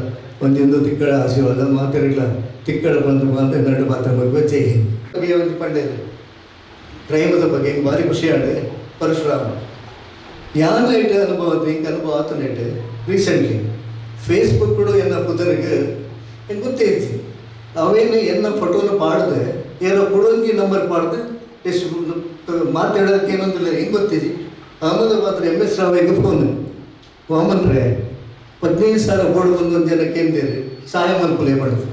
ಒಂಜೊಂದು ತಿಕ್ಕಳ ಆಶೀರ್ವಾದ ಮಾತೆರೆಗ್ಲ ತಿಕ್ಕಳ ಬಂದು ಅಂತ ನಡು ಪಾತ್ರ ಬಗ್ಗೆ ಜೈ ಹಿಂದ್. ಬಗ್ಗೆ ಒಂದು ಪಂಡೇರು ಕ್ರೈಮದ ಬಗ್ಗೆ ಹಿಂಗೆ ಭಾರಿ ಖುಷಿಯಾಡೆ ಪರಶುರಾಮ ಯಾನ್ ಐಟ್ ಅನುಭವ ಹಿಂಗೆ ಅನುಭವ ಆತನೇಟ್ ರೀಸೆಂಟ್ಲಿ ಫೇಸ್ಬುಕ್ ಕೂಡ ಎನ್ನ ಪುದರಿಗೆ ಹೆಂಗೆ ಗೊತ್ತೇ ಅವೇನು ಎನ್ನ ಫೋಟೋನ ಪಾಡ್ದೆ ಏನೋ ಕೊಡೊಂಜಿ ನಂಬರ್ ಪಾಡ್ದೆ ಎಷ್ಟು ಮಾತಾಡೋದಕ್ಕೆ ಏನೊಂದಿಲ್ಲ ಹೆಂಗೆ ಗೊತ್ತಿಜಿ. ಅಹಮದಾಬಾದ್ ಎಮ್ ಎಸ್ ರಾವ್ ಹೆಂಗೆ ಫೋನ್ ವಾಮನ್ರೆ 15,000 ಬೋರ್ಡ್ ಬಂದೊಂದು ಜನಕ್ಕೆ ಎಂದೇರಿ ಸಹಾಯ ಮನ್ಕುಲೆ ಮಾಡೋದು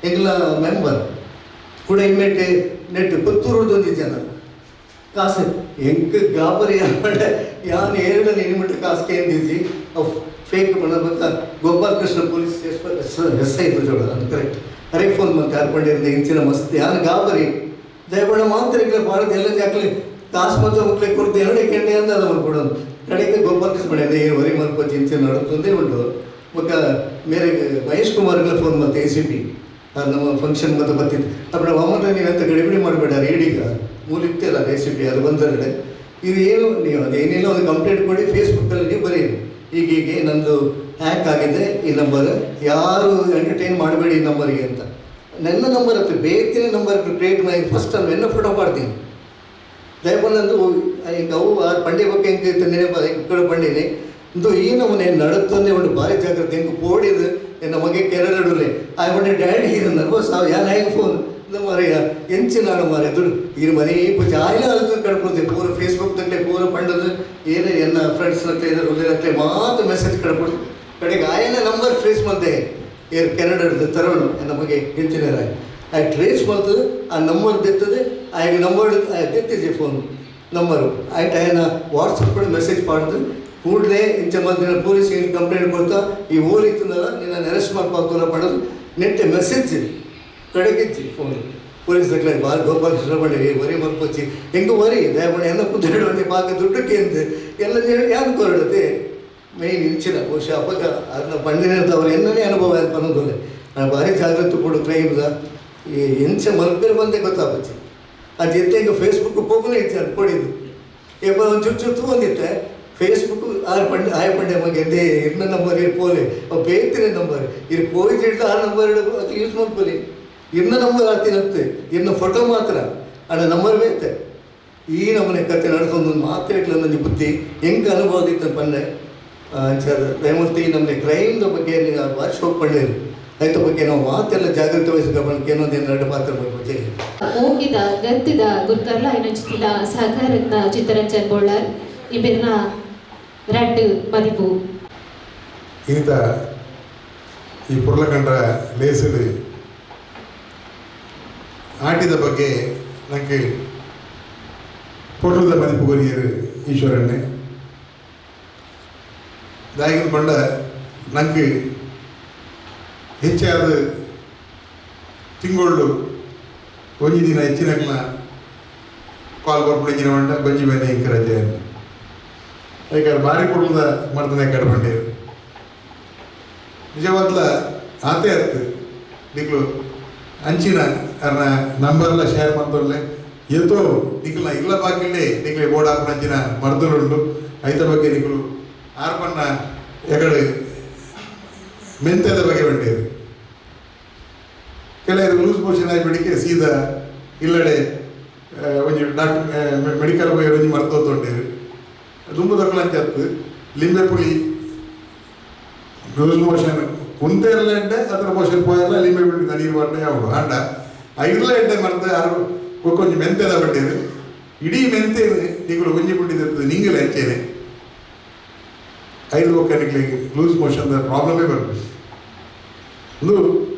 ಎಂಗ್ಲ ಮೆಂಬರ್ ಕೂಡ ಇಮ್ಮೆಟ್ಟೆ ನೆಟ್ ಪುತ್ತೂರುದೊಂದು ಜನ ಕಾಸು ಎಂಕ್ ಗಾಬರಿ ಯಾನ್ ಏರಡ ನಿಮಿಟ್ಟ ಕಾಸು ಕೇಂದಿಜಿ ಅವು ಫೇಕ್ ಮಾಡೋದು Gopal Krishna police S I ಜೋಡ ಅದು ಕರೆಕ್ಟ್ ಅರೆ ಫೋನ್ ಮತ್ತೆ ಹಾಕೊಂಡಿರ್ದೆ ಇಂಚಿನ ಮಸ್ತ್ ಯಾನ್ ಗಾಬರಿ ದಯಪಣ ಮಾತ್ರ ಇಗ್ಲೆ ಭಾಳ ಎಲ್ಲ ಜಾಕ್ಲೆ ಕಾಸು ಮತ್ತು ಮಕ್ಳಿಗೆ ಕೊಡ್ತು ಎರಡೇ ಕೆಂಡೆ ಅಂತ ಅದು ಕೊಡೋದು ಕಡೆಗೆ ಗೋಪಾಲ್ ಕೃಷ್ಣ ಮಾಡಿ ಏನು ವರಿ ಮಲ್ಪಚ್ಚಿ ಇಂಚಿನ ನಡುತ್ತಂದೇ ಉಂಟು. ಮಕ್ಕ ಮೇರೆ ಮಹೇಶ್ ಕುಮಾರ್ಗೆ ಫೋನ್ ಮತ್ತೆ ಎ ಸಿ ಪಿ ಅದು ನಮ್ಮ ಫಂಕ್ಷನ್ ಮತ್ತೆ ಬರ್ತಿತ್ತು ಅప్పుడు ವಾಮನ ನೀವೆಂತ ಗಡಿಬಿಡಿ ಮಾಡಬೇಡ ಈಡೀಗ ಮೂಲಿಕ್ತಿಲ್ಲ ಎ ಸಿ ಪಿ ಅದು ಬಂದರೆ ಇದು ಏನು ನೀವು ಅದೇನಿಲ್ಲ ಒಂದು ಕಂಪ್ಲೇಂಟ್ ಕೊಡಿ ಫೇಸ್ಬುಕ್ಕಲ್ಲಿ ನೀವು ಬರೀರಿ ಹೀಗೀಗೆ ನಂದು ಹ್ಯಾಕ್ ಆಗಿದೆ ಈ ನಂಬರ್ ಯಾರು ಎಂಟರ್ಟೈನ್ ಮಾಡಬೇಡಿ ಈ ನಂಬರಿಗೆ ಅಂತ. ನನ್ನ ನಂಬರ್ ಹತ್ರ ಬೇರೆ ನಂಬರ್ ಕ್ರಿಯೇಟ್ ಮಾಡಿ ಫಸ್ಟ್ ನಾನು ಎನ್ನ ಫೋಟೋ ಮಾಡ್ತೀನಿ ದಯಪಂದು ಈಗ ಅವು ಆ ಪಂಡೆ ಬಗ್ಗೆ ಹೆಂಗೆ ನೆನಪ ಕಡೆ ಪಂಡಿನಿ ಇಂದು ಈ ನಮ್ಮನೆ ನಡುತ್ತಂದೆ ಒಂದು ಭಾರಿ ಜಾಗ್ರತೆ ಹೆಂಗೆ ಪೋಡಿದು ಎನ್ನ ಮಗೆ ಕೆರಡುಲೆ ಆ ಬಂಡೆ ಡ್ಯಾಡಿ ಇದು ನರ್ವಸ್ ಆವ್ ಯಾನ್ ಹೆಂಗೆ ಫೋನ್ ಮಾರಯ್ಯ ಎಂಚಿನ ನಾಡು ಮಾರೆ ದುಡ್ಡು ಈ ಮನೆ ಪೂಜೆ ಆಯ್ಲ ಅಲ್ದು ಕಡ್ಕೊಳ್ತೀವಿ ಪೂರ ಫೇಸ್ಬುಕ್ ತಟ್ಟೆ ಪೂರ ಪಂಡದು ಏನೇ ಎನ್ನ ಫ್ರೆಂಡ್ಸ್ ಹತ್ರ ಮಾತು ಮೆಸೇಜ್ ಕಡ್ಕೊಡ್ದು ಕಡೆಗೆ ಆಯನ ನಂಬರ್ ಟ್ರೇಸ್ ಮಾಡಿದೆ ಏರ್ ಕೆನಡದ ತರುಣ್ ಎನ್ನ ಮಗೆ ಇಂಜಿನಿಯರ್ ಆಗಿ ಆ ಟ್ರೇಸ್ ಮಾಡ್ತದೆ ಆ ನಂಬರ್ ದಿತ್ತದೆ ಆಗ ನಂಬರ್ ದಿತ್ತಿದ್ದೆ ಫೋನ್ ನಂಬರು ಆಯ್ತು ಆಯನ ವಾಟ್ಸಪ್ ಕೂಡ ಮೆಸೇಜ್ ಮಾಡಿದ್ದು ಕೂಡಲೇ ಇಂಚ ಮತ್ತೆ ಪೊಲೀಸಿಗೆ ಕಂಪ್ಲೇಂಟ್ ಕೊಡ್ತಾ ಈ ಊರು ಇತ್ತದಲ್ಲ ನಿನ್ನ ಅರೆಸ್ಟ್ ಮಾಡ್ಪಾಕ್ತಲ್ಲ ಪಡೋದು ನೆಟ್ಟೆ ಮೆಸೇಜ್ ಕಡೆಗಿಚ್ಚಿ ಫೋನ್ ಪೊಲೀಸ್ ತಕ್ಲೆ ಬಾಲ್ ಗೋಪಾಲ್ ಕೃಷ್ಣ ಬಂಡೆ ವರಿ ಮಲ್ಪೊಚ್ಚಿ ಹೆಂಗೆ ವರಿ ದಯಮಾಡಿ ಎಲ್ಲ ಕುದ್ದಾಡುವಂತೆ ಪಾಕ ದುಡ್ಡಕ್ಕೆ ಅಂತ ಎಲ್ಲ ಯಾರು ಕೊರಡುತ್ತೆ ಮೇಯ್ನ್ ಇಂಚಿನ ಬಹುಶಃ ಅಪಗ ಅದನ್ನ ಪಂಡಿನವ್ರು എന്നನೇ ಅನುಭವ ಅಂತ ಅನ್ನೋದಿಲ್ಲ. ನಾನು ಭಾರಿ ಜಾಗ್ರತೆ ಕೊಡು ಕ್ರೈಮ್ದ ಈ ಎಂಚ ಮಲ್ಪೇರು ಬಂದೆ ಗೊತ್ತಾಪಚ್ಚಿ ಆ ಜೊತೆ ಈಗ ಫೇಸ್ಬುಕ್ ಪೋಗುನೇ ಇತ್ತು ಅದು ಕೊಡಿದ್ದು ಏಪ ಒಂದು ಚೂರು ಚೂರು ತಗೊಂಡಿತ್ತೆ ಫೇಸ್ಬುಕ್ ಆರು ಪಂಡೆ ಆಯ ಪಂಡೆ ಮಗೆ ಎಂದೇ ಇರ್ನ ನಂಬರ್ ಇರ್ ಪೋಲೆ ಅವು ಬೇತಿನ ನಂಬರ್ ಇರ್ ಪೋಯಿಟ್ಟು ಆ ನಂಬರ್ ಅದು ಯೂಸ್ ಮಾಡ್ಕೊಲಿ ಇರ್ನ ನಂಬರ್ ಆತಿನತ್ತೆ ಇರ್ನ ಫೋಟೋ ಮಾತ್ರ ಅಣ್ಣ ನಂಬರ್ ಬೇತೆ ಈ ನಮ್ಮನೆ ಕತೆ ನಡೆಸೊಂದು ಮಾತ್ರ ಇಟ್ಲ ನನ್ನ ಬುದ್ಧಿ ಹೆಂಗೆ ಅನುಭವ ಇತ್ತು ಪಂಡೆ ಸರ್ ದಯಮೂರ್ತಿ ನಮ್ಮನೆ ಕ್ರೈಮ್ದ ಬಗ್ಗೆ ಭಾರಿ ಶೋಕ್ ಪಂಡೇರು ರೈತ ಬಗ್ಗೆ ನಾವು ಮಾತೆಲ್ಲ ಜಾಗೃತಿ ವಹಿಸ್ಕೊಂಡು ಏನೊಂದು ಎರಡು ಪಾತ್ರ ಬಗ್ಗೆ ಮೋಗಿದ ಗದ್ದಿದ ಗುರ್ಕರ್ಲ ಇನ್ನೊಂಚಿನ ಸಹಕಾರತ್ನ ಚಿತ್ತರಂಜನ್ ಬೋಳಾರ್ ಇಬ್ಬರನ್ನ ರಡ್ಡು ಮದಿಪು ಇನಿತ ಈ ಪುರ್ಲಕಂಡ್ರ ಲೇಸಲು ಆಟಿದ ಬಗ್ಗೆ ನನಗೆ ಪೊರ್ಲದ ಮದಿಪು ಕೊರಿಯರು ಈಶ್ವರಣ್ಣೆ ದಾಯಿನ ಪಂಡ ನಂಗೆ ಹೆಚ್ಚಾದ ತಿಂಗಳು ಒಂಜಿ ದಿನ ಹೆಚ್ಚಿನಕ್ಲ ಕಾಲ್ ಬರ್ಪುಡಿಂಜಿನ ಮಂಡ ಬಂಜಿ ಬನ್ನಿ ಇಂಕ ರಜೆ ಐಕಾರ್ ಭಾರಿ ಪೊರ್ಲದ ಮರ್ತನೆ ಕಡೆ ಬಂಡೇರು ನಿಜವಾದ್ಲ ಆತೆ ಅತ್ತು ನಿಕ್ಲು ಅಂಚಿನ ಅರ್ನ ನಂಬರ್ಲ ಶೇರ್ ಮಾಡ್ತೊಲ್ಲೆ ಏತೋ ನಿಕ್ಲ ಇಲ್ಲ ಬಾಕಿಲ್ಲೇ ನಿಕ್ಲೆ ಬೋರ್ಡ್ ಹಾಪುನ ಅಂಚಿನ ಮರ್ದಲುಂಡು ಐತ ಬಗ್ಗೆ ನಿಕ್ಲು ಆರ್ಪನ್ನ ಎಗಡು ಮೆಂತ್ಯದ ಬಗ್ಗೆ ಬಂಡೇರು ಕೆಲವರು ಲೂಸ್ ಮೋಷನ್ ಆಗಿಬಿಡಿಕೆ ಸೀದಾ ಇಲ್ಲಡೆ ಒಂಜಿ ಡಾಕ್ಟರ್ ಮೆಡಿಕಲ್ ಬಗ್ಗೆ ಒಂಜಿ ಮರ್ತೋತೊಂಡೇರು ದುಂಬು ಅಂಚತ್ತು ಲಿಂಬೆ ಪುಳಿ ಲೂಸ್ ಮೋಷನ್ ಉಂತೆ ಇರಲ್ಲ ಎಂಟೆ ಅದರ ಮೋಷನ್ ಪೋಯಲ್ಲ ಲಿಂಬೆ ಪುಳಿ ನೀರು ಬಟ್ಟೆ ಯಾವುದು ಆಂಡ ಆ ಇರ್ಲ ಎಂಟೆ ಮರ್ತ ಯಾರು ಒಂಜಿ ಮೆಂತೆದ ಬಟ್ಟೇರು ಇಡೀ ಮೆಂತೆ ನಿಗುಲು ಒಂಜಿ ಪುಂಡಿ ನಿಂಗಲ ಹೆಚ್ಚೇನೆ ಐದು ಒಕ್ಕನಿಗೆ ಲೂಸ್ ಮೋಷನ್ ಪ್ರಾಬ್ಲಮೇ ಬರ್ಬೇಕು ಒಂದು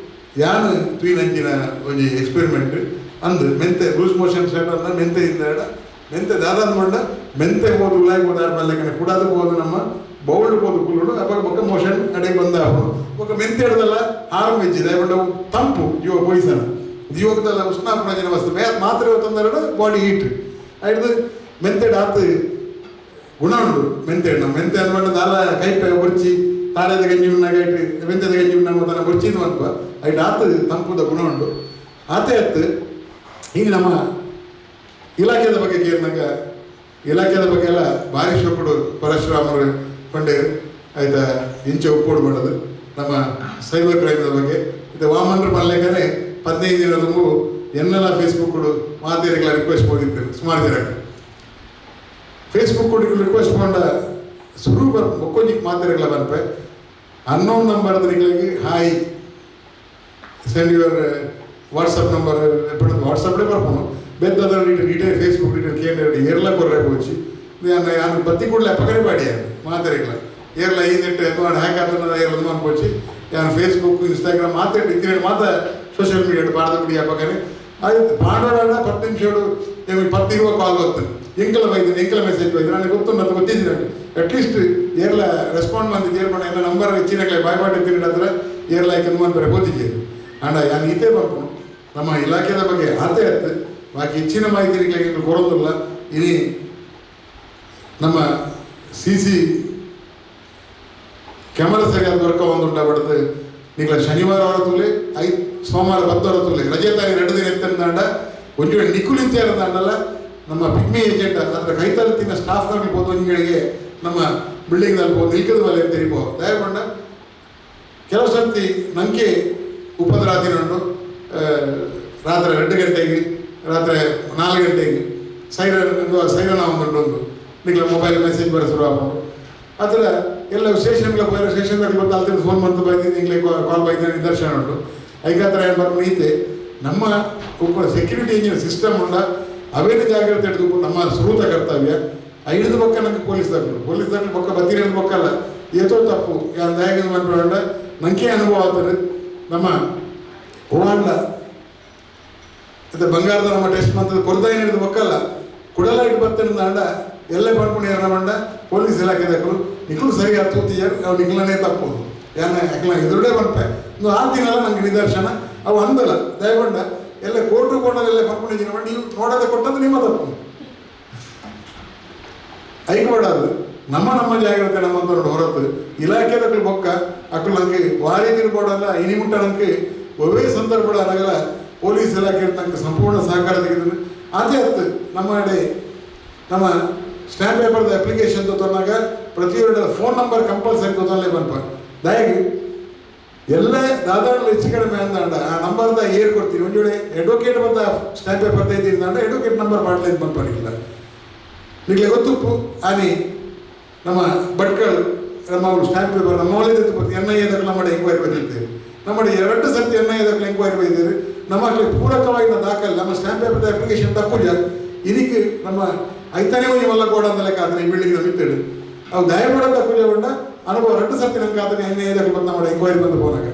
ಯಾನ್ ತೂಯಿನಂಚಿನ ಒಂಜಿ ಎಕ್ಸ್ಪೆರಿಮೆಂಟ್ ಅಂದು ಮೆಂತೆ ಲೂಸ್ ಮೋಷನ್ ಸ್ಟಾರ್ಟ್ ಅಂದ ಮೆಂತೆ ಇಂದ ಮೆಂತೆ ದಾದಾದ ಮಂಡ ಮೆಂತೆ ಹೋದು ಉಲಾಗಿ ಹೋದ ಆದ್ಮೇಲೆ ಕುಡಾದ ಹೋದು ನಮ್ಮ ಬೌಲ್ಡ್ ಹೋದು ಕುಲ್ಲುಡು ಅವಾಗ ಬೊಕ್ಕ ಮೋಷನ್ ಕಡೆಗೆ ಬಂದ ಬೊಕ್ಕ ಮೆಂತೆ ಹಿಡ್ದಲ್ಲ ಹಾರು ಮೆಜ್ಜಿದೆ ಬಟ್ ಅವು ತಂಪು ಜೀವ ಪೊಯ್ಸನ ಜೀವಕ್ಕದಲ್ಲ ಉಷ್ಣಾಪನ ವಸ್ತು ಮೇ ಮಾತ್ರೆ ತಂದರಡು ಬಾಡಿ ಹೀಟ್ ಹಿಡ್ದು ಮೆಂತೆ ಆತು ಗುಣ ಉಂಡು ಮೆಂತೆ ನಮ್ಮ ಮೆಂತೆ ಅಂದ್ಕೊಂಡು ದಾಲ ಕೈಪೆ ಬುರ್ಚಿ ತಾರೆದ ಗಂಜಿ ಉಣ್ಣಾಗ ಇಟ್ಟು ಮೆಂತೆದ ಗಂಜಿ ಉಣ್ಣಾಗ ತನ್ನ ಬುರ್ಚಿಂದು ಅನ್ಪ ಐಟ್ ಆತು ತಂಪುದ ಗುಣ ಉಂಡು ಆತೆ ಅತ್ತು ಈಗ ನಮ್ಮ ಇಲಾಖೆದ ಬಗ್ಗೆ ಕೇಳಿದಾಗ ಇಲಾಖೆದ ಬಗ್ಗೆ ಎಲ್ಲ ಭಾರಿ ಶೋಕುಡು ಪರಶುರಾಮರು ಪಂಡೇರು ಆಯ್ತಾ ಇಂಚೆ ಉಪ್ಪೋಡು ಮಾಡೋದು ನಮ್ಮ ಸೈಬರ್ ಕ್ರೈಮ್ದ ಬಗ್ಗೆ ಇದು ವಾಮನ್ರು ಪಲ್ಲೆಕನೆ 15 ದಿನ ತುಂಬು ಎನ್ನೆಲ್ಲ ಫೇಸ್ಬುಕ್ ಮಾತೇರಿಗಳ ರಿಕ್ವೆಸ್ಟ್ ಹೋಗಿದ್ದೇನೆ ಸುಮಾರು ಜನಕ್ಕೆ ಫೇಸ್ಬುಕ್ ರಿಕ್ವೆಸ್ಟ್ ಮಾಡ ಸುರು ಬೊಕ್ಕೊಂಜಿಗೆ ಮಾತೇರಿಗಳ ಬರ್ಪೆ ಅನ್ನೋನ್ ನಂಬರ್ ನಿಗಳಿಗೆ hi send your WhatsApp number ವಾಟ್ಸಪ್ಡೇ ಬರ್ಪೋನು ಬೆದ್ದದ ಡೀಟೇಲ್ ಫೇಸ್ಬುಕ್ ಡೀಟೇಲ್ ಕೇಂದ್ರ ಏರ್ಲ ಕೊರ್ರೆ ಹೋಚಿ ಯಾನು ಬತ್ತಿ ಕೂಡಲೇ ಪಕಡೆ ಬಾಡಿ ಯಾನು ಮಾತಾಡಿಲ್ಲ ಏರ್ಲ ಈ ನೆಟ್ಟು ಎದ್ದು ಹ್ಯಾಕ್ ಆತನ ಏರ್ಲ ಅನ್ಕೋಚಿ ಯಾನು ಫೇಸ್ಬುಕ್ ಇನ್ಸ್ಟಾಗ್ರಾಮ್ ಮಾತಾಡಿ ಇತ್ತಿನ ಮಾತ ಸೋಷಿಯಲ್ ಮೀಡಿಯಾ ಪಾಡ್ದ ಬಿಡಿ ಪಕನೆ ಆಯ್ತು ಪಾಡೋಣ 10 ನಿಮಿಷ ನಿಮಗೆ 10 ಇರುವ ಕಾಲ್ ಬರ್ತದೆ ಎಂಕಲ ಬೈದ್ದೀನಿ ಎಂಕಲ ಮೆಸೇಜ್ ಬೈದ್ರೆ ನನಗೆ ಗೊತ್ತು ನನಗೆ ಗೊತ್ತಿದ್ದೀನಿ ಅಟ್ಲೀಸ್ಟ್ ಏರ್ಲ ರೆಸ್ಪಾಂಡ್ ಬಂದಿದ್ದು ಏರ್ಪಣ ಎಲ್ಲ ನಂಬರ್ ಹೆಚ್ಚಿನಕ್ಲೆ ಬಾಯ್ಪಾಟ್ ಎತ್ತಿನ ಹತ್ರ ಏರ್ಲ ಯಾಕೆ ಬೇರೆ ಗೊತ್ತಿದ್ದೀರಿ ಅಂಡ ಯಾನು ಈತೇ ಬರ್ಪನು ನಮ್ಮ ಇಲಾಖೆದ ಬಗ್ಗೆ ಆತೆ ಇತ್ತು ಬಾಕಿ ಹೆಚ್ಚಿನ ಮಾಹಿತಿ ಕೊಡೋದಿಲ್ಲ. ಇನಿ ನಮ್ಮ ಸಿ ಸಿ ಕ್ಯಾಮರಾ ಸರಿಯಾದ ವರ್ಕ ಒಂದು ಬಡ್ದು ನಿಗಳ ಶನಿವಾರ ಹೊರತುಲೆ ಸೋಮವಾರ 10 ಹೊರತುಲೆ ರಜೆ ತಾರೀಕು 2 ದಿನ ಎತ್ತಂದಾಂಡ ಒಂದು ವೇಳೆ ನಿಕುಲಿಂತ ನಮ್ಮ ಪಿಗ್ಮಿ ಏಜೆಂಟ್ ಅದರ ಕೈತಲತ್ತಿನ ಸ್ಟಾಫ್ನವ್ರಿಗೆ ಹೋದೊಂದಿಗಳಿಗೆ ನಮ್ಮ ಬಿಲ್ಡಿಂಗ್ನಲ್ಲಿ ಹೋಗಿ ನಿಲ್ಕದ ಮೇಲೆ ತೆರಿಬೋ ದಯಗೊಂಡ ಕೆಲವು ಸರ್ತಿ ನನಗೆ ಉಪದ್ರಾತಿನುಂಟು ರಾತ್ರಿ 2 ಗಂಟೆಗೆ ರಾತ್ರಿ 4 ಗಂಟೆಗೆ ಸೈರನ್ ಸೈರನ್ ಉಂಟು ಒಂದು ನಿಗಳ ಮೊಬೈಲ್ ಮೆಸೇಜ್ ಬರೋ ಶುರು ಆಗ್ಬೋದು ಆ ಥರ ಎಲ್ಲ ಸ್ಟೇಷನ್ಗೆ ಹೋದರೆ ಸ್ಟೇಷನ್ದಾಗ ಬಂದು ಅಲ್ಲಿ ಫೋನ್ ಬಂತು ಬೈದಿದ್ದು ಇಂಗ್ಲೇ ಕಾಲ್ ಬೈದ ನಿದರ್ಶನ ಉಂಟು. ಐಕಾತ್ರ ಏನು ಬರ್ಕೊಂಡು ಈತೆ ನಮ್ಮ ಒಬ್ಬ ಸೆಕ್ಯೂರಿಟಿ ಇಂಜಿನ್ ಸಿಸ್ಟಮ್ ಉಂಡ ಅವೇನು ಜಾಗ್ರತೆ ಹಿಡಿದು ನಮ್ಮ ಸುರೂತ ಕರ್ತವ್ಯ. 5 ಪಕ್ಕ ನಮಗೆ ಪೊಲೀಸ್ ದಾಖಲು ಪೊಲೀಸ್ ದಾಖಲು ಪಕ್ಕ ಬತ್ತಿ ಹಿಡಿದು ಪಕ್ಕಲ್ಲ ಏತೋ ತಪ್ಪು ಯಾರು ದಯಾಗಿದ್ದು ಮಾಡ್ಕೊಂಡ ನನಗೆ ಅನುಭವ ಆಗ್ತದೆ. ನಮ್ಮ ಹೂವಾಂಡ ಅದು ಬಂಗಾರದ ನಮ್ಮ ಟೆಸ್ಟ್ ಮಂತದ ಕೊರದಾಯಿ ಹಿಡಿದು ಪಕ್ಕಲ್ಲ ಕುಡಲಾಗಿ ಬರ್ತೇನೆ ಅಂಡ ಎಲ್ಲ ಪಡ್ಕೊಂಡು ಏನ ಮಂಡ ಪೊಲೀಸ್ ಇಲಾಖೆ ದಾಖಲು ನಿಖಲು ಸರಿಯಾದ ತೂತಿಯಾರು ಅವು ನಿಖಲನೇ ತಪ್ಪು ಯಾನ ಯಾಕಲ್ಲ ಎದುರುಡೇ ಬಂಪೆ ಇನ್ನು ಆ ದಿನಲ್ಲ ನನಗೆ ನಿದರ್ಶನ ಅವು ಅಂದಲ್ಲ ದಯಗೊಂಡ ಎಲ್ಲ ಕೋರ್ಟು ಕೊಂಡಲ್ಲೆಲ್ಲ ಪಡ್ಕೊಂಡಿದ್ದೀನಿ ಮಾಡಿ ನೀವು ನೋಡೋದೇ ಕೊಟ್ಟದ್ದು ನಿಮ್ಮ ತಪ್ಪು ಐಕ್ಬೇಡದು ನಮ್ಮ ನಮ್ಮ ಜಾಗ್ರತೆ ನಮ್ಮಂತ ನೋಡಿ ಹೊರತು ಇಲಾಖೆದಕ್ಕಲು ಬೊಕ್ಕ ಅಕ್ಕಲು ನಂಗೆ ವಾರಿ ತಿರ್ಬೋಡಲ್ಲ ಇನಿ ಮುಟ್ಟ ನಂಗೆ ಒವ್ವೇ ಸಂದರ್ಭ ಅನಾಗಲ್ಲ ಪೊಲೀಸ್ ಇಲಾಖೆ ನಂಗೆ ಸಂಪೂರ್ಣ ಸಹಕಾರ ತೆಗೆದು ಅದೇ ಹತ್ತು ನಮ್ಮ ಕಡೆ ನಮ್ಮ ಸ್ಟ್ಯಾಂಪ್ ಪೇಪರ್ದ ಅಪ್ಲಿಕೇಶನ್ ತೊಗೊಂಡಾಗ ಪ್ರತಿಯೊಂದರ ಫೋನ್ ನಂಬರ್ ಕಂಪಲ್ಸರಿ ತೊಗೊಳ್ಳೇ ಬಂಪ ದಯಗೆ ಎಲ್ಲ ದಾದಾಡಲು ಹೆಚ್ಚು ಕಡಿಮೆ ಅಂದಾಂಡ ಆ ನಂಬರ್ದ ಏರ್ ಕೊಡ್ತೀನಿ ಒಂದು ವೇಳೆ ಅಡ್ವೊಕೇಟ್ ಬಂದ ಸ್ಟ್ಯಾಂಪ್ ಪೇಪರ್ ತೆಗೆದಿದ್ದಾಂಡ ಅಡ್ವೊಕೇಟ್ ನಂಬರ್ ಮಾಡಲಿ ಬಂಪನಿಲ್ಲ ನಿಮಗೆ ಗೊತ್ತುಪ್ಪು ಆನಿ ನಮ್ಮ ಭಟ್ಕಳು ನಮ್ಮ ಅವರು ಸ್ಟ್ಯಾಂಪ್ ಪೇಪರ್ ನಮ್ಮ ಒಳ್ಳೆದಿತ್ತು ಎನ್ I ಎದಕ್ಕೆ ನಮ್ಮ ಎಂಕ್ವೈರಿ ಬಂದಿದ್ದೇವೆ ನಮ್ಮ 2 ಸರ್ತಿ ಎನ್ I ಎದಕ್ಕೆ ಎಂಕ್ವೈರಿ ಬಂದಿದ್ದೇವೆ ನಮ್ಮ ಪೂರಕವಾಗಿ ದಾಖಲೆ ನಮ್ಮ ಸ್ಟ್ಯಾಂಪ್ ಪೇಪರ್ದ ಅಪ್ಲಿಕೇಶನ್ ತಪ್ಪುಜ ಇದಕ್ಕೆ ನಮ್ಮ ಐತಾನೆ ಒಂಜಿ ಮಲ್ಲ ಗೋಡ ಅಂತ ಲೆಕ್ಕ ಆತನ ಈ ಬಿಲ್ಡಿಂಗ್ ಮಿತ್ತಿಡು ಅವು ದಯಮಾಡ ತಪ್ಪುಜ ಉಂಡ ಅನುಭವ 2 ಸರ್ತಿ ನಮ್ಗೆ ಆತನ ಎನ್ I ಎದಕ್ಕೆ ಬಂದು ನಮ್ಮ ಎಂಕ್ವೈರಿ ಬಂದು ಹೋದಾಗ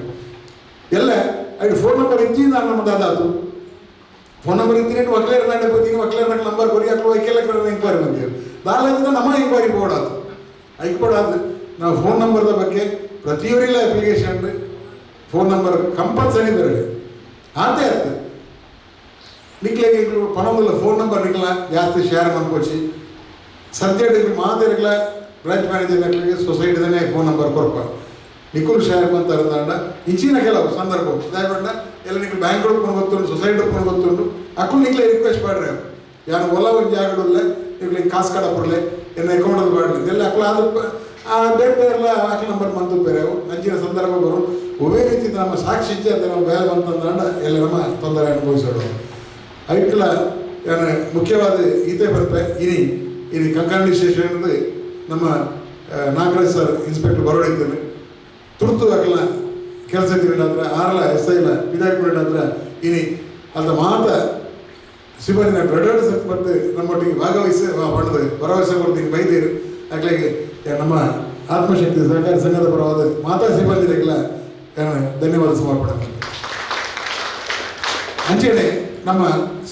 ಎಲ್ಲ ಐದು ಫೋನ್ ನಂಬರ್ ಇಜ್ಜಿಂದ ನಮ್ಮ ದಾದಾತು ಫೋನ್ ನಂಬರ್ ಇದ್ದೀನಿ ವಕೀಲರ ನಾಡೆ ಹೋಗ್ತೀನಿ ವಕೀಲರ ನಂಬರ್ ಕೊರಿ ಹಾಕಲು ವಕೀಲರ ಎಂಕ್ವೈರಿ ಬಂದೇವೆ ದಾಲಾಜಿಂದ ನಮ್ಮ ಎಂಕ್ವೈರಿ ಬೋರ್ಡ್ ಆಯ್ತು ಐಕ್ಬೋರ್ಡ್ ನಾವು ಫೋನ್ ನಂಬರ್ದ ಬಗ್ಗೆ ಪ್ರತಿಯೊರಿಲ್ಲ ಅಪ್ಲಿಕೇಶನ್ ಫೋನ್ ನಂಬರ್ ಕಂಪಲ್ಸರಿ ಬರಲಿ ಆತೆ ಆಯ್ತು ನಿಕ್ಲೆಗೆ ಪಣವಿಲ್ಲ ಫೋನ್ ನಂಬರ್ ನಿಕ್ಲ ಜಾಸ್ತಿ ಶೇರ್ ಮಾಡ್ಕೋಚಿ ಸದ್ಯ ಮಾತಾಡಿಲ್ಲ ಬ್ರಾಂಚ್ ಮ್ಯಾನೇಜರ್ ನಕ್ಲಿಗೆ ಸೊಸೈಟಿದನೇ ಫೋನ್ ನಂಬರ್ ಕೊರಪ ನಿಕ್ಕುಲು ಶೇರ್ ಬಂತಾರಂದ ಇಂಚಿನ ಕೆಲವು ಸಂದರ್ಭ ದಯಗೊಂಡ ಎಲ್ಲ ನಿಕ್ಲು ಬ್ಯಾಂಕ್ ಒಪ್ಪನು ಗೊತ್ತುಂಟು ಸೊಸೈಟಿ ಒಪ್ಪನು ಗೊತ್ತುಂಟು ಅಕ್ಕಳು ನಿಕ್ಲೆ ರಿಕ್ವೆಸ್ಟ್ ಮಾಡ್ರಿ ಯಾರು ಒಲ ಒಂದು ಜಾಗಡುಲ್ಲ ನಿಕ್ಲೆ ಕಾಸು ಕಡ ಕೊಡಲೆ ಎನ್ನ ಅಕೌಂಟಲ್ಲಿ ಮಾಡಲಿ ಎಲ್ಲ ಅಕ್ಕಳು ಅದು ಆ ಬೇರೆ ಬೇರೆ ಎಲ್ಲ ಅಕ್ಕಳ ನಂಬರ್ ಬಂದು ಬೇರೆ ಅವು ಅಂಚಿನ ಸಂದರ್ಭ ಬರು ಒವೇ ರೀತಿ ನಮ್ಮ ಸಾಕ್ಷಿ ಇಚ್ಛೆ ಅಂತ ನಾವು ಬೇರೆ ಬಂತಂದ್ರೆ ಎಲ್ಲ ನಮ್ಮ ತೊಂದರೆ ಅನುಭವಿಸೋಡು ಐಕ್ಲ ಏನು ಮುಖ್ಯವಾದ ಈತೆ ಬರ್ಪೆ ಇನಿ ಇನಿ ಕಂಕಂಡಿ ಸ್ಟೇಷನ್ ನಮ್ಮ ನಾಗರಾಜ್ ಸರ್ ಇನ್ಸ್ಪೆಕ್ಟರ್ ಬರೋಡಿದ್ದೇನೆ ತುರ್ತು ಅಕ್ಕಲ ಕೆಲಸ ಇದ್ದಿರ ಆರಲ ಎಸ್ I ಇಲ್ಲ ವಿದಾಯಪುರ ಇನಿ ಅಂತ ಮಾತ ಸಿಬ್ಬಂದಿ ಎರಡು ಸರ್ತಿ ಬಂದು ನಮ್ಮೊಟ್ಟಿಗೆ ಭಾಗವಹಿಸಿ ಪಡೆದು ಭರವಸೆ ಕೊಡ್ತೀನಿ ಬೈದೇರು ಅಕ್ಲಾಗಿ ನಮ್ಮ ಆತ್ಮಶಕ್ತಿ ಸಹಕಾರಿ ಸಂಘದ ಪರವಾದ ಮಾತಾ ಸಿಬ್ಬಂದಿರಿಗೆಲ್ಲ ಧನ್ಯವಾದ ಸಮರ್ಪಣೆ. ಅಂಚೆನೆ ನಮ್ಮ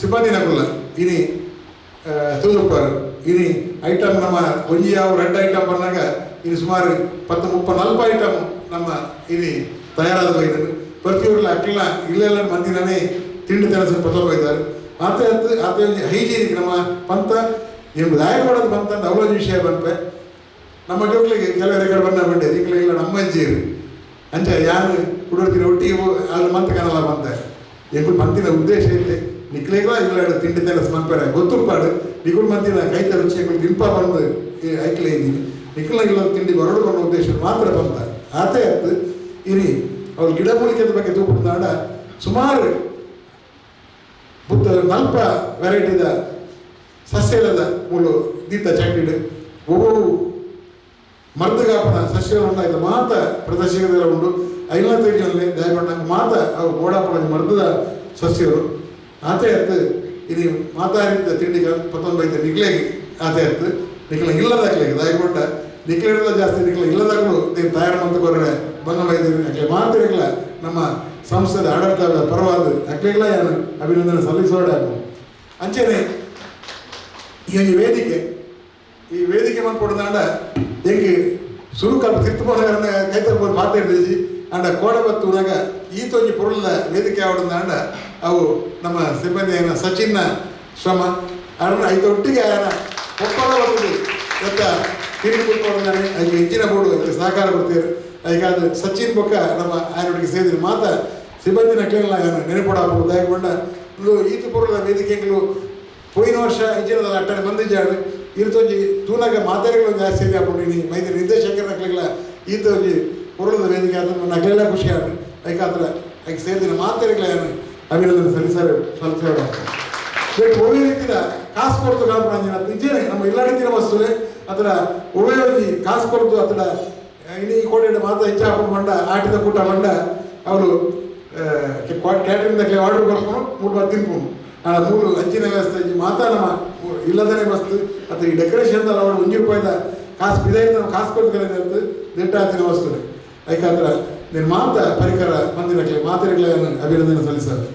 ಸಿಬ್ಬಂದಿ ನಗುಲ್ಲ ಇನಿ ತೂದುಪ್ಪಾರು ಇನಿ ಐಟಮ್ ನಮ್ಮ ಒಂಜಿ ಯಾವ 2 ಐಟಮ್ ಬಂದಾಗ ಇನ್ನು ಸುಮಾರು 10 30 40 ಐಟಮ್ ನಮ್ಮ ಇನಿ ತಯಾರಾದ ಬೈದರು ಪ್ರತಿಯೊಬ್ಬರ ಅಕ್ಕಲ ಇಲ್ಲೆಲ್ಲ ಮಂದಿನೇ ತಿಂಡಿ ತಿನಸು ಪತ್ತೊಂದು ಬೈತಾರೆ ಆತ ಆತ ಹೈಜೀನಿಕ್ ನಮ್ಮ ಪಂತ ನಿಮ್ಗೆ ದಾಯ ಮಾಡೋದು ಬಂತಂದು ಅವಲೋ ವಿಷಯ ಬಂಪೆ ನಮ್ಮ ಜೋಕ್ಲಿಗೆ ಕೆಲವರು ಕಡೆ ಬಂದ ಬಂಡೆ ಈಗಲೇ ಇಲ್ಲ ನಮ್ಮ ಅಜ್ಜಿಯರು ಅಂಚೆ ಯಾರು ಕುಡೋರ್ತಿನ ಒಟ್ಟಿಗೆ ಅಲ್ಲಿ ಮಂತ ಕಾಣಲ್ಲ ಬಂತೆ ಎಂಕುಲು ಮಂತಿನ ಉದ್ದೇಶ ಐತೆ ನಿಕ್ಲೇಗ ಇಲ್ಲ ತಿಂಡಿ ತಿನಸು ಮನ್ಪೇರೆ ಗೊತ್ತುಪ್ಪಾಡು ನಿಗುಳು ಮಂತಿನ ಕೈತ ರುಚಿ ಎಂಕುಲು ದಿಂಪ ಬಂದು ಐಕ್ಲೇ ಇದ್ದೀನಿ ನಿಕ್ಲ ಇಲ್ಲ ತಿಂಡಿ ಬರೋಡು ಅನ್ನೋ ಉದ್ದೇಶ ಮಾತ್ರ ಬಂತ ಆತೆ ಆಯ್ತು ಇರಿ ಅವ್ರು ಗಿಡಮೂಲಿಕೆದ ಬಗ್ಗೆ ತೂಪುಂಡಾಂಡ ಸುಮಾರು ಬುದ್ಧ ನಲ್ಪ ವೆರೈಟಿದ ಸಸ್ಯದ ಮೂಲು ದೀತ ಚಟ್ಟಿಡು ಒವ್ವು ಮರ್ದಗಾಪನ ಸಸ್ಯಗಳು ಉಂಟಾಯ್ತು ಮಾತ ಪ್ರದರ್ಶಕದೆಲ್ಲ ಉಂಡು ಐಲ ತೇಜಲ್ಲಿ ದಯಗೊಂಡಂಗೆ ಮಾತ ಅವು ಗೋಡಾಪನ ಮರ್ದದ ಸಸ್ಯರು ಆತೆ ಅತ್ತು ಇದು ಮಾತಾಡಿದ ತಿಂಡಿ ಪತ್ತೊಂಬೈತೆ ನಿಕ್ಲೇಗಿ ಆತೆ ಅತ್ತು ನಿಕ್ಲ ಇಲ್ಲದಾಗ್ಲೇಗಿ ದಯಗೊಂಡ ನಿಕ್ಲಿಡಲ ಜಾಸ್ತಿ ನಿಕ್ಲ ಇಲ್ಲದಾಗಲೂ ನೀನು ತಯಾರು ಮಂತ ಕೊರ್ರೆ ಬಂಗ ಬೈದಿರಿ ಅಕ್ಲೆ ಮಾತಿರಗ್ಲ ನಮ್ಮ ಸಂಸ್ಥೆದ ಆಡಳಿತದ ಪರವಾದ ಅಕ್ಲೆಗ್ಲ ಏನು ಅಭಿನಂದನೆ ಸಲ್ಲಿಸೋಡ ಅಂಚೆನೆ ಈ ಒಂದು ವೇದಿಕೆ ಈ ವೇದಿಕೆ ಮನ್ಕೊಡ್ದಾಂಡ ಹೆಂಗೆ ಸುರುಕಲ್ಪ ತಿರ್ತುಪೋನಗರನ್ನ ಕೈತರ್ಬೋದು ಮಾತಾಡಿದ್ದೀವಿ ಅಂಡ ಕೋಡಬತ್ತು ಉಣಗ ಈ ತೊಂಜಿ ಪೊರುಳ ವೇದಿಕೆ ಆವಡಂದಾಂಡ ಅವು ನಮ್ಮ ಸಿಬ್ಬಂದಿ ಏನ ಸಚಿನ್ನ ಶ್ರಮ ಅರಣ ಐತೊಟ್ಟಿಗೆ ಆಯನ ಒಪ್ಪಲ ಬರ್ತದೆ ಎತ್ತ ತಿರುಗಿ ಕೂತ್ಕೊಂಡಾನೆ ಅದಕ್ಕೆ ಹೆಚ್ಚಿನ ಬೋರ್ಡು ಅದಕ್ಕೆ ಸಹಕಾರ ಕೊಡ್ತೀರಿ ಅದಕ್ಕಾದ ಸಚಿನ್ ಬೊಕ್ಕ ನಮ್ಮ ಆಯನೊಟ್ಟಿಗೆ ಸೇರಿದ ಮಾತ ಸಿಬ್ಬಂದಿ ನಕ್ಲೆಲ್ಲ ಏನು ನೆನಪೋಡ ದಯಗೊಂಡ ಒಂದು ಈತು ಪೊರುಳ ವೇದಿಕೆಗಳು ಪೋಯಿನ ವರ್ಷ ಇಂಚಿನದಲ್ಲ ಅಟ್ಟನೆ ಬಂದಿದ್ದಾಡು ಇರ್ತೊಂಜಿ ತೂನಗ ಮಾತಾಡಿಗಳು ಜಾಸ್ತಿ ಹಾಕೊಂಡು ನೀ ಮೈತ್ರಿ ನಿರ್ದೇಶಕರ ನಕ್ಲೆಗಳ ಈತೊಂಜಿ ಪೊರುಳದ ವೇದಿಕೆ ಆದ ನಕ್ಲೆಲ್ಲ ಖುಷಿ ಆಡು ಅದಕ್ಕಾದ್ರೆ ಅದಕ್ಕೆ ಸೇರಿದ ಮಾತಾಡಿಗಳ ಏನು ಅಭಿನಂದನೆ ಸಲ್ಲಿಸಾರೆ ಸಲ್ಲಿಸೋಣ ಬೇಕು ಒಳ್ಳೆ ರೀತಿಯ ಕಾಸು ಕೊಡ್ತು ಕಾಪುಣಂಜಿನ ನಿಜನೇ ನಮ್ಮ ಎಲ್ಲ ರೀತಿಯ ವಸ್ತುವೆ ಅದರ ಒಳ್ಳೆ ಒಂಜಿ ಕಾಸು ಕೊಡ್ತು ಅದರ ಇಡೀ ಕೋಟೆ ಮಾತ ಹೆಚ್ಚು ಹಾಕೊಂಡು ಬಂಡ ಆಟದ ಕೂಟ ಬಂಡ ಅವರು ಕ್ಯಾಟ್ರಿಂಗ್ ದಕ್ಕೆ ಆರ್ಡರ್ ಕೊಡ್ಕೊಂಡು ಮೂರು ಬಾರ್ ತಿನ್ಕೊಂಡು ಆ ಮೂರು ಹಂಚಿನ ವ್ಯವಸ್ಥೆ ಈ ಮಾತಾ ನಮ್ಮ ಇಲ್ಲದನೇ ವಸ್ತು ಅಥವಾ ಈ ಡೆಕೋರೇಷನ್ ಅಲ್ಲ ಅವರು ಒಂಜಿ ರೂಪಾಯಿದ ಕಾಸು ಬಿದಾಯಿ ನಾವು ಕಾಸು ಕೊಟ್ಟು ಕರೆದ ದಿಟ್ಟ ಹಾಕಿನ ವಸ್ತು ಅದಕ್ಕಾದ್ರೆ ನಿನ್ನ ಮಾತ ಪರಿಕರ ಮಂದಿರಕ್ಕೆ ಮಾತಿರಕ್ಕೆ ಅಭಿನಂದನೆ ಸಲ್ಲಿಸಾರೆ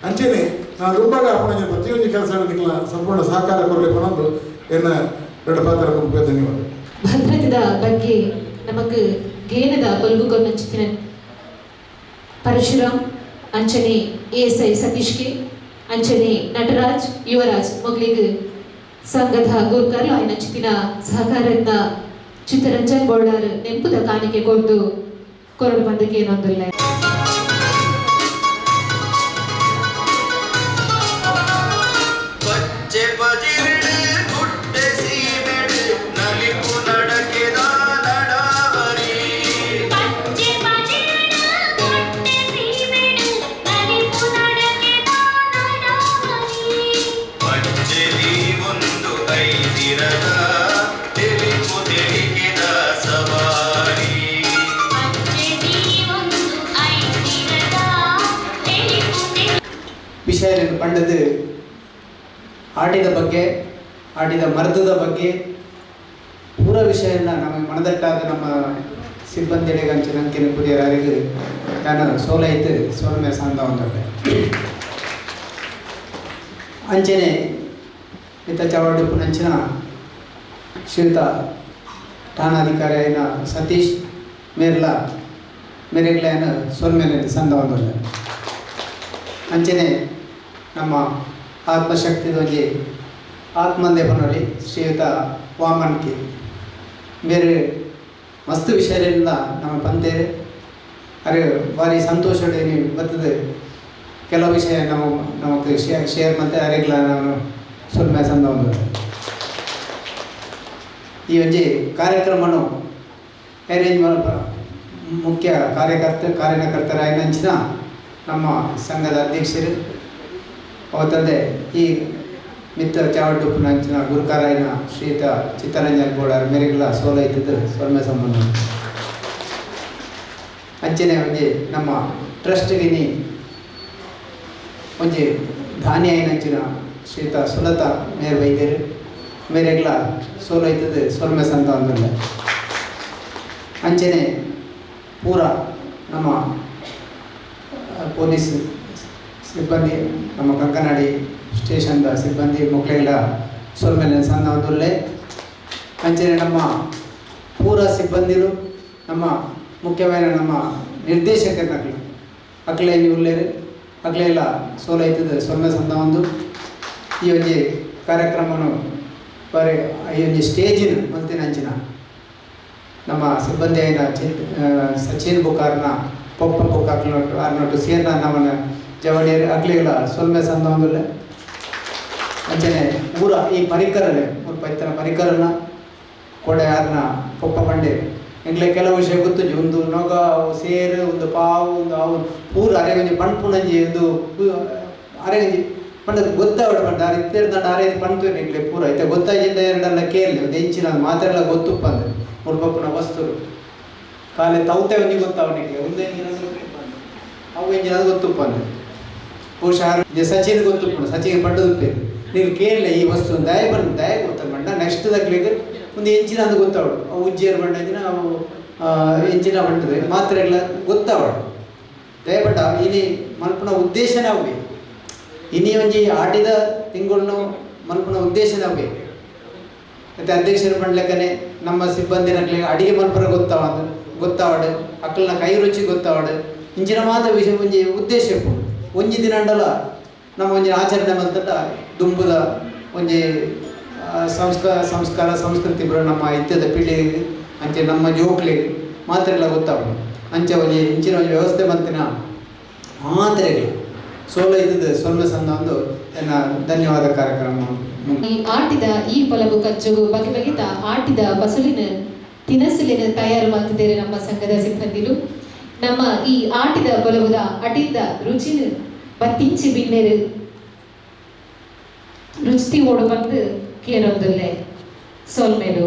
ಅಂಚೆನೆ ನಾನು ದುಂಬಾಗ ಅಪ್ಪಣೆ ಪ್ರತಿಯೊಂದು ಕೆಲಸ ನಿಕ್ಕಲ ಸಂಪೂರ್ಣ ಸಹಕಾರ ಕೊರಲಿ ಪನೊಂದು ಎನ್ನ ಎರಡು ಪಾತ್ರ ಮುಗಿದ ಧನ್ಯವಾದ. ಭದ್ರತೆದ ಬಗ್ಗೆ ನಮಕ್ ಗೇನದ ಕೊಲ್ಗು ಕೊನ್ನಂಚಿತಿನ ಪರಶುರಾಮ್ ಅಂಚನೆ ಎಸ್ I ಸತೀಶ್ಗೆ ಅಂಚನೆ ನಟರಾಜ್ ಯುವರಾಜ್ ಮೊಗ್ಲಿಗ್ ಸಂಘದ ಗುರ್ಕರ್ಲು ಆಯ್ನಂಚಿತಿನ ಸಹಕಾರತ್ನ ಚಿತ್ತರಂಜನ್ ಬೋಳಾರ್ ನೆಂಪುದ ಕಾಣಿಕೆ ಕೊದ್ದು ಕೊರಡು ಬಂದಕ್ಕೆ ಏನೊಂದಿಲ್ಲ. ವಿಷಯ ಪಂಡದು ಆಟಿದ ಬಗ್ಗೆ, ಆಟಿದ ಮರ್ದದ ಬಗ್ಗೆ ಪೂರ ವಿಷಯನ ನಮಗೆ ಮನದಟ್ಟಾದ ನಮ್ಮ ಸಿಬ್ಬಂದಿಗಳಿಗೆ ಅಂಚಿನ ಪುರಿಯರಿಗೆ ನಾನು ಸೋಲೈತು ಸೋಲ್ಮೆ ಸಂದ ಒಂದೊಡ್ಡೆ ಅಂಚನೆ ಇತ್ತ ಚಾವಡಿಪ್ಪುನಂಚಿನ ಶ್ರೀಯುತ ಠಾಣಾಧಿಕಾರಿ అయిన ಸತೀಶ್ ಮೇರ್ಲ ಮೇರೆಗ್ಲೈನ ಸೋಲ್ಮೇಲೆ ಸಂದ ಒಂದೊಡ್ಡೆ ಅಂಚನೆ ನಮ್ಮ ಆತ್ಮಶಕ್ತಿದೊಂಜಿ ಆತ್ಮಂದೆ ಪನೊಲಿ ಶ್ರೀಯುತ ವಾಮನ್ಕಿ ಬೇರೆ ಮಸ್ತ್ ವಿಷಯದಿಂದ ನಮ್ಮ ಪಂತೇರು ಅರೆ ಭಾರಿ ಸಂತೋಷ ಬರ್ತದೆ. ಕೆಲವು ವಿಷಯ ನಮ್ಮ ನಮಗೆ ಶೇರ್ ಮತ್ತು ಅರೆಗ್ಲ ನಾನು ಸುಲ್ಮೆ ಸಂದ ಒಂದು ಈ ಒಂಜಿ ಕಾರ್ಯಕ್ರಮನು ಅರೇಂಜ್ ಮುಖ್ಯ ಕಾರ್ಯಕರ್ತರಾಯಿನಂಚಿನ ನಮ್ಮ ಸಂಘದ ಅಧ್ಯಕ್ಷರು ಅವತ್ತಂದೆ ಈ ಮಿತ್ರ ಚಾವಡುಪ್ಪುನಂಚಿನ ಗುರುಕಾರಾಯನ ಶ್ರೀಯುತ ಚಿತ್ತರಂಜನ್ ಬೋಳಾರ್ ಮೇರೆಗ್ಲ ಸೋಲೈತದ್ದು ಸೊಲ್ಮೆ ಸಂಬಂಧ ಅಂಚನೆ ಒಂಜಿ ನಮ್ಮ ಟ್ರಸ್ಟ್ಗಿನಿ ಒಂಜಿ ಧಾನ್ಯ ಐನಂಚಿನ ಶ್ರೀಯುತ ಸುಲತಾ ಮೇರ್ ವೈದ್ಯರು ಮೇರೆಗ್ಲ ಸೋಲೈತದ್ದು ಸೊಲ್ಮೆ ಸಂತ ಅಂದಿಲ್ಲ. ಅಂಚನೆ ಪೂರ ನಮ್ಮ ಪೊಲೀಸ್ ಸಿಬ್ಬಂದಿ ನಮ್ಮ ಕಂಕನಾಡಿ ಸ್ಟೇಷನ್ದ ಸಿಬ್ಬಂದಿ ಮಕ್ಕಳೆಲ್ಲ ಸೊಲ್ಮೆಲೆ ಸಣ್ಣ ಒಂದುಲ್ಲೆ ಅಂಚನೆ ನಮ್ಮ ಪೂರ ಸಿಬ್ಬಂದಿಲು ನಮ್ಮ ಮುಖ್ಯವಾದ ನಮ್ಮ ನಿರ್ದೇಶಕರನ್ನಕ್ಲು ಅಕ್ಲೆ ಉಲ್ಲೇರು ಅಕ್ಲೆಲ್ಲ ಸೋಲೈತದ ಸೊಲ್ಮೆ ಸಂದ ಒಂದು ಈ ಒಂಜಿ ಕಾರ್ಯಕ್ರಮನು ಬರೀ ಈ ಒಂಜಿ ಸ್ಟೇಜಿನ ಮಲ್ತಿನ ಅಂಚಿನ ನಮ್ಮ ಸಿಬ್ಬಂದಿ అయిన ಸಚಿನ್ ಬುಕಾರ್ನ ಪೊಪ್ಪ ಬುಕ್ಕಾಕ್ಲೋಟು ಆರ್ನೋಟು ಸೇರ್ನ ನಮ್ಮನ್ನ ಜವಳಿಯರು ಅಕ್ಲೆಲ್ಲ ಸೊಲ್ಮೆ ಸಂದ ಒಂದುಲ್ಲೆ ಅಂಚನೆ ಊರ ಈ ಪರಿಕರಲೆ ಮುಲ್ಪ ಇತ್ತನ ಪರಿಕರನ ಕೊಡೆ ಆರ್ನ ಪೊಪ್ಪ ಬಂಡೆ ಎಂಕ್ಲೆ ಕೆಲವು ವಿಷಯ ಗೊತ್ತುಂಜಿ. ಒಂದು ನೊಗ, ಅವು ಸೇರು, ಒಂದು ಪಾವು, ಒಂದು ಅವು ಪೂರ ಅರೆಗೊಂಜಿ ಪಣ್ಪುಣಂಜಿ, ಒಂದು ಅರೆಗೊಂಜಿ ಪಂಡ ಗೊತ್ತಾವಡು ಪಂಡ ಆರ್ ಇತ್ತೆರ್ದಂಡ ಆರೆ ಪಣ್ತೇನೆ ಎಂಕ್ಲೆ ಪೂರ ಇತ್ತೆ ಗೊತ್ತಾಜಿಂದ ಎರಡಲ್ಲ ಕೇಳಲಿ. ಒಂದು ಎಂಚಿನ ಮಾತೆಲ್ಲ ಗೊತ್ತುಪ್ಪಂದು ಮುಲ್ಪಪ್ಪನ ವಸ್ತು ಕಾಲೆ ತೌತೆ ಒಂಜಿ ಗೊತ್ತಾವಣಿಗೆ ಒಂದು ಎಂಜಿನ ಅವು ಎಂಜಿನ ಗೊತ್ತುಪ್ಪಂದು. ಬಹುಶಃ ಸಚಿನ್ ಗೊತ್ತುಪ್ಪುಂಡು, ಸಚಿನ್ ಪಂಡದುಪ್ಪೇರು ನೀನು ಕೇಳಲೆ ಈ ವಸ್ತು ದಯ ಬಂದು ದಯ ಗೊತ್ತ ಪಂಡ ನೆಕ್ಸ್ಟ್ ದಕ್ಲಿಗೆ ಒಂದು ಎಂಚಿನ ಅಂದು ಗೊತ್ತಾವಡು. ಅವು ಉಜ್ಜೇರು ಬಂಡ ಎಂಜಿನ ಅವು ಎಂಚಿನ ಬಂಡದೆ ಮಾತ್ರ ಎಲ್ಲ ಗೊತ್ತಾವಡು. ದಯಪಟ್ಟ ಇನಿ ಮಲ್ಪುನ ಉದ್ದೇಶನೇ ಅವೇ. ಇನಿ ಒಂಜಿ ಆಟಿದ ತಿಂಗಳನ್ನು ಮಲ್ಪುನ ಉದ್ದೇಶನೇ ಅವೇ. ಮತ್ತು ಅಧ್ಯಕ್ಷರು ಪಂಡ್ಲೆಕ್ಕನೆ ನಮ್ಮ ಸಿಬ್ಬಂದಿನಕ್ಲೆ ಅಡಿಗೆ ಮಲ್ಪರ ಗೊತ್ತಾವ ಗೊತ್ತಾವಡು, ಅಕ್ಕಲ್ನ ಕೈ ರುಚಿ ಗೊತ್ತಾವಡು. ಇಂಚಿನ ಮಾತ್ರ ವಿಷಯ ಒಂಜಿ ಉದ್ದೇಶ ಇಪ್ಪುಂಡು. ಒಂಜಿ ದಿನ ಅಂಡಲ ನಮ್ಮ ಒಂಜಿ ಆಚರಣೆ ಮಲ್ತಂಡ ದುಂಬುದ ಒಂಜಿ ಸಂಸ್ಕಾರ ಸಂಸ್ಕಾರ ಸಂಸ್ಕೃತಿ ಪೂರ ನಮ್ಮ ಇತ್ಯದ ಪೀಳಿಗೆ ಅಂಚೆ ನಮ್ಮ ಜೋಕ್ಲಿಗೆ ಮಾತ್ರ ಎಲ್ಲ ಗೊತ್ತಾವಡು. ಅಂಚೆ ಒಂಜಿ ಇಂಚಿನ ಒಂಜಿ ವ್ಯವಸ್ಥೆ ಮಂತಿನ ಮಾತ್ರೆಗಳು ಸೋಲ ಇದ್ದದ್ದು ಸೊನ್ನೆ ಸಂದ ಒಂದು ಎನ್ನ ಧನ್ಯವಾದ ಕಾರ್ಯಕ್ರಮ. ಈ ಆಟಿದ ಈ ಪೊಲಬು ಕಜ್ಜುಗು ಬಗೆ ಬಗೆತ ಆಟಿದ ಫಸಲಿನ ತಿನಸುಲಿನ ತಯಾರು ಮಾಡ್ತಿದ್ದಾರೆ ನಮ್ಮ ಸಂಘದ ಸಿಬ್ಬಂದಿಲು. ನಮ್ಮ ಈ ಆಟಿದ ಪೊಲಬುದ ಅಟಿದ ರುಚಿನ ಬತ್ತಿಂಚಿ ಬಿನ್ನೆರು ರುಚಿ ಓಡು ಬಂದು ಕೇರೊಂದುಲ್ಲೆ ಸೋಲ್ಮೇಲು.